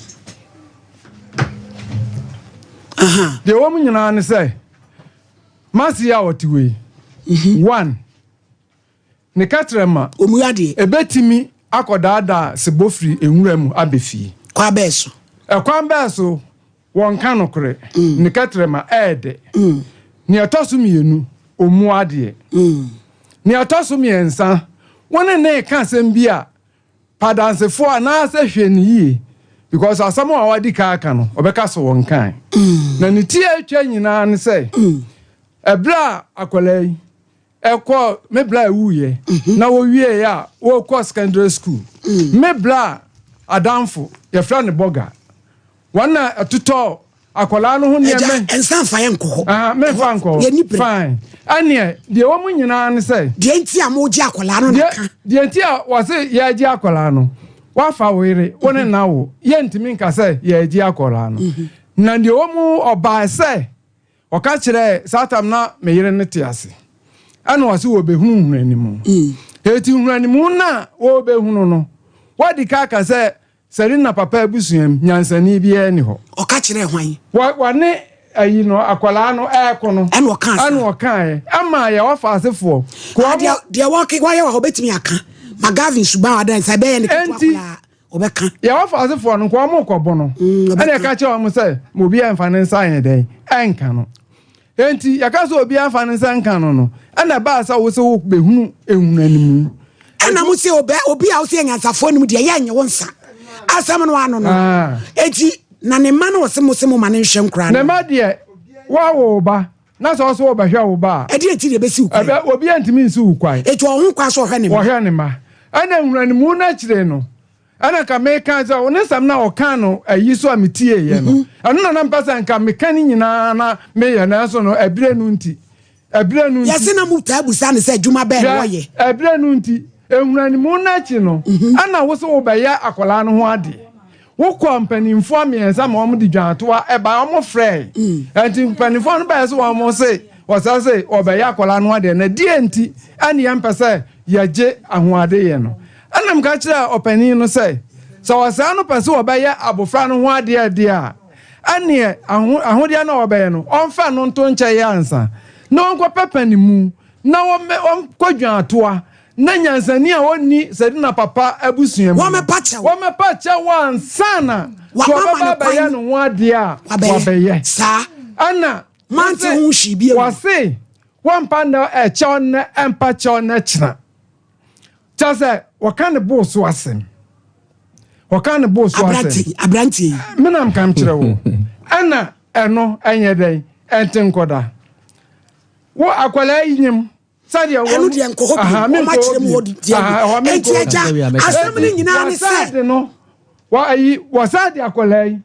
A: Aha.
Q: Deɛ ɛwɔ mu nyinaa ne sɛ, Masi a ɔte wei. Mhm. One. Ne kɛtrɛma.
A: Ɔmu adeɛ.
Q: Ɛbɛtumi akɔdaadaa sebɔ firi nwura mu abɛ fie.
A: Kwan bɛɛ so.
Q: Ɛkwan bɛɛ so. Wɔnka nokorɛ. Ne kɛtrɛma ɛyɛ dɛ. Nea ɛtɔ so mmienu, ɔmmu adeɛ. Nea ɛtɔ so mmiɛnsa, wo ne no reka asɛm bi a, pa adansefoɔ anaasɛ hwɛ no yie because asɛm a wadi kan aka no, ɔbɛka sɛ wɔnkae. Na ne ti a ɛtwa nyinaa ne sɛ, ɛberɛ a akwadaa yi ɛkɔ me bla ɛwuiɛ na wɔwieɛ a wɔkɔ secondary school, me bla adamfo yɛfrɛ no Bɔga, Wɔn na ɛtotɔ akwadaa no ho nneɛma.
A: Ɛgya nsa nfa yɛn nkɔ hɔ.
Q: Aha mɛnfa nkɔ hɔ.
A: Yɛn ni bere.
Q: Fine. Ɛneɛ deɛ wɔn mu nyinaa ne sɛ.
A: Deɛ nti a mo gye akwadaa no na ka.
Q: Deɛ nti a wɔse yɛgye akwadaa no, wafa wo yere, wo ne na wo, yɛntumi nka sɛ yɛgye akwadaa no. Mhm. Na deɛ wɔn mu ɔbaa sɛ ɔka kyerɛɛ saa tam na me yere no te ase. Ɛna ɔse wɔbɛhunu nhunanimu. Mm. Eti nhunanimu no a wɔbɛhunu no, wɔadi ka aka sɛ Selina papa abusua mu, nyansani biara nni hɔ.
A: Ɔka kyerɛɛ hwan?
Q: Wɔ, wɔne ayi no, akwadaa no ɛreko no.
A: Ɛna ɔkaa saa.
Q: Ɛna ɔkaeɛ. Ɛma yɛ ɔfa asefoɔ.
A: Ko ah, deɛ, deɛ wɔke, wɔayɛ wɔ hɔ, ɔbɛtumi aka. Ma Gavin suban a ɔda nsa, ɛbɛyɛ ne ketewa koraa. Ɔbɛka.
Q: Yɛ ɔfa asefoɔ no, nka wɔn rekɔbo no. Mm, ɛna ɛka kyerɛ wɔn sɛ, ma obiara mfa ne nsa nyɛ dɛn, ɛnka no. Enti, yɛka sɛ obiara mfa ne nsa nka no no, ɛna ɛbaa sɛ wo sɛ wobɛhunu ehunu animu.
A: Ɛna mo sɛ obɛ obi a wosɛ nyansafoɔ no mu deɛ yɛ nye wo nsa. Asɛm no ano no. Ah. Enti, na ne mma no wɔ se mo se mo ma ne nhwɛ nkoraa
Q: no. Ne mma deɛ, woawo wo ba, na sɛ ɔsɛ wɔbɛhwɛ wo ba
A: a. Ɛdeɛ nti na ɛbɛsi wo kwan?
Q: Ɛbɛ, obiara ntumi nsi wo kwan.
A: Enti ɔwɔ ho kwan sɛ ɔhwɛ ne mma.
Q: Ɔhwɛ ne mma. Ɛna ehunu animu no akyire no, Ɛna nka meka sɛ wo ne nsɛm no a ɔkaa no ayi so a metieeɛ no, mhm. ɛno na na mpɛ sɛ nka meka ne nyinaa na meyɛ nanso no ɛberɛ no nti ɛberɛ no nti
A: yɛse na motaa busa no sɛ adwuma bɛn na wɔyɛ
Q: ɛberɛ no nti ehunanimu no akyi no mhm. ɛna wo sɛ wobɛyɛ akwadaa no ho adeɛ wokɔ mpanimfoɔ mmiɛnsa ma wɔn de dwantoa ɛba wɔn frɛɛ mm. ɛnti mpanimfoɔ no bɛyɛ sɛ wɔn se wɔsɛ sɛ wɔbɛyɛ akwadaa no ho adeɛ na deɛ nti ɛne yɛn mpɛ sɛ yɛgye ahoadeyɛ no. Ɛnna meka kyerɛɛ ɔpanin no sɛ, Sɛ ɔsɛɛ no pɛ sɛ ɔbɛyɛ abofra no ho adeɛ deɛ a, ɛnneɛ aho, ahodeɛ no a ɔbɛyɛ no, ɔmfa ɛno nto nkyɛn ansa, na ɔnkɔpɛ panimu, na ɔmmɛ, ɔnkɔ dwaatoa, na nyansani a ɔnni Sedina papa abusua mu no,
A: Wɔmmɛpa kyɛw.
Q: wɔmmɛpa kyɛw ansa na sɛ
A: Wama
Q: ɔbɛba
A: no kwan.
Q: abɛyɛ ne ho adeɛ a,
A: Wabɛyɛ.
Q: wabɛyɛ.
A: Saa.
Q: Ɛnna
A: Mante ho hwee bio.
Q: Wɔse, Wɔmpa nnɛ ɛkyɛw nnɛ ɛmpa kyɛw nnɛ kyena. Kyɛ sɛ wɔka ne boo so asɛm. Wɔka ne boo so asɛm.
A: Aberanteɛ yi.
Q: Menam kam kyerɛ wo. Ɛna ɛno ɛnyɛ dɛn ɛnte nkɔda. Wo akwadaa yi nyim sɛdeɛ wɔn.
A: Ɛno deɛ nkɔ hɔ bi. Wɔn akyerɛ mu hɔ deɛ bi. Enti agya asɛm no nyinaa ne sɛ.
Q: Wɔsa de no wɔ ayi wɔsa de akwadaa yi.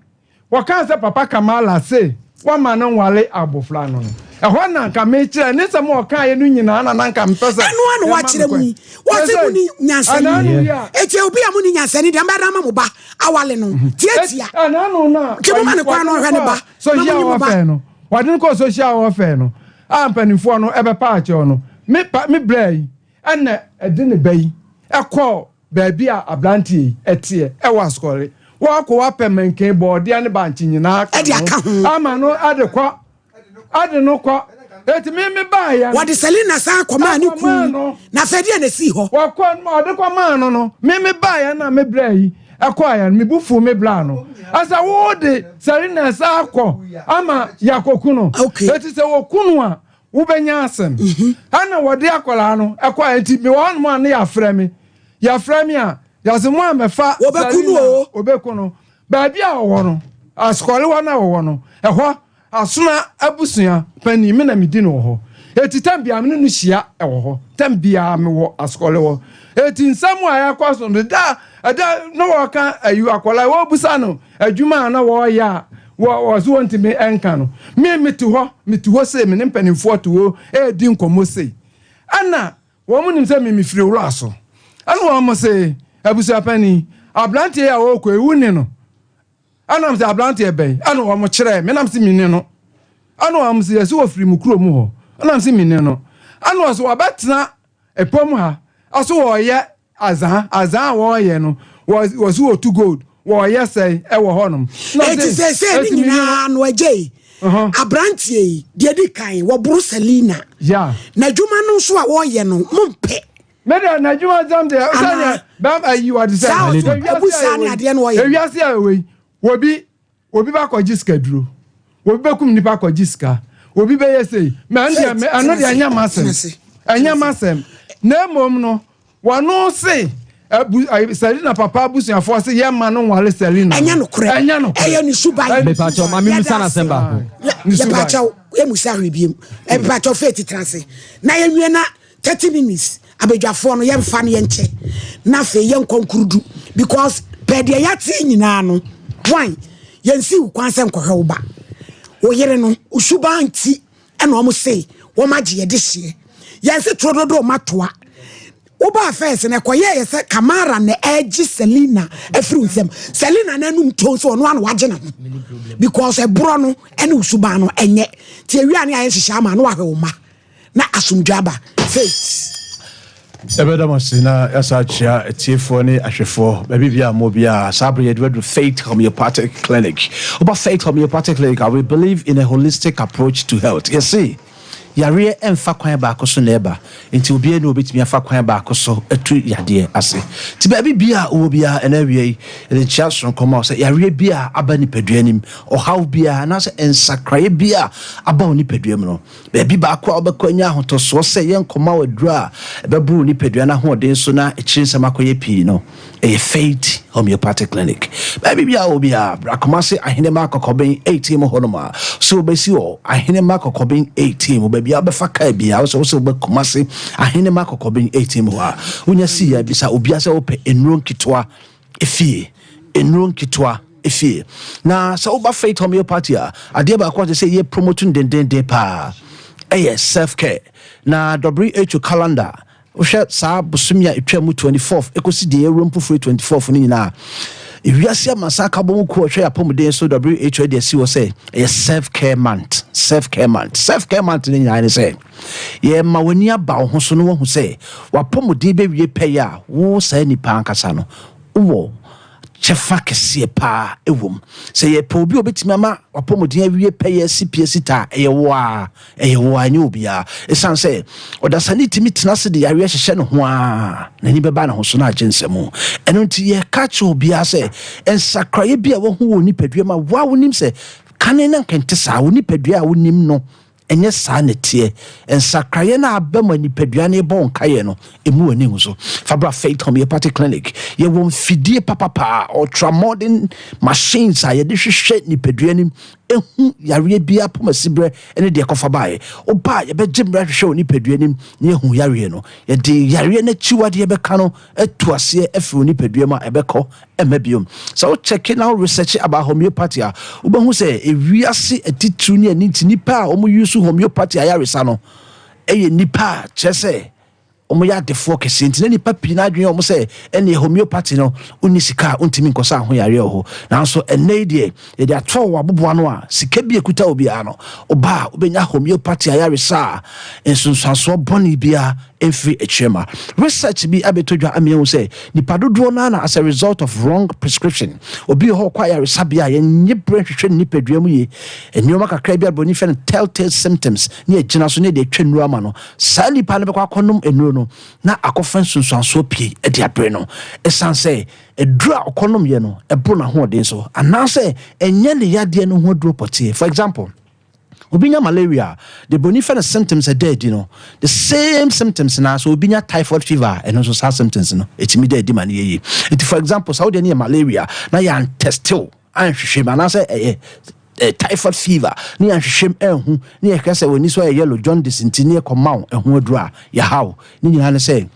Q: Wɔkaa sɛ Papa Kamala se wɔmma no nware abofra no no, ɛhɔ na anka mekyerɛ ne nsɛm a ɔkaeɛ no nyinaa na na anka mepɛ sɛ
A: Ɛno ara na
Q: yɛma no
A: wakyerɛ mu
Q: kwan.
A: yi. Wɔse
Q: Seesei,
A: mo ni nyansani.
Q: ɛnaano yi a.
A: Eti obi a mo ni nyansani deɛ mbɛda ama mo ba awale no. Tiatia.
Q: Ɛnaano no a
A: Nti moma no kwan na ɔhwɛ ne ba.
Q: wɔde no kɔɔ
A: Na monyi
Q: social
A: mo ba.
Q: welfare no, wɔde no kɔɔ social welfare no a mpanimfoɔ no ɛbɛpa akyɛw no, me pa me bra yi ɛna ɛde ne ba yi ɛkɔɔ Baabi a aberanteɛ yi teɛ wɔ Asukɔre. Woakɔ woapɛ manken, bɔɔdeɛ ne bankye nyinaa aka ho ama no de kɔ, de no kɔ. Eti me me baeɛ no.
A: Wɔde Selina san kɔmaa ne kunu. Na afei deɛ na esii hɔ.
Q: Wɔkɔ ɔde kɔmaa no no, me me baeɛ na me brɛ yi ɛkɔeɛ no, me bu fuu me bra no. Ɛsɛ wode Selina san akɔ ama yɛakɔku no. Eti sɛ wɔku no a, wobɛnya asɛm. Ɛna wɔde akwadaa no ɛkɔɛ nti mewɔ hɔnom a ne yɛafrɛ me. Yɛafrɛ me a yɛse mo a mɛfa
A: Wɔbɛku no o.
Q: Wɔbɛku no. Baabi a ɔwɔ no, asukɔrewa no a ɔwɔ no, ɛhɔ Asona abusua panin me na medi no wɔ hɔ. Eti tɛm biara me ne no hyia wɔ hɔ. Tɛm biara mewɔ asukɔle hɔ. Eti nsɛm a ɛkɔ so no da ɛda na wɔka ayi akwadaa wɔbusa no adwuma a na wɔreyɛ a wɔ wɔ so wɔntumi nka no. Me mete hɔ mete hɔ sei me ne mpanimfoɔ te hɔ redi nkɔmmɔ sei. Ɛna wɔn nim sɛ me mefiri wura so. Ɛna wɔn se abusuapanin aberanteɛ yi a ɔrekɔ yi wo ne no. Ɛna mese abranteɛ bɛn? Ɛna wɔn kyerɛɛ me, na mese menni no. Ɛna wɔn se yɛse wɔfiri mo kuro mu hɔ. Ɛna mese menni no. Ɛna wɔse wɔbɛtena ɛpɔm ha, ɛso wɔreyɛ azaa, azaa a wɔreyɛ no, wɔse wɔtu gold, wɔreyɛ sɛe ɛwɔ hɔ nom.
A: Eti seesei ne nyinaa no agya yi, abranteɛ yi, deɛ di kan, wɔboro Selina. N'adwuma no nso a wɔreyɛ no, mompɛ.
Q: Me deɛ n'adwuma nsɛm deɛ sɛdeɛ bɛm ayi wɔde sɛ
A: saa ɔto ebu saa ne adeɛ no ɔyɛ.
Q: Ewiase a ɛwɔ yi obi obi ba kɔgye sika duro obi bɛkum nipa kɔgye sika obi bɛyɛ sei mɛ ɛno deɛ ɛno deɛ ɛnyɛ m'asɛm ɛnyɛ m'asɛm na mmom no wɔn se abu Selina papa abusuafoɔ se yɛ ma no nwale Selina
A: ɛnyɛ nokorɛ
Q: ɛnyɛ nokorɛ
A: ɛyɛ ne suban.
C: Mepakyɛw maame musa n'asɛm baako.
A: Yɛpakyɛw emusa hwee biem mepakyɛw faith tena ase na yɛnwie na. 30 minutes abadwafoɔ no yɛmfa no yɛnkyɛ na afei yɛnkɔ nkurudu because pɛ deɛ yɛate nyinaa no one yɛnsi wo kwan sɛ nkɔhwɛ wo ba wo yere no wo suban nti ɛna wɔn se wɔn agye yɛde hyeɛ yɛn se toro dodo ma toa wobaa fɛs no ɛkɔyɛɛ yɛ sɛ Kamara na ɛgye Selina afiri wo nsam Selina no anum ton sɛ ɔno ano wagye ne ho because ɛborɔ no ɛne wo suban no ɛnyɛ nti awia ne ayɛ nhyehyɛ ama no wahwɛ wo ma na asomdwoe aba. Faith.
R: Yɛbɛda mo ase na yɛasa akyea atiefoɔ ne ahwɛfoɔ baabi biara mo biara. Saa bere yɛde waduru Faith Homeopathic Clinic. Woba Faith Homeopathic Clinic a, we believe in a holistic approach to health. Yɛse yareɛ ɛmfa kwan baako so na ɛba, nti obiara ni obetumi afa kwan baako so atu yadeɛ ase. Nti baabi biara wowɔ biara ɛna awia yi, yɛde nkyea soronko ma wo sɛ yareɛ bi a aba nipadua anim, ɔhaw biara anaasɛ nsakraeɛ bi a aba wo nipadua mu no, Baabi baako a wobɛkɔ anya ahotɔsoɔ sɛ yɛnkɔma wo aduro a ɛbɛboro wo nipadua no ahoɔden so na akyiri nsɛm akɔyɛ pii no, ɛyɛ Faith Homeopathic Clinic. Baabi biara wɔ biara, bra Kumasi Ahenemma Kɔkɔben 18 mu hɔnom a, sɛ wobɛsi wɔ Ahenemma Kɔkɔben 18 mu, baabi a wobɛfa kaa biara, wo sɛ wo sɛ wobɛ Kumasi Ahenemma Kɔkɔben 18 mu hɔ a, wonya sii a, bisa obiara sɛ wopɛ nnuro nketewa efie, nnuro nketewa efie. Na sɛ woba Faith Homeopathy a, adeɛ baako a sɛ yɛ promote no dendenden paa ɛyɛ self care. Na WHO calendar, wohwɛ saa bosome a ɛtwa mu 24th ɛkɔsi deɛ yɛwura mpofure 24th no nyinaa, ewiase amansan akabɔ mu kuo ɔhwɛ apɔmuden so WHO de asi hɔ sɛ ɛyɛ self care month, self care month, self care month no nyinaa ne sɛ yɛma w'ani aba wo ho so na woahu sɛ w'apɔmuden bɛwie pɛyɛ a wo saa nipa ankasa no wowɔ kyɛfa kɛseɛ paa wɔ mu. Sɛ yɛpɛ obi a obɛtumi ama w'apɔmuden awie pɛyɛ si pie si ta a, ɛyɛ wo ara, ɛyɛ wo ara, ɛnyɛ obiara. Ɛsiane sɛ ɔdasani tumi tena ase de yareɛ hyehyɛ ne ho ara, n'ani bɛba ne ho so na agye nsam. Ɛno nti yɛka kyerɛ obiara sɛ nsakraeɛ bi a wahu wɔ nipadua mu a wo a wonim sɛ kane na nka ɛnte saa, wo nipadua a wonim no Ɛnyɛ saa na ɛteɛ. Nsakraeɛ no a aba mu a nipadua no rebɔ wo nkaeɛ no, mmu w'ani ngu so. Fa bra Faith Homeopathic Clinic. Yɛwɔ mfidie papapa, ultra-modern machines a yɛde hwehwɛ nipadua no mu, ɛhu yareɛ biara pomasiberɛ ne deɛ ɛkɔfa baeɛ. Woba a, yɛbɛgye mmerɛ ahwehwɛ wo nipadua no mu na yɛahu yareɛ no. Yɛde yareɛ no akyiwadeɛ bɛka no atu aseɛ afiri wo nipadua mu a ɛbɛkɔ ɛmma biom. Sɛ wo check na wo research about homeopathy a, wobɛhu sɛ ewiase atitiriw ne ɛno nti nnipa a wɔn use homeopathy ayaresa no ɛyɛ nnipa a kyerɛ sɛ wɔn yɛ adefoɔ kɛseɛ nti na nnipa pii no adwene wɔn sɛ ɛneɛ homeopathy no wonni sika a wontumi nkɔsa ho yareɛ wɔ hɔ. Nanso ɛnnɛ yi deɛ yɛde atɔ wɔ aboboa no a sika bi ekuta obiara no, ɔba a wobɛnya homeopathy ayaresa a nsunsuansoɔ bɔne biara mfiri akyire ma. Research bi abɛtɔ dwa ama yɛahu sɛ nipa dodoɔ no ara na as a result of wrong prescription. Obi wɔ hɔ ɔkɔ ayaresabea a yɛnnye berɛ nhwehwɛ ne nipadua mu yie. Nneɛma kakra bi a buroni frɛ no telltale symptoms ne yɛgyina so ne yɛde atwa nnuro ama no. Saa nipa no bɛkɔ akɔnom nnuro no na akɔfa nsunsuansoɔ pii de abrɛ no. Ɛsiane sɛ aduro a ɔkɔnomyɛ no ɛboro n'ahoɔden so anaasɛ ɛnyɛ ne yadeɛ no ho aduro pɔtee. For example, Obi nya malaria a, deɛ broni frɛ no symptoms ɛda adi no, the same symptoms na sɛ obi nya typhoid fever a, ɛno nso saa symptoms no ɛtumi da adi ma no yɛ yie. Nti for example, sɛ wodeɛ no yɛ malaria na yɛantɛste wo anhwehwɛ mu anaasɛ ɛyɛ eh, typhoid fever ne yɛanhwehwɛm anhu ne yɛhwɛ sɛ w'ani so ayɛ yellow jaundice nti ne yɛkɔma wo ɛho aduro a yɛhaw ne nyinaa ne sɛ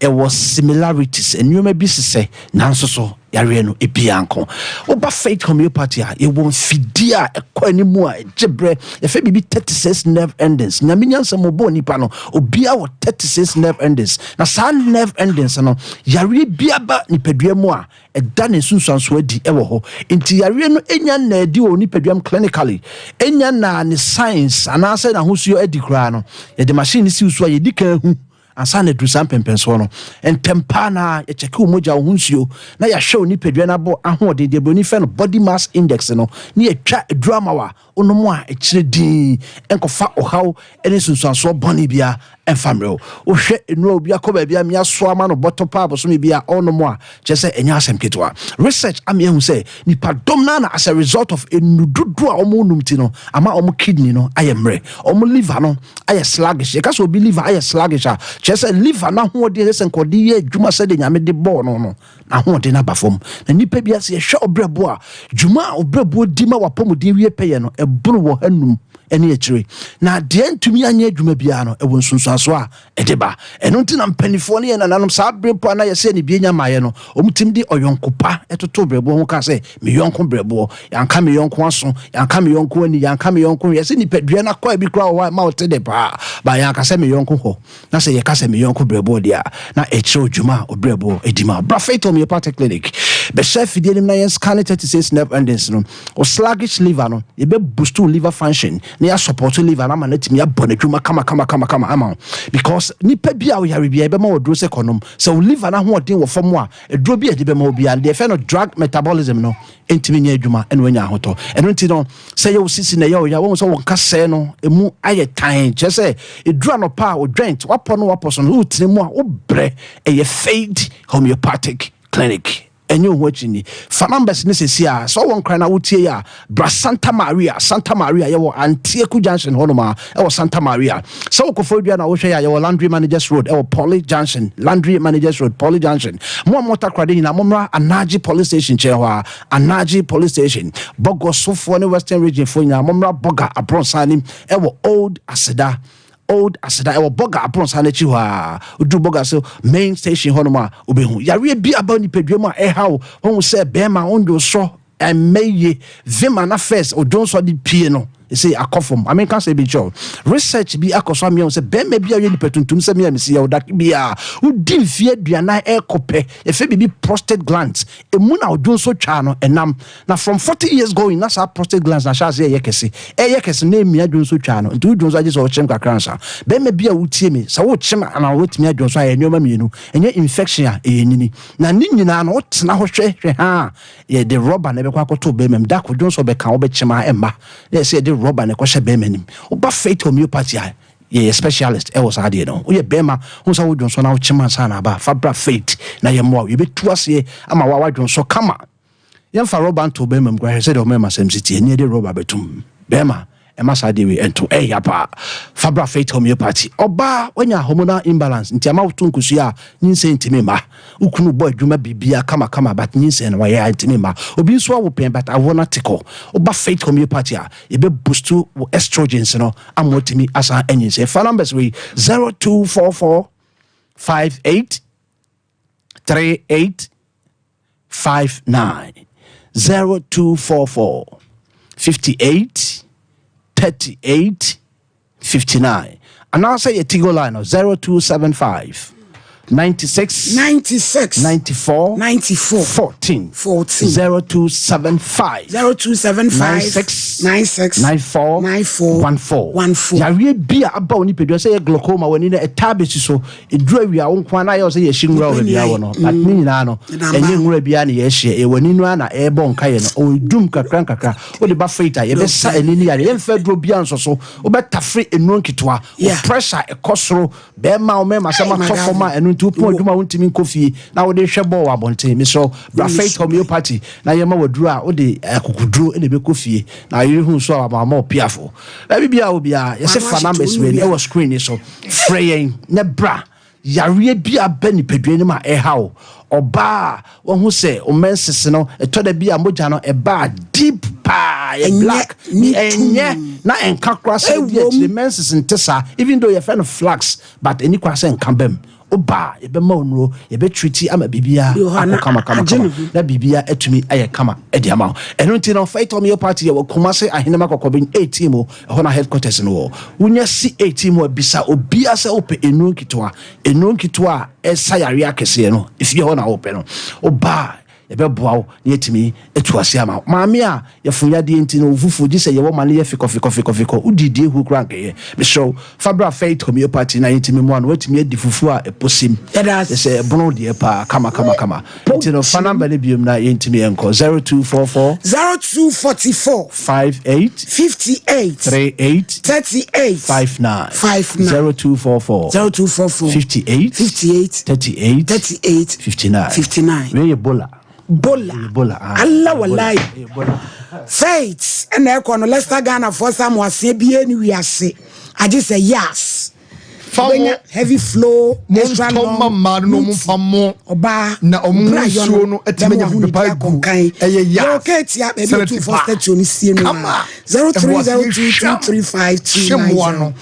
R: ɛwɔ similarities nneɛma bi sesɛ nanso so yareɛ no ebiara nko woba faith homeopathy a yɛwɔ mfidie a ɛkɔ anim a ɛgye berɛ yɛfɛ biribi 36 nerve endings nyame nyansa mu ɔbɔɔ nipa no obiara wɔ 36 nerve endings na saa nerve endings no yareɛ biara ba nipadua mu a ɛda ne nsunsuansoɔ adi wɔ hɔ. Nti yareɛ no nya nna adi wɔ nipadua mu clinically, ɛnya nna ne signs anaasɛ n'ahosuo adi koraa no, yɛde machine no si wo so a yɛdi kan hu ansa na aduru saa mpɛmpɛnsoɔ no. Ntɛm paa na yɛkyɛke wo mogya, wo ho nsuo, na yɛahwɛ wo nipadua no abɔ ahoɔden, deɛ buroni frɛ no body mass index no, ne yɛtwa aduru ama wo a wonom a ɛkyerɛ dinn, ɛnkɔfa ɔhaw ne nsunsuansoɔ bɔne biara ɛmfa mmerɛ wo. Wohwɛ nnuro a obi akɔ baabi a mmea soa ama no bɔtɔ paa bosome bi a ɔnom a, kyerɛ sɛ ɛnyɛ asɛm ketewa. Research ama yɛahu sɛ nnipadɔm no ara na as a result of nnuru dodoɔ a wɔnom ti no, ama wɔn kidney no ayɛ mmerɛ, wɔn liver no ayɛ sluggish. Yɛka sɛ obi liver ayɛ sluggish a, kyerɛ sɛ liver no ahoɔden a ɛsɛ sɛ nka ɔde yɛ adwuma sɛdeɛ Nyame de bɔɔ no no, n'ahoɔden no aba fam. Na nnipa bi ase yɛhwɛ ɔbrɛboɔ a, dwuma a ɔbrɛboɔ di ma w'apɔmuden wie pɛyɛ no, ɛboro wɔ hanum ne akyire. Na deɛ antumi anyɛ adwuma biara no, ɛwɔ nsunsuansoɔ a ɛde ba. Ɛno nti na mpanimfoɔ ne yɛn nananom, saa berɛ mpo a na yɛsɛ ne bie nya mmaeɛ no, wɔtumi de ɔyɔnko pa toto brɛboɔ ho kaa sɛ, Me yɔnko brɛboɔ, yɛanka me yɔnko aso, yɛanka me yɔnko ani, yɛanka me yɔnko hwɛ. Yɛsɛ nipadua no akwaa bi koraa wɔ hɔ a ɛma wote dɛ paa, ba yɛanka sɛ me yɔnko hɔ. Na sɛ yɛka sɛ me yɔnko brɛboɔ deɛ a, na ɛkyerɛ dwuma a ɔbrɛboɔ di ma. Bra Faith Homeopathic Clinic, bɛhyɛ afidie no mu na yɛn scan 36 nerve endings no. Wo sluggish liver no, yɛbɛ boost wo liver function na yɛ support liver no ama no atumi abɔ n'adwuma kama kama kama kama ama wo. Because nipa bi a ɔyare biara yɛbɛma wo aduro sɛ kɔnom. Sɛ wo liver no ahoɔden wɔ fam a, aduro bi a yɛde bɛma wo biara no, deɛ yɛfrɛ no drug metabolism no ntumi nyɛ adwuma na wanya ahotɔ. Ɛno nti no, sɛ ɛyɛ wo sisi na ɛyɛ wo ya, woahu sɛ wo nkasɛɛ no emu ayɛ tan, kyerɛ sɛ ɛduru anɔpa a wo joint, wapɔ no wapɔ so no, wotena mu a wobrɛ. Ɛyɛ Faith Homeopathic Clinic. Ɛnyɛ wo ho akyinnye. Fa numbers no seesei ara. Sɛ wowɔ Nkran na wotie yi a, bra Santa Maria. Santa Maria, yɛwɔ Antieku Junction hɔnom ara, ɛwɔ Santa Maria. Sɛ wɔ Koforidua na wohwɛ yi a, yɛwɔ Landry Managers Road, ɛwɔ Poly Junction. Landry Managers Road, Poly Junction. Mo a mowɔ Takoradi nyinaa, mommra Anagye Police Station nkyɛn hɔ ara. Anagye Police Station. Bɔgɔsofoɔ ne Western Region foɔ nyinaa, mommra Bɔga Abrɔnsan anim, ɛwɔ Old Aseda. Old Aseda, ɛwɔ Bɔga Abrɔnsan no akyi hɔ ara. Woduru Bɔga so main station hɔnom a, wobɛhu. Yareɛ bi aba nipadua mu a ɛha wo, wohu sɛ bɛrima wondwo sɔ, ɛmmɛ yie. Vim ana first odwonsɔ de pie no, ɛsei akɔ fam. Ma menka asɛm bi nkyerɛ wo. Research bi akɔ so amea wo sɛ bɛrima bi a ɔyɛ nipa tuntum sɛ me a mesi yɛ wo dake biara, wodi mfeɛ aduanan ɛrekɔ pɛ, yɛfrɛ biribi prostate glands, ɛmu na odwonsɔ twaa no ɛnam. Na from 40 years going na saa prostate glands na ahyɛ aseɛ ɛyɛ kɛse. Ɛyɛ kɛse na ɛmia dwonsɔ twaa no. Nti wo dwonsɔ agye sɛ ɔkyem kakra ansa. Bɛrima bi a wotie me, sɛ wokyem anaa woatumi adwonsɔ a ɛyɛ nneɛma mmienu. Ɛnyɛ infection a ɛyɛ nyini. Na ne nyinaa no wotena hɔ hwɛ hwɛ haa Yɛde rɔba na ɛbɛkɔ akɔto bɛrima mu. Da koro dwonsɔ bɛka wo bɛkyem a ɛmma. Na ɛsɛ yɛde rɔba na ɛkɔhyɛ bɛrima nim. Woba Faith Homeopathy a, yɛyɛ specialist ɛwɔ saa adeɛ no ho. Woyɛ bɛrima, wohu sɛ wodwonsɔ na wokyem ansa na aba a, fa bra Faith na yɛmmoa wo. Yɛbɛtu aseɛ ama wo a woadwonsɔ kama. Yɛmfa rɔba nto bɛrima mu koraa, hwɛ sɛdeɛ wo mmarima sɛm si teɛ, ne yɛde rɔba bɛtom bɛrima. Ɛma saa adeɛ wei ɛnto ɛya paa. Fa bra Faith Homeopathy. Ɔbaa wanya hormonal imbalance nti ama woto nkosua a nyinsɛn ntumi mma. Wo kunu bɔ adwuma biribiara kama kama but nyinsɛn no wayɛ a ntumi mma. Obi nso awo pɛn but awoɔ no ate kɔ. Woba Faith Homeopathy a yɛbɛ boost wo estrogens no ama watumi asan anyinsɛn. Fa numbers wei 0244 58 38 59 0244 58 38 59 anaasɛ yɛ Tigo line no 0275 96
A: 96
R: 94
A: 94
R: 14
A: 14
R: 0275
A: 0275
R: 96
A: 96
R: 94
A: 94
R: 14
A: 14.
R: Yareɛ bi a aba wo nipadua sɛ yɛ glaucoma w'ani no ɛtaa bɛsi so Ɛduru awia wo nko ara na ayɛ wo sɛ yɛhye nwura wɔ baabi a wɔ no but ne nyinaa no ɛnyɛ nwura biara na yɛhyeɛ ɛyɛ w'ani no ara na ɛrebɔ nkaeɛ no ɔredum kakra nkakra wode ba faith a yɛbɛsa ani no yareɛ yɛmfa aduro biara nsɔ so wobɛtafere nnuro nketewa wo pressure ɛkɔ soro bɛrima wo mɛma sɛ matɔ fam a ɛno nti wopɔn adwuma wontumi nkɔ fie na wode hwɛ bɔɔl wɔ abɔnten mesrɛ wo bra faith homeopathy na yɛma waduro a wode akokoduro na ɛbɛkɔ fie na ayere hu so a wama ɔpiafo baabi biara wo biara yɛsɛ fa numbers wei ɛwɔ screen ni so Frɛ yɛn na bra. Yareɛ bi aba nipadua no mu a ɛha wo. Ɔbaa a wahu sɛ wo menses no ɛtɔ da bi a mogya no ɛba deep paa ɛyɛ black ɛnyɛ na ɛnka koraa sɛ bi akyire menses nte saa even though yɛfrɛ no flax but ɛni koraa sɛ nka bam woba a yɛbɛma wo nnuro yɛbɛtriti ama biribiara akɔ kama kama kama na biribiara atumi ayɛ kama ɛde ama wo ɛno nti no Faith Homeopathy yɛwɔ Kumase Ahenema Kɔkɔben 18 mu ɛhɔ na headquarters no wɔ wonya si 18 mu a bisa obiara sɛ wopɛ nnuro nketewa Nnuro nketewa a ɛsa yareɛ akɛseɛ no, efie hɔ na wopɛ no. Woba a, yɛbɛboa wo na yɛatumi atu ase ama wo. Maame a yafunu yadeɛ nti no, wo fufuo gye sɛ yɛwɔ ma no yɛ fekɔfekɔfekɔfekɔ. Wodi deɛ ehuru koraa anka ɛyɛ. Mesrɛ wo, fa bra Faith Homeopathy na yɛntumi mmoa no. Woatumi adi fufuo a ɛpɔ sim. Kyerɛ sɛ ɛbono deɛ paa kama kama kama. Nti no, fa number no biom na yɛntumi nkɔ. 0244.
A: 0244.
R: 58.
A: 58.
R: 38.
A: 38.
R: 59.
A: 59.
R: 0244.
A: 0244.
R: 58.
A: 58.
R: 38.
A: 38.
R: 59.
A: 59.
R: Wei yɛ Bola.
A: Bola.
R: Bola. Ah,
A: Allah wallahi. Faith ɛna ɛkɔ no Leicester Ghana foɔ sa mo aseɛ bie ne wiase agye sɛ yas.
D: Fa mo
A: heavy flow extra
D: long ma mmaa no mo fa mo
A: ɔbaa
D: na ɔmo nsuo no ɛtumi nya pepa gu ɛyɛ ya
A: keetia baabi otumfoɔ statue no sie no a 0302235290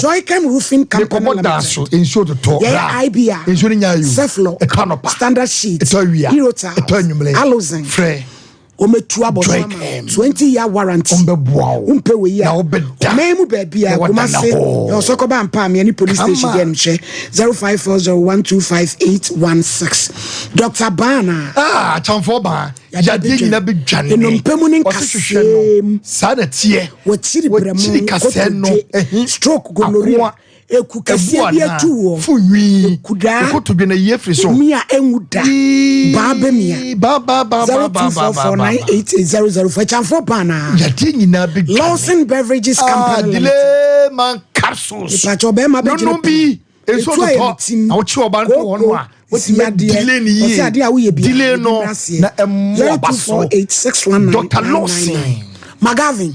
A: Joycam Roofing Company
D: Limited da so nsuo totɔ
A: yɛyɛ IBA
D: nsuo no nya ayo
A: Ceflo
D: ɛtɔ anɔpa
A: Standard Sheet
D: ɛtɔ awia
A: Hero Tiles
D: ɛtɔ anwummerɛ
A: Alozen
D: frɛ
A: wɔmɛtu abɔ so ama 20 year warranty
D: wɔmbɛboa wo
A: wompɛ wei a
D: na wobɛda
A: ɔman mu baabi a Kumase ɔsɔkɔba mpa ameɛ ne police station deɛ no hyɛ 0540125816 Dr. Baana
D: ah akyamfoɔ baa yadeɛ nyina bɛdwane
A: nnompe mu ne nkasɛɛ mu
D: saa na teɛ
A: wɔkyiri brɛmu kotodwe stroke gonorrhea Eku kɛseɛ bi atu wɔ.
D: Fu nwi.
A: Ekudaa.
D: Ekotodwe na yi afiri so.
A: Emi a enwu da. Baa bɛmia.
D: Baa baa baa baa baa baa
A: 0244988004. Ɛkyanfoɔ paa naa.
D: Yadeɛ nyinaa bɛ dwane.
A: Lawson Beverages ah, Company Limited.
D: Delay man capsules.
A: Ìpàtɛ ɔbɛrima bɛ gyina
D: pii. Nonom bi. Nsuo totɔ na wokye ɔba no to hɔ no a wotumi delay no yie. Delay no na ɛmmoa ba so. Dr. Lawson.
A: Magavin.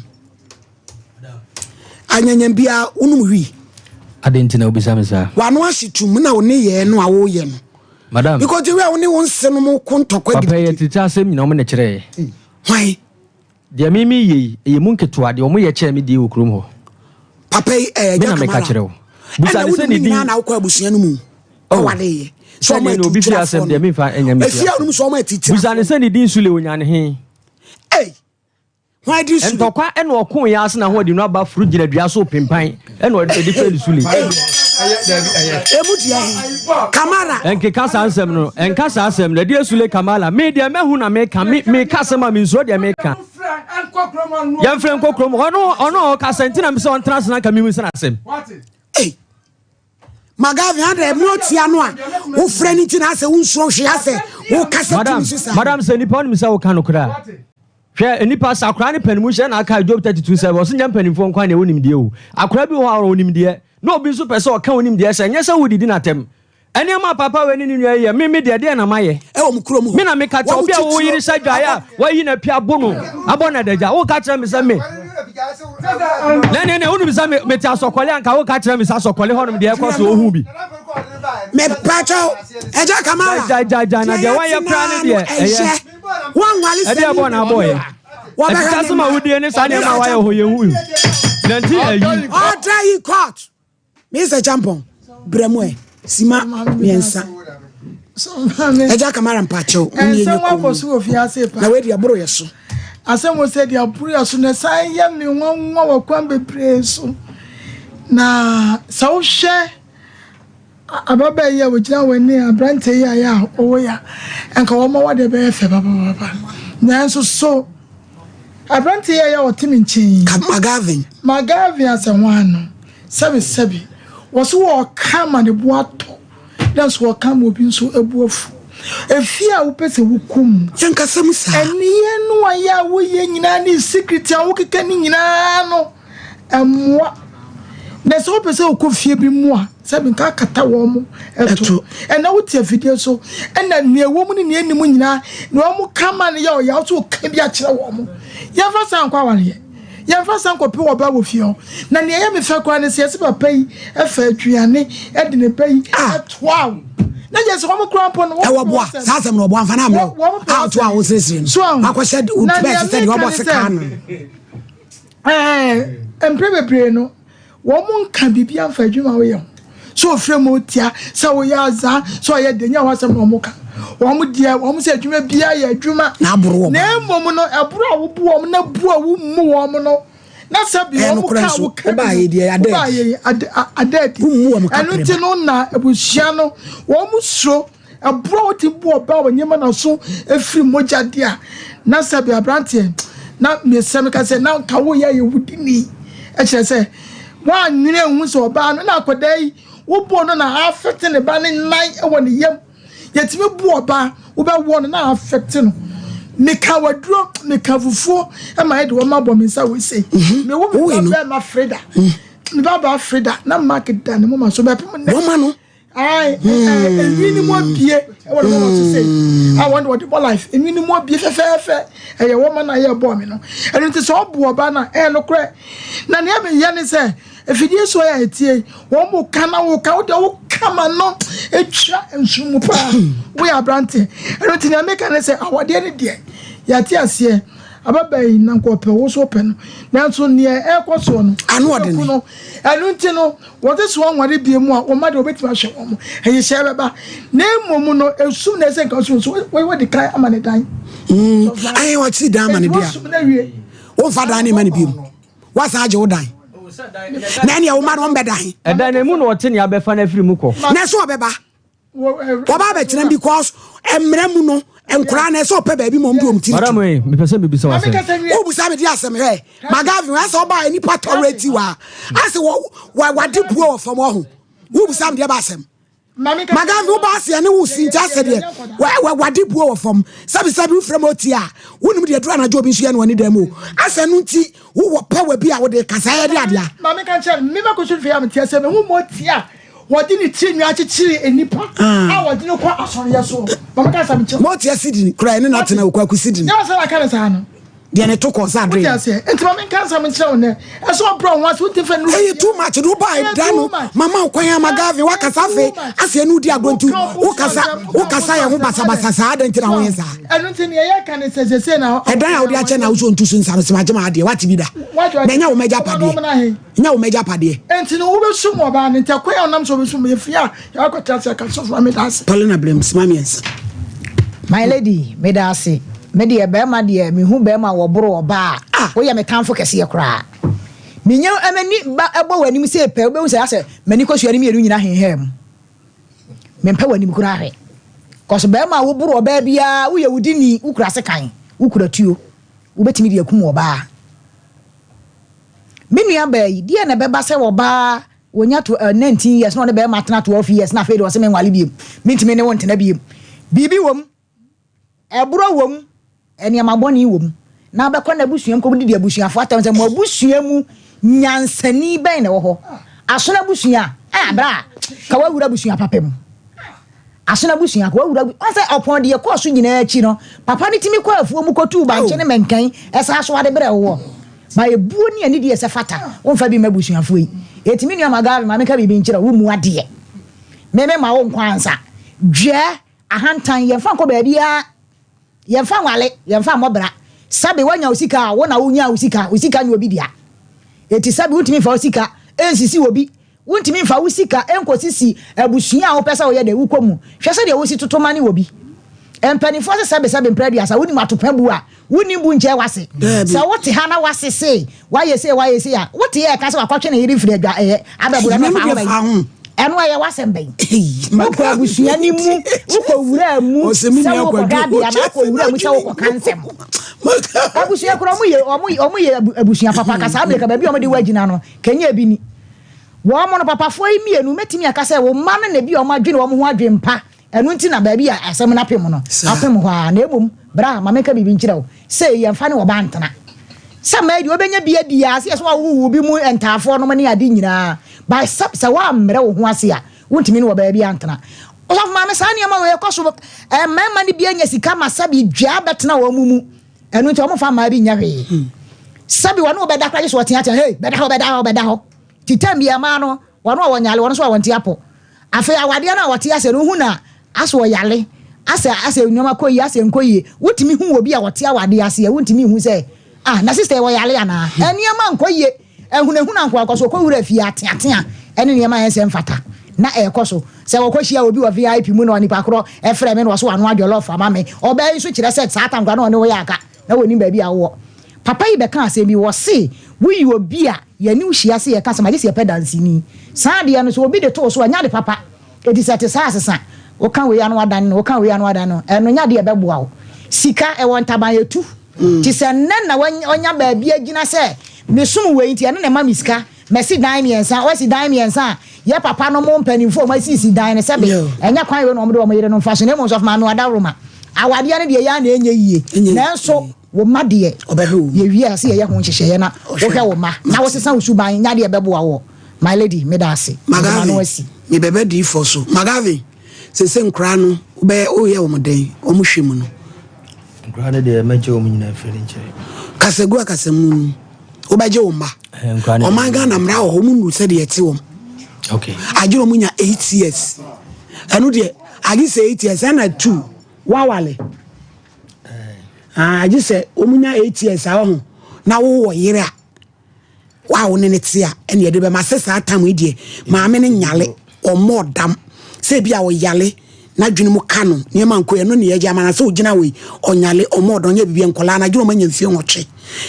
A: Anyanyam biara wonom wii.
C: Adɛn nti na wobisa me saa?
A: W'ano ahye tum na wo nneyɛɛ no a woyɛ no.
C: Madam.
A: Because the way a wo ne wo nse no mo ko ntɔkwa
C: Papa yɛ tete asɛm nyina wɔn na kyerɛɛ.
A: Hwan?
C: Deɛ me me yɛ yi, ɛyɛ mu nketewa, deɛ wɔn yɛ kyɛɛ me deɛ wɔ kurom hɔ.
A: Papa yi ɛyɛ
C: Me na meka
A: Kamara.
C: kyerɛ wo. Busa
A: Ɛna
C: ne sɛ
A: wonim
C: ne
A: ne
C: din.
A: nyinaa na wokɔ abusua no mu.
C: Oh.
A: Ɔware yɛ. Sɛ ɔmo
C: Sɛdeɛ na obi fie
A: atitirafoɔ
C: asɛm
A: no.
C: deɛ memfa ɛnyɛ me fie
A: Efie a
C: asɛm.
A: wonim sɛ ɔmo atitirafoɔ.
C: Busa ne sɛ ne din Sule onya ne he.
A: Ei! Hwan di Sule?
C: Ntɔkwa ɛna ɔko yɛ ase na ahoɔden no aba foro gyina dua so pempan ɛna ɔde fɛ ne Sule.
A: Emu deɛ he? Kamara.
C: Ɛnkeka saa nsɛm no, ɛnka saa asɛm no. Ɛdeɛ Sule Kamala, me deɛ mɛhu na meka, me meka asɛm a mensuro deɛ meka. Yɛmfrɛ nkɔ kurom, ɔno ɔno a ɔkasa nti na mesɛ ɔntena ase na nka mehu sɛ n'asɛm.
A: Ei! Magavin adɛ mu otia no a wofrɛ no nti na asɛ wonsuro hwee asɛ wokasa tumi so saa.
C: Madam sɛ nipa wonim sɛ woka nokorɛ a hwɛ nipa sɛ akora ne panimu hyɛ na aka Job 32 sɛ ɔse nyɛ mpanimfoɔ nkwa na ɛwɔ nimdeɛ o akora bi wɔ hɔ a ɔwɔ nimdeɛ na obi nso pɛ sɛ ɔka wo nimdeɛ hyɛ nyɛ sɛ wodidi no atɛm nneɛma a papa wei ne ne nua yi yɛ me me deɛ deɛ na mayɛ
A: ɛwɔ mo kurom hɔ
C: me na meka kyerɛ obi a wo yere hyɛ dwaeɛ a wayi na pia bo no abɔ no adagya woka kyerɛ me sɛ me Na ne ne wonim sɛ mete asɔkɔle anka woka kyerɛ me sɛ asɔkɔle hɔnom deɛ ɛkɔ so ohu bi.
A: Mepakyɛw ɛgya kamara.
C: Gyagyagya na deɛ wayɛ koraa ne deɛ ɛyɛ.
A: Wanwale sɛ
C: ɛdeɛ bɔ na abɔɔyɛ. Ɛtete asɛm a wodie ne saa nneɛma a wayɛ hɔ yɛn hu. Nanti ayi.
A: Ɔtra yi court. Mr. Champon, brɛ mu ɛ, sima mmiɛnsa. Ɛgya Kamara mpakyɛw, wo nie
S: Nsɛm
A: nyɛ
S: akɔ so wɔ fiase pa.
A: Na wei deɛ ɛboro yɛ so.
S: Asɛm wɔ sɛ deɛ aboro yɛ so na ɛsan yɛ me nwanwa wɔ kwan bebree so. Na sɛ wohwɛ ababaa yi a wɔgyina wɔ ne aberanteɛ yi a yɛ a ɔwɔ yi a, nka wɔn awadeɛ bɛyɛ fɛ papapapa. Nanso so Aberanteɛ yi a ɛyɛ a ɔte me nkyɛn yi.
A: Magavin.
S: Magavin asɛ hwan no? Sɛbi sɛbi. Wɔse wɔɔka ma ne bo atɔ nanso wɔka ma obi nso bo afu. Efie a wopɛ sɛ wokɔ mu.
A: Yɛnkasa mu saa.
S: Ɛneyɛ no a yɛ a woyɛ nyinaa ne secret a wokeka ne nyinaa no. Ɛmmoa. Na sɛ wopɛ sɛ wokɔ fie bi mu a, sɛ menka akata wɔn mo ɛto. Ɛnna wote afidie so, ɛnna nea ɛwɔ mu ne nea ɛnni mu nyinaa, nea wɔn ka ma no yɛ ɔyaw so woka bi akyerɛ wɔn mo. Yɛmfa saa nkɔ awareɛ. Yɛmfa saa nkɔpɛ ɔbaa wɔ fie hɔ. Na nea ɛyɛ me fɛ koraa ne sɛ yɛse papa yi fa aduane de ne ba yi toa wo. Na kyerɛ sɛ wɔn kura mpo no.
A: Ɛwɔ boa saa asɛm no ɔboa nfa na amena o a ɔto a woseresere no akɔhyɛ bɛɛ sɛ deɛ ɔbɔ sekaa no.
S: Ɛɛ mpere bebree no wɔn nka biribi anfa adwuma woyɛ ho sɛ ofiri mu tia sɛ woyɛ azaa sɛ ɔyɛ de nya wɔn asɛm na wɔn ka wɔn deɛ wɔn sɛ adwuma biara yɛ adwuma
A: na aboro wɔn
S: na mmom no ɛboro a wobu wɔn na bu a womu wɔn no na sɛ bi wɔn ka wo ka bi wobaayɛ ada adi ɛno nti no na abusua no wɔn suro ɛborɔ a wɔte bu ɔbaa wɔ nneɛma na so efiri mogya deɛ a na sɛ bi aberanteɛ na mmiɛnsa mi ka sɛ na nka wo yɛ yɛ wudini ɛkyerɛ sɛ wɔanwene ehu sɛ ɔbaa no na akwadaa yi wobɔ no na afete ne ba ne nan wɔ ne yam. Yɛtumi bu ɔbaa wobɛwɔ no na affect no. Meka waduro, meka fufuo ma yɛde wɔn abɔ me nsa wei sei. Mhm. Mewo me ba bɛrima Freda. Mm. Me ba baa Freda na Mark da ne moma so bɛpem nnɛ.
A: Wɔma no.
S: Ayi, enwi ni mu abie ɛwɔ ne moma so sei. Hmm. A wɔn de wɔde bɔ life. Enwi ni mu abie fɛfɛɛfɛ. Ɛyɛ wɔn ma na yɛ bɔɔ me no. Ɛno nti sɛ ɔbu ɔbaa na ɛyɛ nokorɛ. Na nea meyɛ ne sɛ Afidie so a ɛtie yi, wɔn mo ka na wo ka, wo deɛ wo ka ma no etwa nsu mu paa. Woyɛ aberanteɛ. Ɛno nti nea meka ne sɛ awadeɛ ne deɛ yɛate aseɛ. Ababaa yi na nka ɔpɛ wo so ɔpɛ no. Nanso nea ɛrekɔ soɔ no,
A: ano ɔde ne.
S: No, ɛno nti no, wɔte so anware bie mu a, wɔn mma deɛ wɔbɛtumi ahwɛ wɔn. Nhyehyɛeɛ bɛba. Na mmom no, esum na ɛsɛ nka sum so wɔdi kan ama ne dan.
A: Mm, ayɛ wɔakyiri dan ama ne deɛ. Wɔmfa dan ne ma ne bie mu. Woasan agye wo dan. Na ɛneɛ wo mma no ɔmbɛda he?
C: Ɛdan no emu na ɔte nea abɛfa no afiri mu kɔ.
A: Na ɛsɛ ɔbɛba. Wɔba abɛtena because mmerɛ mu no nkoraa no ɛsɛ ɔpɛ baabi ma ɔmde ɔm tiri to.
C: Madam ee, mepɛ sɛ mebisa wo asɛm.
A: Wobusa me de asɛm hwɛ. Magavin, asɛ ɔbaa nipa tɔrɛti wa. Asɛ wɔ wade buo wɔ fam ɔho. Wobusa me deɛ ba asɛm. Magambi wo ba aseɛ ne wo si nti asɛ deɛ wade buo wɔ fam sɛbisɛbi wofrɛ ma ɔtie a wonim deɛ duru anadwo obi nso yɛ no ɔne dan mu o asɛ no nti wowɔ pɛwɛ bi a wode kasa yɛ de adeɛ a.
S: Maame ka kyerɛ no mema kɔsu fie a meteɛ sɛ mehu ma ɔtie a wɔde ne tiri nwi akyekyere nnipa a wɔde no kɔ asɔreyɛ so maame ka sɛ mekyerɛ
A: ma ɔteɛ sidini kora ɛne na atena okwaku sidini
S: nyɛ sɛ aka ne saa no
A: deɛ ne to kɔ sɛ adwene.
S: Wote aseɛ? Nti ma menka nsɛm nkyerɛ wo nnɛ. Ɛsɛ ɔbrɛ wo ho ase, wonti fɛ no.
A: Ɛyɛ too much de woba ɛda no mama wo kwan ama Gavin wakasa afei aseɛ ne wodi agorɔ nti wokasa wokasa yɛ ho basabasa saa adɛn nti na woyɛ saa.
S: Ɛno nti neɛ yɛka ne sɛ sɛsei na.
A: Ɛdan a wode akyɛ na wosɛ ɔntu so nsa no sɛ magye ma adeɛ wate bi da na ɛnyɛ wo mɛgya padeɛ. Nyɛ wo m'agya padeɛ.
S: Enti no wobɛsum ɔbaa no nti ɛkwan a ɔnam so ɔbɛsum yɛfie a yɛakɔte ase aka sɔfo ma meda ase.
A: Paulina Blem sima miensa.
T: My lady meda ase me deɛ bɛrima deɛ mehu bɛrima a wɔboro ɔbaa a woyɛ me tamfo kɛseɛ koraa menya m'ani ba ɛbɔ w'anim sei pɛ wobɛhu sɛ asɛ m'ani kɔsua no mmienu nyina henhaa mu mempɛ w'anim koraa hwɛ kɔso bɛrima a woboro ɔbaa biara woyɛ wodini wokura sekan wokura tuo wobɛtumi de akum ɔbaa. Me nua baa yi, deɛn na ɛbɛba sɛ ɔbaa ɔnya to eh, 19 years na ɔne bɛrima atena 12 years na afei deɛ ɔse menwale biom, mentumi ne wo ntena biom. Biribi wom, ɛborɔ wom, nneɛma bɔne wom. Na abɛkɔ n'abusua mu kɔdidi abusuafoɔ atɛm sɛ mo abusua mu nyansani bɛn na ɛwɔ hɔ? Asono abusua, eh, bra, ka wawura abusua papa mu. Asono abusua kɔ wura ɔn sɛ ɔpɔn deɛ ɛkɔɔ so nyinaa akyi no papa no tumi kɔɔ afuo mu kɔtuu bankye ne mɛnkɛn ɛsan so ade brɛ woɔ ba ebuo ne anidie ɛsɛ fata womfa bi mma abusuafoɔ yi eti me nua Magavi ma menka biribi nkyerɛ wo mmu adeɛ me me ma wo nkwa ansa dwɛɛ ahantan yɛmfa nkɔ baabiara yɛmfa nwale yɛmfa mmɔ bra sɛbe woanya wo sika a wo na wonyaa wo sika wo sika nyɛ obi dea eti sɛbe wontumi mfa wo sika nsisi obi Wontumi mfa wo sika nkosisi abusua a wopɛ sɛ woyɛ dɛ wokɔ mu. Hwɛ sɛdeɛ wosi toto mane wɔ bi. Mpanimfoɔ se sɛbesɛbe mprɛ aduasa, wonim atopɛ bu a, wonnim bu nkyɛɛ w'ase. Sɛ wote ha na w'ase se wayɛ sei wayɛ sei a, wote yɛ ɛka sɛ wakɔtwe ne yere firi adwa ɛyɛ abɛboro ɛno fa ho bɛn? Ɛno ɛyɛ w'asɛm bɛn? Wokɔ abusua no mu, wokɔ wuraa mu sɛ wokɔhwɛ adeɛ anaa wokɔ wuraa mu sɛ wokɔka nsɛm. Abusua korɔ ɔmo yɛ ɔmo yɛ abusua papa ka saa mmerɛ ka baabi a ɔmo de wo agyina no kɛnyɛ bi ni. Wɔn no, papafoɔ yi mmienu, mɛtumi aka sɛ wo mma no na ebia wɔn adwene wɔn ho adwene pa, ɛno nti na baabi a asɛm no apem no, apem hɔ ara. Na mmom, bra, ma menka biribi nkyerɛ wo, sei, yɛmfa ne ɔbaa ntena. Sɛ mmaa yi deɛ, wobɛnya bi adi ara, sɛ yɛ sɛ woawowo bi mu ntaafoɔ nom ne ade nyinaa, but sɛ, sɛ woammrɛ wo ho ase a, wontumi ne ɔbaa bi antena. Ɔsɔfo maame, saa nneɛma wei ɛkɔ so, mmarima no bi anya sika ma sɛbi dwaa bɛtena wɔn mu. Ɛno nti wɔmfa mmaa bi nyɛ hwee. Sɛbi wɔne wo bɛda koraa gye sɛ wɔteatea, hey, bɛda hɔ, bɛda hɔ, bɛda hɔ. Nti tɛm biara mmaa no, wɔn a wɔnyare, wɔn nso a wɔnte apɔ. Afei awadeɛ no a wɔte aseɛ no, wohu no a, Asɛ ɔyare, asɛ asɛ nneɛma kɔ yie, asɛ nkɔ yie. Wotumi hu obi a ɔte awadeɛ ase a, wontumi nhu sɛ, ah, na sista yi ɔyare anaa? Nneɛma nkɔ yie. Ahunahuna nko akɔ so, ɔkɔ wura fie ateatea ne nneɛma a ɛnsɛ mfata na ɛrekɔ so. Sɛ wɔkɔhyia obi wɔ VIP mu na onipa korɔ frɛ me na ɔse wanoa jollof ama me, ɔbaa yi nso kyerɛ sɛ saa tam koraa na ɔne wo yɛ aka na wɔnnim baabi a wowɔ. Papa yi bɛkaa asɛm bi, ɔse woyɛ obi a yɛne wo hyia sɛ yɛka asɛm a gye sɛ yɛpɛ danseni. Saa adeɛ no sɛ obi de to wo so a, ɛnyɛ ade papa. Enti sɛ ɛte saa a sesa. Woka wei a na woadane no, woka wei a na woadane no, ɛno nyɛ adeɛ a ɛbɛboa wo. Sika, ɛwɔ ntaban, ɛtu. Nti sɛ nnɛ na wanya baabi agyina sɛ mesom wei nti ɛno na ɛma me sika, masi dan mmiɛnsa, woasi dan mmiɛnsa a, yɛ papa nom mpanimfoɔ a wɔasisi dan no sɛbe ɛnyɛ kwan wei na wɔde wɔn yerenom fa so na mmom sɔfo maame wadaworoma. Awadeɛ no deɛ ɛyɛ a na ɛnyɛ yie nanso wo mma deɛ yɛwie a sɛ yɛyɛ ho nhyehyɛeɛ na wohwɛ wo mma na wosesa wo suban nyɛ adeɛ ɛbɛboa woɔ. My lady meda ase. Mede m'ano
A: Magavin,
T: asi.
A: mebɛbɛ diifoɔ so. Magavin, sese nkoraa no wobɛyɛ woyɛ wɔn dɛn? Wɔn hwɛ mu no.
C: Nkoraa no deɛ mɛgye wɔn nyinaa afiri ne nkyɛn.
A: Kasagu akasamu no wobɛgye wo mma.
C: Eh, nkoraa no deɛ
A: Ɔman Ghana mmara wɔ hɔ, wɔn nnuru sɛdeɛ ɛte wɔn.
C: Okay.
A: Agye wɔn nya 8 years. Ɛno deɛ agye sɛ 8 years ɛna 2 wawale. Ah, agye sɛ wɔn nya 8 years a wɔho na wowɔ yere a. Wo a wo ne no te a ɛne yɛde bɛma sɛ saa tam yi deɛ maame no nyale ɔmmɔ ɔdam sɛ ebi a ɔyale n'adwene mu ka no nneɛma nkɔ ɛno ne yɛgye ama no sɛ ogyina wei ɔnyale ɔmmɔ ɔdam ɔnyɛ biribi nkɔlaa no adwene ɔma nya mfie nwɔtwe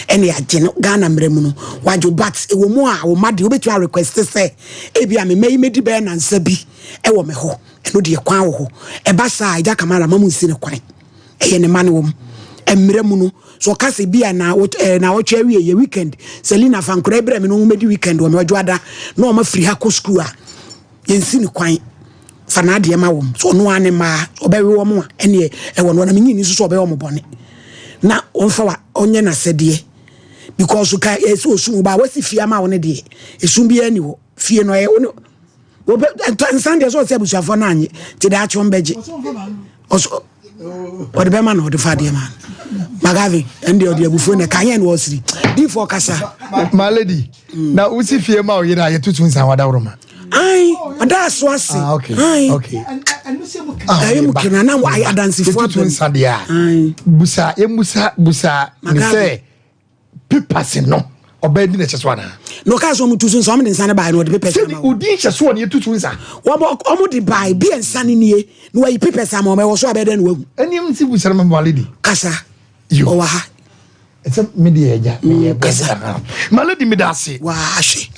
A: ɛne yɛagye no Ghana mmerɛ mu no wagye but ɛwɔ mu a wo ma deɛ wobɛtumi a request sɛ ebi a me mma yi mɛdi bɛyɛ nansa bi ɛwɔ me hɔ ɛno deɛ kwan wɔ hɔ ɛba saa agya Kamara ma mo nsi no kwan. ɛyɛ ne ma ne wɔm mmerɛ mu no so ɔka sɛ bi a na eh, na ɔtwe awie yɛ weekend sɛ lina fa nkora brɛ me no wɔmɛdi weekend wɔ me ɔdwo ada na ɔma firi ha kɔ sukuu a yɛnsi ne kwan fa n'adeɛ ma wɔm so ɔno ara ne mmaa ɔbɛwe wɔn a ɛneɛ ɛwɔ no na menyi ni nso so ɔbɛyɛ wɔn bɔne na ɔmfa wa ɔnyɛ n'asɛdeɛ because ka ɛsɛ osum ba wasi fie ama wo ne deɛ esum biara ni hɔ fie no ɛyɛ wo ne wɔbɛ nsan deɛ sɛ ɔsɛ abusuafoɔ no anye nti daakye wɔn bɛgye ɔso ɔde bɛma no ɔde fa adeɛ ma no magavi ɛn deɛ ɔde abufuo na ɛka yɛn na ɔsiri diifoɔ kasa.
F: my lady mm. na wosi fie ma ɔyere a yɛtutu nsan wadaworo ma.
A: ayi ɔda aso ase.
F: ah okay
A: ayi
F: okay.
A: ɛyɛ mu kena na adansifoɔ abɛm.
F: yɛtutu nsa deɛ a busa yɛmusa busa ne sɛ. Papers no ɔbaa di na ɛhyɛ so anaa.
A: Na ɔkaa sɛ ɔmo tu so nsa ɔmo de nsa no bae na ɔde papers ama
F: wɔn. Sɛbi odi nhyɛ so ɔne etu so nsa.
A: Wɔn ɔmo de bae bi nsa no nie na wayi papers ama wɔn ɛwɔ so abɛyɛ dɛ na wahu.
F: Ɛni ɛmu si busara ma malady.
A: Kasa. Yo. Ɔwɔ ha.
F: Ɛsɛ mi de ɛgya mi yɛ bɔ
A: Kasa.
F: Malady mi da ase.
A: Waa ahwɛ.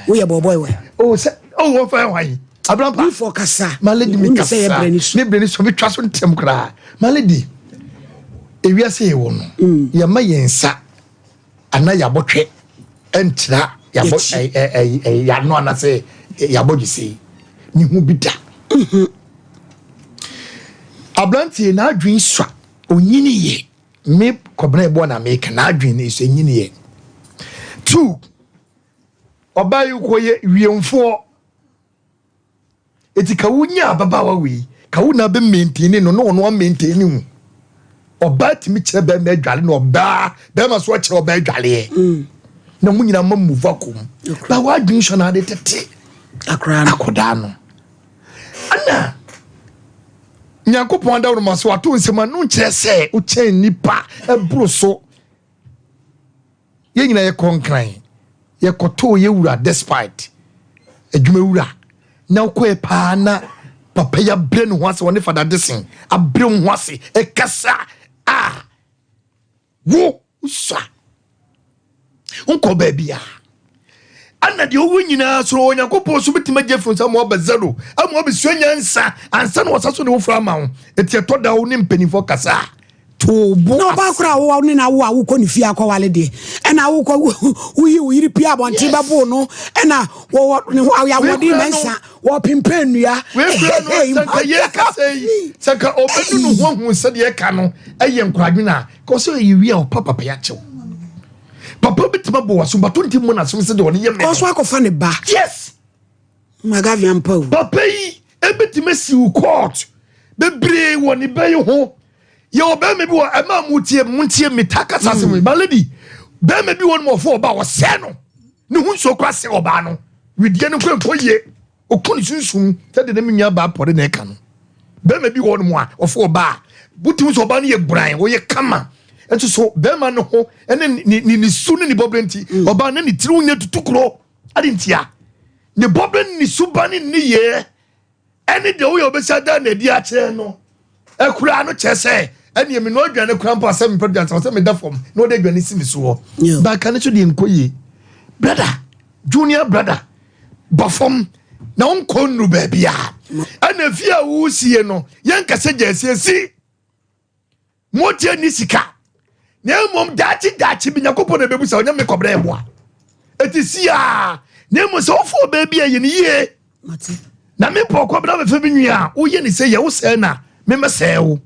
A: Woyɛ bɔɔbɔɔ wɛ.
F: O sɛ o wɔn fɛ hwan yi. Abrampa.
A: Bifo kasa.
F: Malady mi kasa. Mi brɛ ni so mi twa so ntɛm koraa. Malady. Ewiase yɛ wɔ no mm. yɛma yɛn nsa anaa yɛabɔtwɛ ntra yɛabɔ yɛano anasɛ yɛabɔ gyesɛ ne ho bi da mhm. aberanteɛ n'adwene sua onyini yɛ me kɔbena ɛboɔ na meka n'adwene sua nyini yɛ two ɔbaa yi kɔ yɛ wiemfoɔ Eti ka wo nya ababaawa wei, ka wo na bɛ maintain no na ɔno a maintain wo. Ɔbaa tumi kyerɛ bɛrima adwale na ɔbaa bɛrima so akyerɛ ɔbaa adwaleɛ. Mm. Na mo nyinaa ma move akɔ mu. Ba w'adwene sɔ na ade tete akɔdaa no. Ɛna Nyankopɔn adaworo so ato nsɛm a no nkyerɛ sɛ wokyɛn nipa ɛboro so. Yɛn nyinaa yɛkɔ Nkran, yɛkɔtoo yɛn wura despite adwuma wura na wokɔɛ paa na papa yi abrɛ ne ho ase ɔne fada desen abrɛ wɔn ho ase ɛkasa a wo sua nkɔ baabi a ɛna deɛ ɔwɔ nyinaa soro Onyankopɔn so bɛtumi agye firi nsa ma ɔba zero ama ɔbɛsua nyansa ansa na ɔsa so ne wofra ama wo ɛti ɛtɔ da wo ne mpanimfoɔ kasa a to bo
A: na ɔbaa koraa a wowɔ ne na wo a wokɔ ne fie akɔwale deɛ ɛna wokɔ woyi wo yere pie abɔnten bɛboo no ɛna wɔwɔ ne ho ahoɔden mɛnsa wɔpempɛn nnua
F: wekura no sɛ nka yɛ kasa yi sɛ nka ɔbɛnu ne ho ahu sɛdeɛ ɛka no ɛyɛ nkoradwene a ka ɔsɛ ɛyɛ wie a ɔpa papa yɛ akyɛw papa bɛtumi abɔ waso bato nti mmɔ n'asom sɛdeɛ ɔne yɛ mɛ
A: ɔso akɔfa ne ba
F: yes
A: Magavi ampa o.
F: Papa yi ebetumi asi wo court bebree wɔ ne bɛ yi ho. Yɛ wɔ bɛrima bi wɔ ɛma mo tie mo ntie me ta kasa asɛm yi. My lady, bɛrima bi wɔ no ma ɔfo ɔba ɔsɛɛ no. Ne ho nsuo kora sɛ ɔbaa no. Wedeɛ no kora nkɔ yie. Ɔku ne sunsum sɛdeɛ ne me nua baa pɔre na ɛka no.
D: Bɛrima bi wɔ hɔ nom a ɔfo ɔbaa a, wotumi sɛ ɔbaa no yɛ buran, ɔyɛ kama. Nso so bɛrima no ho ne ne ne ne su ne ne bɔberɛ nti, ɔbaa no ne tiri ho nyɛ tutukuro. Ade ntia? Ne bɔberɛ ne ne suban ne ne nneyɛɛ ɛne deɛ woyɛ wobɛsi ada no adi akyerɛ no akuraa no kyerɛ sɛ ɛneɛ menoa aduane koraa mpo a sɛ mepɛ aduane sɛ meda fam na wɔde aduane si me soɔ baaka no so deɛ nkɔ yie brother junior brother bɔ fam na wonkɔ nnuru baabi a ɛna fie a wosie no yɛnka sɛ gya asiesie Motie nni sika, na mmom daakye daakye bi Nyankopɔn na ɛbɛbu sa ɔnyɛ me kɔbrɛ mmoa. Ɛti si a, na mmom sɛ wofo ɔbaa bi a yɛ ne yie. Na me mpɔ kɔbrɛ bɛfɛ me nua a woyɛ ne sɛ yɛ wo sɛɛ na memɛsɛɛ wo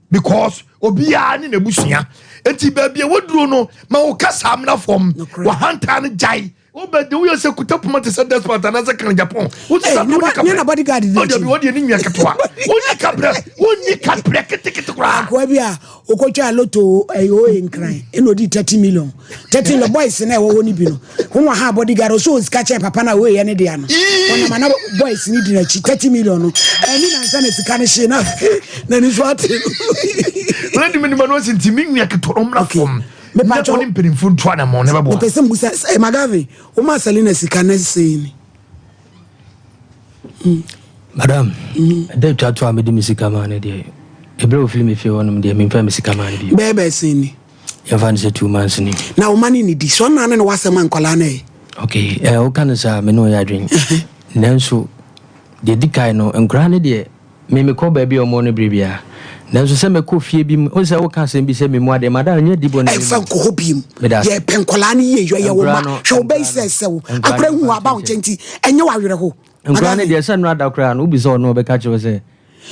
D: because obiara ne n'abusua. Enti baabi a waduro no ma wo kasa mmra fam, wahantan no gyae. Wobɛ de woyɛ sɛ kuta poma te sɛ despot anaasɛ kan Japan. Wosisa
A: ne na ne na bodyguard di
D: akyi. Ɔde ɔde ne nua ketewa. Wonni kabrɛ wonni kabrɛ ketekete koraa.
A: Akoa bi a okotwa loto ɛyɛ oye nkran ɛna odi 30 million. 30 million boys na ɛwɔ hɔ no bi no. Wɔn wɔ ha bodyguard ɔsɛ osika kyɛn papa na oye yɛ ne dea no. Wɔnam ana boys ne di n'akyi 30 million no. Ɛni nansa na sika no hye na n'ani so ate no.
D: Wɔn de mi nipa no ɔsi nti mi nua ketewa no mmra fam. Na ɔne mpanimfoɔ ntu anamɔn na ɛbɛboa.
A: Mepɛ sɛ mbusa sɛ Magavi, woma Selina sika ne sei ni?
C: Mm. Madam, ɛda mm. atwa to a mede me sika maa no deɛ, ɛberɛ a ɔfiri me fie hɔnom deɛ, memfa me sika maa no bio.
A: Bɛyɛ bɛyɛ sɛn ni?
C: Yɛmfa no sɛ 2 months ni.
A: Na woma ne nidi, sɛ ɔnaa ne ne wasɛm a nkwadaa no ɛ?
C: Okay, eh, woka no saa me ne ɔyɛ adwene. Nanso, deɛ di kan no, nkwadaa no deɛ, Me mekɔ baabi a wɔwɔ no bere biara. Nanso sɛ mɛkɔ fie bi mu, wohu sɛ woka asɛm bi sɛ memu adeɛ, madam, ɛnyɛ dibɔ na
A: Ɛmfa
C: memu.
A: nkɔ hɔ bio.
C: Meda ase.
A: Yɛpɛ nkwadaa no yie, yɛ wo
C: Nkwadaa
A: mma.
C: no,
A: Hwɛ wo ba yi
C: nkwadaa
A: sɛ
C: no,
A: sɛ wo.
C: nkwadaa
A: Akora
C: no
A: hu
C: mfa
A: aba wo
C: nkyɛ.
A: nkyɛn nti, ɛnyɛ wo awerɛho.
C: Nkwadaa no
A: Madam.
C: deɛ sɛ nnora da koraa no, wobisa ɔno a ɔbɛka kyerɛ wo sɛ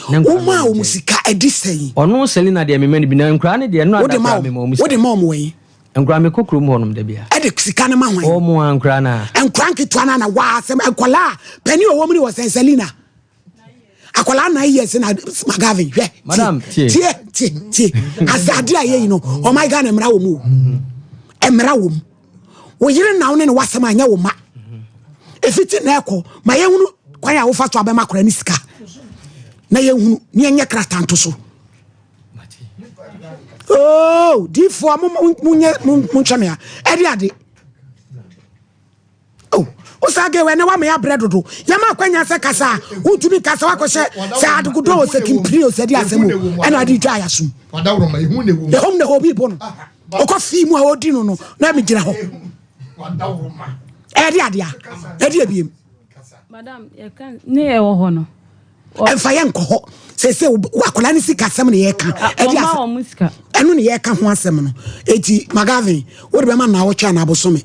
C: ne nkwadaa no
A: Womaa
C: wɔ ne
A: wɔn
C: nkyɛn.
A: sika ɛde sɛn?
C: Ɔno Selina deɛ mema no bi, na nkwadaa no deɛ nnora da
A: Wode ma
C: koraa
A: wɔn?
C: mema wɔn sika.
A: Wode ma wɔn wɛn?
C: Nkwadaa mekɔ kurom hɔnom da biara.
A: Ɛde sika no ma hwan?
C: Wɔn a nkwadaa no a.
A: Nkwadaa nketewa no a na waa asɛm nkwadaa a panin a ɔwɔ mu no wɔ sɛn Selina? Akwadaa 9 years na Magavin hwɛ.
C: Madam, tie.
A: Tie tie tie. Asade a yɛyi no ɔman Ghana mmara wɔ mu o. Mmara wɔ mu. Wo yere na wo ne ne wasɛm anyɛ wo ma. Efiti na ɛkɔ ma yɛhunu kwan a wofa so abɛma akwadaa ne sika. Na yɛhunu ne yɛnyɛ krataa nto so. Oh, difoɔ mo mo mo nyɛ mo mo nhwɛ me a ɛde ade. Oh, wosaa gay wɛ na wama yɛabrɛ dodo. Yɛma akwanya sɛ kasa a, wontumi nkasa wakɔhyɛ sɛ adegodɔ o sɛ kimpini o sɛ di asɛm o ɛna ade dwa ayasom. Ɛhom na obi bo no. Ɔkɔ fii mu a ɔdi no no na megyina hɔ. Ɛde adea, ɛde ebiem.
B: Madam, yɛka ne ɛwɔ hɔ no.
A: Ɛmfa yɛ nkɔ hɔ. Sese akwadaa ne sika asɛm na yɛka. Ɛde asɛm. Ɛno na yɛka ho asɛm no. Eti Magavin, wode bɛma naawɔtwe anaa bosome?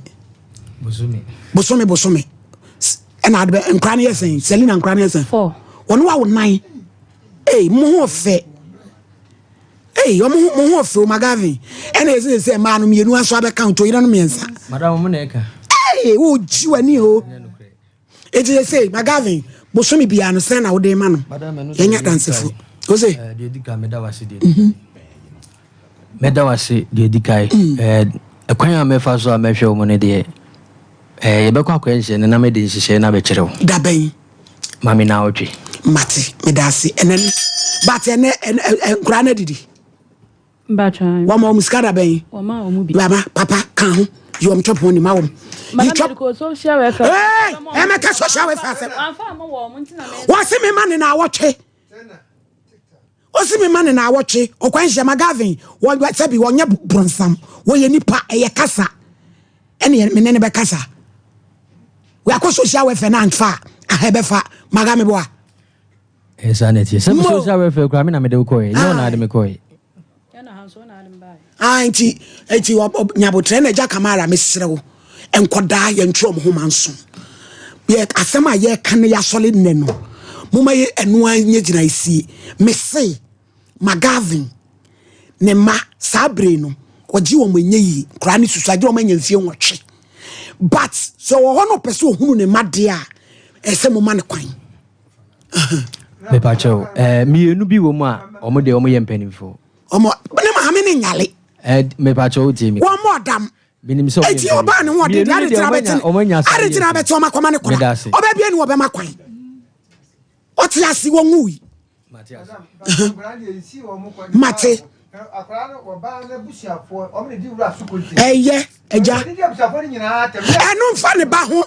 C: Bosome.
A: Bosome bosome. Ɛna ade bɛ nkora no yɛ sɛn? Selina nkora no yɛ sɛn?
B: Four.
A: Wɔn wa wo nan. Ee, mo ho ɔfɛ. Ee, wɔn ho mo ho ɔfɛ o Magavin. Ɛna yɛsɛ sɛ mmaa no mmienu aso abɛka nto yere no mmiɛnsa.
C: Madam, mo na ɛka.
A: Ee, wo gyi w'ani o. Eti yɛ sɛ Magavin bosome biara no sɛn na wode ma no? Yɛnyɛ adansefo. O se.
C: Deɛ di kan meda wase deɛ di kan. Mɛda wase deɛ di kan. Ɛkwan a mɛfa so a mɛhwɛ wɔn no deɛ yɛbɛkɔ akɔyɛ nhyehyɛe no na mede nhyehyɛe no abɛkyerɛ wo.
A: Da bɛn?
C: Ma me naawɔtwe.
A: Mate, meda ase. Ɛnɛ no, but ɛnɛ ɛnɛ nkoraa no adidi.
B: Wɔma
A: Wɔma wɔn sika da bɛn?
B: Wɔma wɔn bi.
A: Baba, papa, ka ho. Yi wɔn chop money ma wɔn.
B: Yi chop. Social welfare.
A: Hey, ɛmɛka social welfare asɛm. Wɔsi mi ma ne naawɔtwe. Wɔsi mi ma ne naawɔtwe. Ɔkwan hyɛ Magavin. Wɔ sɛbi wɔnyɛ bronsam. Wɔyɛ nipa. Ɛyɛ kasa. Ɛne me ne ne bɛ kasa. Wɔakɔ social welfare na anfa aha ɛbɛfa. Maga mi boa.
C: Ɛyɛ saa na ɛteɛ. Sɛ social welfare koraa me na mede wo kɔɛ. Nyɛ wo na ade me kɔɛ.
A: Ah, nti nti nyabotrɛ na agya Kamara mesrɛ wo nkɔdaa yɛntwerɛ ɔmo ho ma nso yɛ asɛm a yɛka ne yɛasɔre nnɛ no moma yɛ ɛno ara nyɛ gyina esie mese Magavin ne mma saa bere no ɔgye wɔn ɛnyɛ yie koraa ne susu agye wɔn anya mfie 8 but sɛ ɔwɔ hɔ na ɔpɛ sɛ ɔhunu ne mma deɛ a ɛsɛ moma ne kwan.
C: Mepakyɛw, eh, mmienu bi wɔ mu a wɔn deɛ wɔn yɛ mpanimfoɔ.
A: Wɔn ne maame ne nyale.
C: Eh, mepakyɛw wotie mi.
A: Wɔn mɔ ɔdam.
C: Menim sɛ wɔn yɛ
A: Eti ɔbaa ne ho ɔde deɛ ade tena bɛte ade tena bɛte wɔn akɔma ne kora. Ɔbɛ bie ne wɔbɛma kwan. Ɔte ase wɔn wui. Mate. Ɛyɛ agya. Ɛno mfa ne ba ho.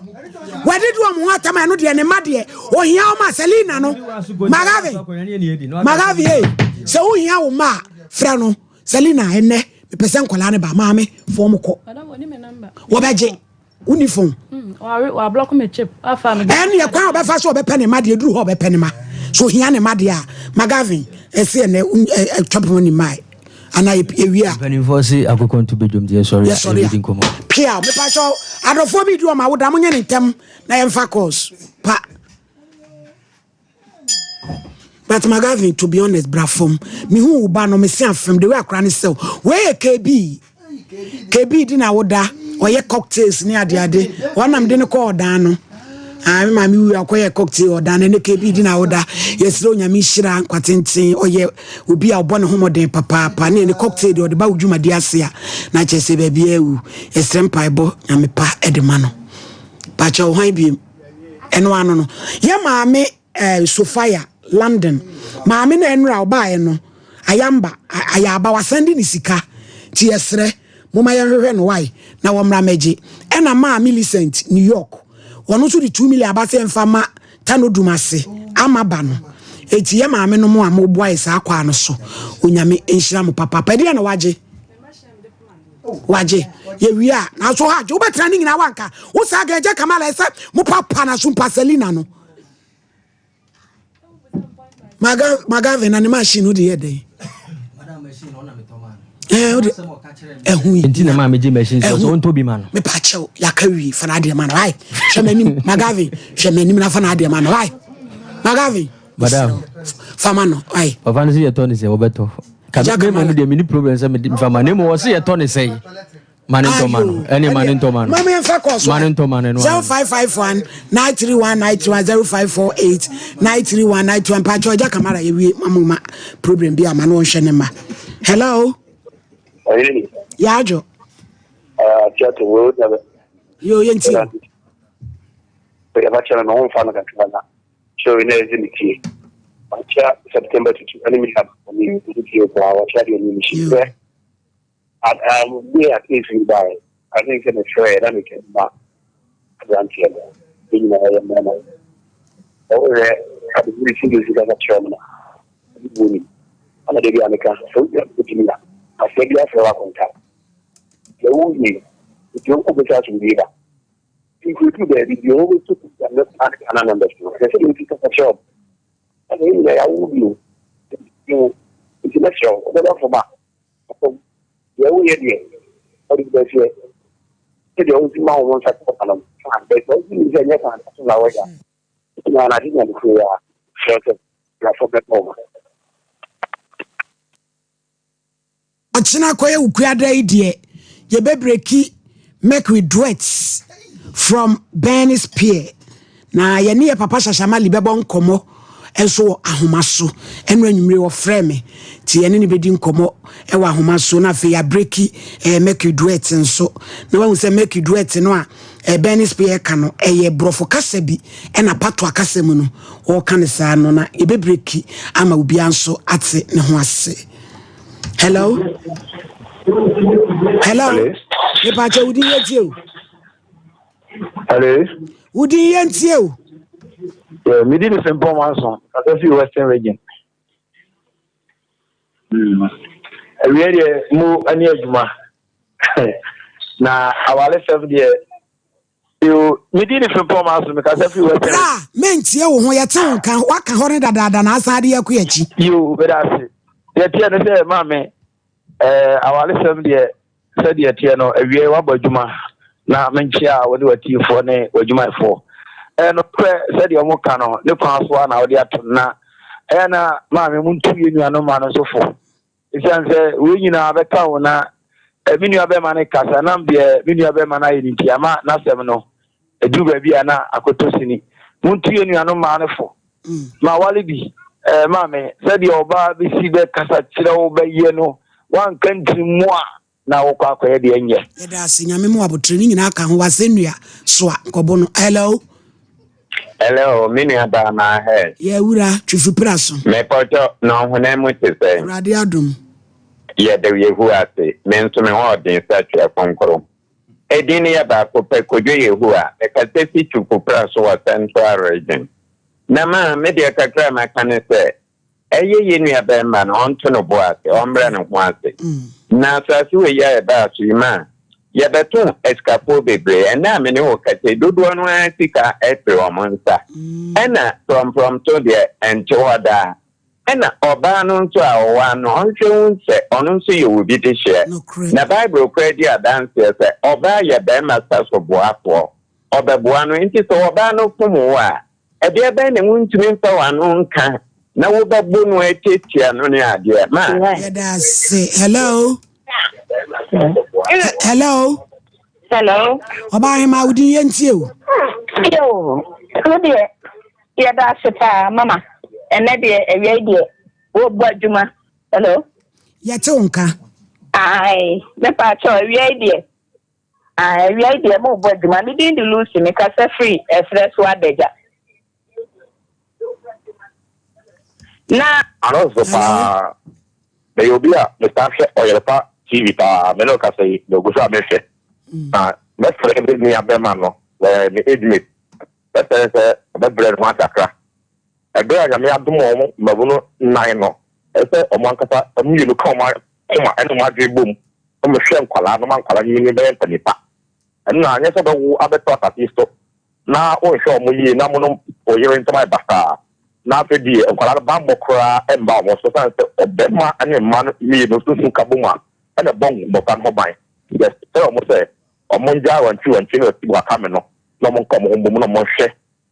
A: Wɔde di wɔn ho atam ɛno deɛ ne ma deɛ ohia wɔn a Selina no. Magavi. Magavi ee. Sɛ wohia wo ma a frɛ no. Selina ɛnɛ mepɛ sɛ nkwadaa no ba maame fɔm kɔ. Wɔbɛgye. Wonni phone.
B: Hmm,
A: Ɛne ɛkwan a ɔbɛfa so ɔbɛpɛ ne ma deɛ duru hɔ ɔbɛpɛ ne ma. So ohia ne ma deɛ a Magavin ɛsɛ ɛnɛ ɛtwa pɔn ne ma ana ewie a.
C: Mpanimfoɔ se akokɔ nto badwam deɛ yɛsɔre a yɛbɛdi nkɔmmɔ.
A: Pia mepakyɛw adɔfoɔ bi di wɔn awoda monyɛ ne ntɛm na yɛmfa calls pa. But Magavin to be honest bra fam mehu wo ba no mese afem the way akora ne sɛw wei yɛ KB KB di na woda ɔyɛ cocktails ne ade ade ɔnam de no kɔ ɔdan no ah me maame wu akɔyɛ cocktail ɔdan no ne KB di na woda yɛsrɛ onyame nhyira nkwatenten ɔyɛ obi a ɔbɔ ne ho mmɔden papaapa ne ne cocktail deɛ ɔde ba wo dwumadi ase a na kyerɛ sɛ baabi awu yɛsrɛ mpaebɔ nyame pa de ma no pakyɛ hwan biem ɛno ano no yɛ maame eh, Sophia London maame na ɛnora ɔbaeɛ no ayamba ayaba wasan de ne sika nti yɛsrɛ moma yɛnhwehwɛ no wae na wɔmmra mɛgye ɛna maa Millicent New York wɔn nso de 2 million aba sɛ mfa ma Tano Dumase ama ba no eti yɛ maame no mo a moboa yɛ saa kwaa no so onyame nhyira mo papaapa ɛdeɛ na wagye wagye yɛwie a nanso ha agye wobɛtena ne nyinaa wanka wo saa ga agya kamala ɛsɛ mo papa na so mpaselina no magave na ne machine wode yɛ dɛn ɛho yi
C: nti na maa megye machine sɛ ɔsɛ ɔntɔ bi ma no
A: mepa kyɛw yɛaka wie fa no adeɛ ma no wae hwɛ m'anim magave hwɛ m'anim na fa no adeɛ ma no wae magave
C: Madam.
A: Fama no wae.
C: Papa no sɛ yɛtɔ ne sɛ wɔbɛtɔ. Ka me mu deɛ meni problem sɛ mede mfa ma ne mu wɔ sɛ yɛtɔ ne sɛ ma ne ntɔ ma no ɛne ma ne ntɔ ma no.
A: Mama yɛmfa kɔɔ so.
C: Ma ne ntɔ ma no ɛno.
A: 0551 931 931 0548 931 931 mpakyɛ ɔgya kamara yɛwie ma mo ma problem bi ama no ɔnhwɛ ne ma. Hello. Yɛadwo. Yo yɛnti.
U: Yɛbɛkyɛ no na ɔmfa no kakra na. Sɔre na ɛdze me tie. Wakyia September tutu ɛne me hab ɔne me tie paa wakyia deɛ ɔne me hyɛ sɛ bi a case yi baeɛ I think sɛ mefrɛ na meka ma aberanteɛ no yɛ nyinaa yɛ mmarima ɔwohwɛ adebere si de sika ka kyerɛ m no ɔde buo nim ana da bi a meka sɛ wogyina bɛtumi a asɛ bi afrɛ wo akonta sɛ wowie nti wobɛsɛ asomdwie ba Nkurotu baabi deɛ wɔbɛtu kuta no park ana numbers no ɛsɛ sɛ yɛtu kasa kyerɛ wɔn ɛna yɛn nyinaa yɛawo bio nti nti mɛsrɛ wo wobɛba fam a fam deɛ woyɛ deɛ ɔde bi bɛseɛ sɛdeɛ wosi ma wɔn nsa kɔ ano fine but sɛ wosi nim sɛ ɛnyɛ kwan so na wɔyɛ a na anade nya no kuro a kyerɛ sɛ brafo bɛbɔ wɔn.
A: Ɔkyena kɔyɛ wo kuada yi deɛ yɛbɛbreki Mercury duets from Bernice Pier na yɛne yɛ papa Shashamali bɛbɔ nkɔmmɔ nso wɔ ahoma so ɛno anwummere wɔfrɛ me nti yɛne ne bɛdi nkɔmmɔ ɛwɔ ahoma so na afei yɛabreki eh, Mercury duet nso na wahu sɛ Mercury duet no a eh, Bernice Pier ka no ɛyɛ borɔfo kasa bi ɛna patoa kasa mu no wɔka no saa no na yɛbɛbreki ama obiara nso ate ne ho ase hello hello mepakyɛ wo din yɛ tie o
U: hello
A: wo din yɛ ntie o
U: yeah, me din is Mpɔn Manson kasa fi Western Region hmm. awie deɛ mo ani adwuma na awaresɛm deɛ Yo, me din ne Frimpong Manso, me kasa firi Western.
A: Bra, mentie wo ho, yɛte wo nka, waka hɔ ne dadaada na asan de akɔ akyi.
U: Yo, meda ase. Deɛ teɛ ne sɛ maame, ɛɛ awaresɛm deɛ sɛdeɛ teɛ no awie wabɔ adwuma na menkyea a wɔne w'atiefoɔ ne w'adwumayɛfoɔ. Ɛɛ nokorɛ sɛdeɛ wɔn ka no ne kwan so a na wɔde ato no na ɛyɛ na maame montu yɛn nuanom ma no nso fo. Esiane sɛ wei nyinaa bɛka ho na me nua bɛrima no kasa nam deɛ me nua bɛrima no ayɛ no nti ama n'asɛm no aduru baabi a na akɔtɔ sini. Montu yɛn nuanom mmaa no fo. Ma wale bi eh, maame sɛdeɛ ɔbaa bɛsi bɛkasa kyerɛ wo bɛyɛ no woanka ntiri mu a na wokɔ akɔyɛ deɛ nyɛ.
A: Yɛda ase nyame mu abotere ne nyinaa ka ho wasɛnnua soa nkɔbo no hello.
E: Hello, me nua baa maa hɛ.
A: Yɛ wura, Twifupra so.
E: Mepɔtɔ, na ɔhonam mu te sɛn?
A: Awurade adom.
E: Yɛda Yehowa ase, me nso me ho ɔden sɛ Twerɛ Kronkron. Edin no yɛ baako pɛ, Kojo Yehowa. Mekasa fi Twifupra so wɔ Central Region. Na maa, me deɛ kakra a maka ne sɛ, Ɛyɛ yɛn nua barima no, ɔnto no bo ase, ɔmmrɛ ne ho ase. Na asase wei yi a yɛbaa so yi ma yɛbɛto asikafoɔ bebree. Ɛnnɛ a me ne wo kasa yi, dodoɔ no ara sika afiri wɔn nsa. Ɛna prɔmprɔmto deɛ, ɛnte hɔ daa. Ɛna ɔbaa no nso a ɔwɔ ano, ɔnhwɛ hu sɛ ɔno nso yɛ obi dehyeɛ. Na Bible koraa di adanseɛ sɛ ɔbaa yɛ barima sa so boafoɔ. Ɔbɛboa no. Enti sɛ ɔbaa no fom wo a, Ɛdeɛ bɛn na wontumi mfa w'ano nka na wobɛbo no atiatia no ne adeɛ? Ma.
A: Yɛda ase. Hello. Hello.
V: Hello.
A: Ɔbaa ahema wo din yɛntie o.
V: Yo, wo deɛ yɛda ase paa mama. Ɛnɛ deɛ awia yi deɛ wɔbɔ adwuma. Hello.
A: Yɛte wo nka.
V: Ae, mepa kyɛw awia yi deɛ Ah, awia yi deɛ mo bɔ adwuma. Me din de Lucy, me kasa firi ɛserɛ so Adagya. Na.
U: Ano nso paa. Meyɛ obi a metaa hwɛ Ɔyerepa TV paa. Me ne wo kasa yi, megu so a mehwɛ. Na mɛfrɛ me nua bɛrima no, wɔyɛ me age mate. Mɛsrɛ no sɛ ɔbɛbrɛ ne ho ase kakra. Ɛberɛ a Nyame adom wɔn mmabunu nnan no, ɛsɛ sɛ wɔn ankasa wɔn mmienu ka wɔn akoma ne wɔn adwene bom na wɔhwɛ nkwadaa no ma nkwadaa no nyini bɛyɛ mpanin pa. Ɛno na anyɛ sɛ wobɛwo abɛto asase yi so na wonhwɛ wɔn yie na mo ne wo yere ntam ayɛ basaa na afei deɛ nkwadaa no bammɔ koraa mma wɔn so ɛsiane sɛ ɔbarima ne mma no mmienu sunsum ka bom a ɛna ɛbɔ mmɔfra no ho ban. Yɛsrɛ wɔn sɛ wɔngyae wantwiwantwi ne ɔtibɔakame no na wɔnka wɔn ho mbom na wɔnhwɛ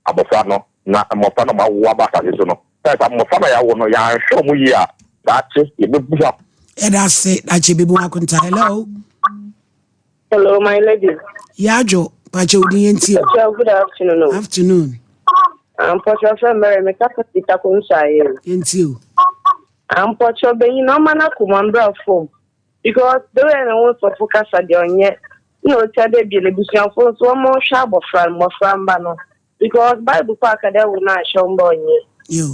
U: abɔfra no, na mmɔfra no a wɔawo aba asase so no, sɛ sɛ mmɔfra no a yɛawo no, yɛanhwɛ wɔn yie a, daakye yɛbɛbu ho.
A: Yɛda ase, daakye yɛbɛbu ho akonta. Hello.
W: Hello, my lady.
A: Yɛadwo, pakyɛ wo din yɛntie o.
W: Pakyɛ, good afternoon o.
A: Afternoon.
W: Ampɔkyɛ fɛ mɛrɛ me kasa fi tako nso ayɛ o.
A: Yɛntie o.
W: Ampɔkyɛ ɔbɛnyin ɔma n'akoma mbra fam. Because the way na wo nsɔfo kasa deɛ ɔnyɛ na otwa dɛ bi ebusuafo nso wɔn hwɛ abɔfra no mmɔfra mba no because bible kɔ aka dɛ wo na ahwɛ wo mba ɔnyɛ.
A: Yo,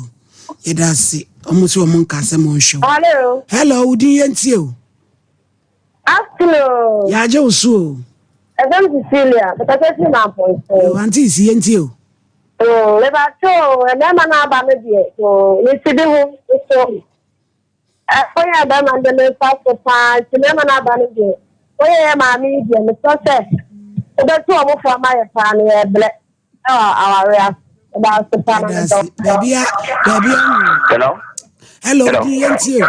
A: yɛda ase. Ɔmo sɛ ɔmo nka sɛ mo nhwɛ wo.
W: Hello.
A: Hello, wo din yɛn tie o.
W: Afternoon.
A: Yɛagye wo so o.
W: Ɛfɛm Cecilia, mekasa fi Mampɔnten.
A: Yo, auntie si yɛn tie o.
W: Mm, mebakyɛ o, mmarima no aba no deɛ, mm, mesi bi ho nso. Ɛkwan a bɛrima no de me fa so paa nti mmarima no aba no deɛ woyɛ yɛ maame yi deɛ mesrɛ sɛ wobɛtu wɔn fo ama yɛ paa no yɛbrɛ ɛwɔ aware ase ɛda ase paa na medɔ
A: baabi a baabi a
U: Hello.
A: Hello, di yɛntie o.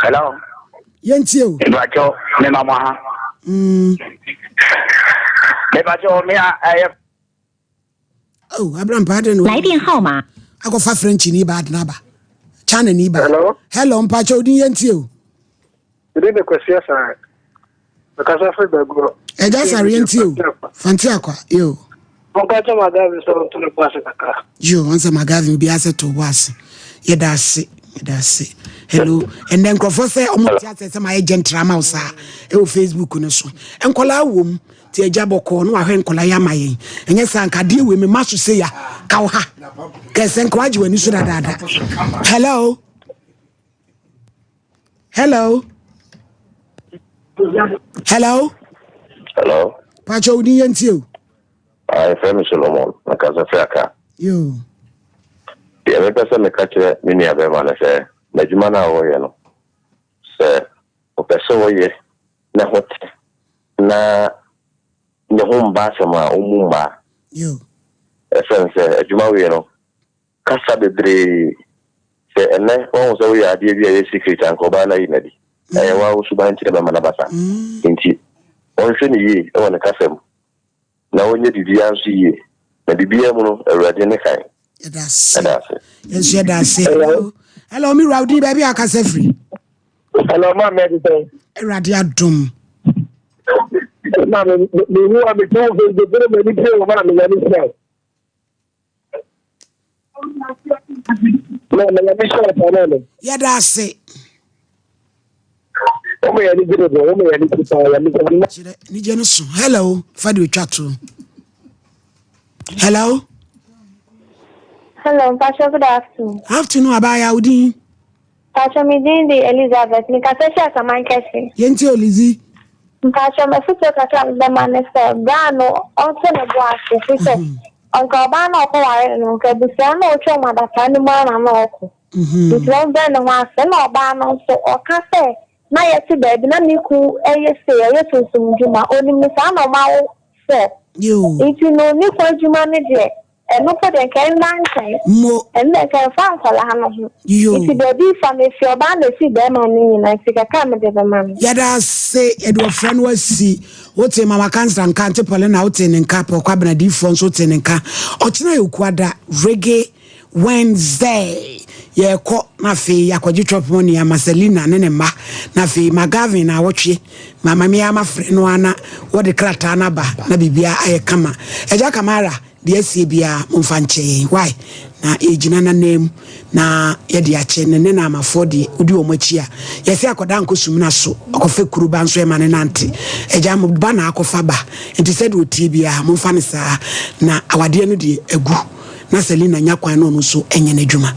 E: Hello.
A: Yɛntie o.
E: Mepakyɛw, mema mo ha. Mepakyɛw, me a ɛyɛ
A: Oh, Abraham pa adɛn na
X: 来电号码。
A: Akɔfa French ni ba adena ba. China ni ba. Hello. Hello, mpakyɛ odin yɛ ntie o.
Y: Mede de Kwasi Asare. Mekasa firi Baguo.
A: Ɛgya Asare yɛ ntie o. Fante akwa, yo.
Y: Monka kyɛ Magavin sɛ ɔnto ne bo ase kakra.
A: Yo, ɔnsɛ Magavin obi asɛ to bo ase. Yɛda ase, yɛda ase. Hello. Ɛnɛ nkurɔfoɔ sɛ ɔmo te asɛ sɛ mayɛ gentle ama wo saa ɛwɔ Facebook no so. Nkɔlaa wom. Ti agya bɔkɔɔ na wahwɛ nkɔla yi ama yɛn. Ɛnyɛ saa nka adeɛ wei mema so sei a ka wo ha. Kɛsɛ nka wagye w'ani so dadaada. Hello. Hello. Hello.
U: Hello.
A: Pacho wo din yɛn tie o.
U: Ah, yɛfrɛ me Solomon, mekasa firi Accra.
A: Yo.
U: Deɛ mepɛ sɛ meka kyerɛ me nua bɛrima no sɛ, n'adwuma no a ɔreyɛ no, sɛ ɔpɛ sɛ ɔyɛ na ɛho te na ne ho mma asɛm a, ɔmmu mmaa. Ɛsiane sɛ adwuma wei no, kasa bebree. Sɛ ɛnnɛ woahu sɛ woyɛ adeɛ bi a ɛyɛ secret a, anka ɔbaa no ayi no adi. Ɛyɛ wo ara wo suban nti na ɛbɛma no aba saa. Enti ɔnhwɛ no yie wɔ ne kasa mu na ɔnyɛ biribiara nso yie. Na biribiara mu no, Awurade ne kan.
A: Yɛda ase. Yɛn nso yɛda ase. Hello. Hello, me wura, wo din baabi a akasa firi.
Y: Hello, maame ɛte sɛn?
A: Awurade adom.
Y: Maame, mehu a mete wo Facebook no m'ani pie wɔ maame nyame hyira wo. Maame nyame hyira wo paa maame.
A: Yɛda ase.
Y: Wɔn yɛ anigye dodo, wɔn yɛ anigye paa, yɛ anigye.
A: Kyerɛ anigye no so. Hello, fa de otwa to. Hello.
W: Hello, mpakyɛ good afternoon.
A: Afternoon abaayewa, wo din?
W: Mpakyɛ me din de Elizabeth, me kasa fi Asaman Kɛse.
A: Yɛntie o Lizzy.
W: Mpakyɛ m'afutuo kakra a mebɛma ne sɛ bra no ɔnto ne bo ase firi sɛ ɔnka ɔbaa no a ɔkɔware no no nka abusua no a ɔtwa wɔn adapaa no mu ara na na ɔkɔ. Nti ɔmbrɛ ne ho ase ɛna ɔbaa no nso ɔka sɛ na yɛte baabi na me kun yɛ sei ɔyɛ sunsum dwuma ɔnim no saa na ɔma wo fɔ nti no ne kun adwuma no deɛ ɛno mpo deɛ nka ɛnna nkyɛn ɛno deɛ nka ɛmfa nkwadaa no ho nti baabi fa no ɛfiri ɔbaa na ɛfiri bɛrima no nyinaa nti kakra a mede bɛma no.
A: Yɛda ase yɛde ɔfrɛ no asi wote mama kansra nka ante Paulina wote ne nka Paul Kwabena diifoɔ nso wote ne nka ɔkyena yɛ okuada reggae Wednesday, yɛrekɔ na afei yɛakɔgye chop money ama Selina ne ne mma na afei ma Gavin na awɔtwe ma ma me ara mafrɛ no ara na wɔde krataa no aba na biribiara ayɛ kama. Agya Kamara, deɛ asie biara momfa nkyɛ yɛn why na yɛgyina n'ananmu na yɛde akyɛ no ne Naamafoɔ deɛ wodi wɔn akyi a yɛse akwadaa nkɔ sumina so ɔkɔfa kuru ba nso ɛma no nante. Agya mo ba na akɔfa ba nti sɛdeɛ ɔtie biara momfa no saa na awadeɛ no deɛ agu. na Selina nya kwan na ɔno nso nyɛ n'adwuma.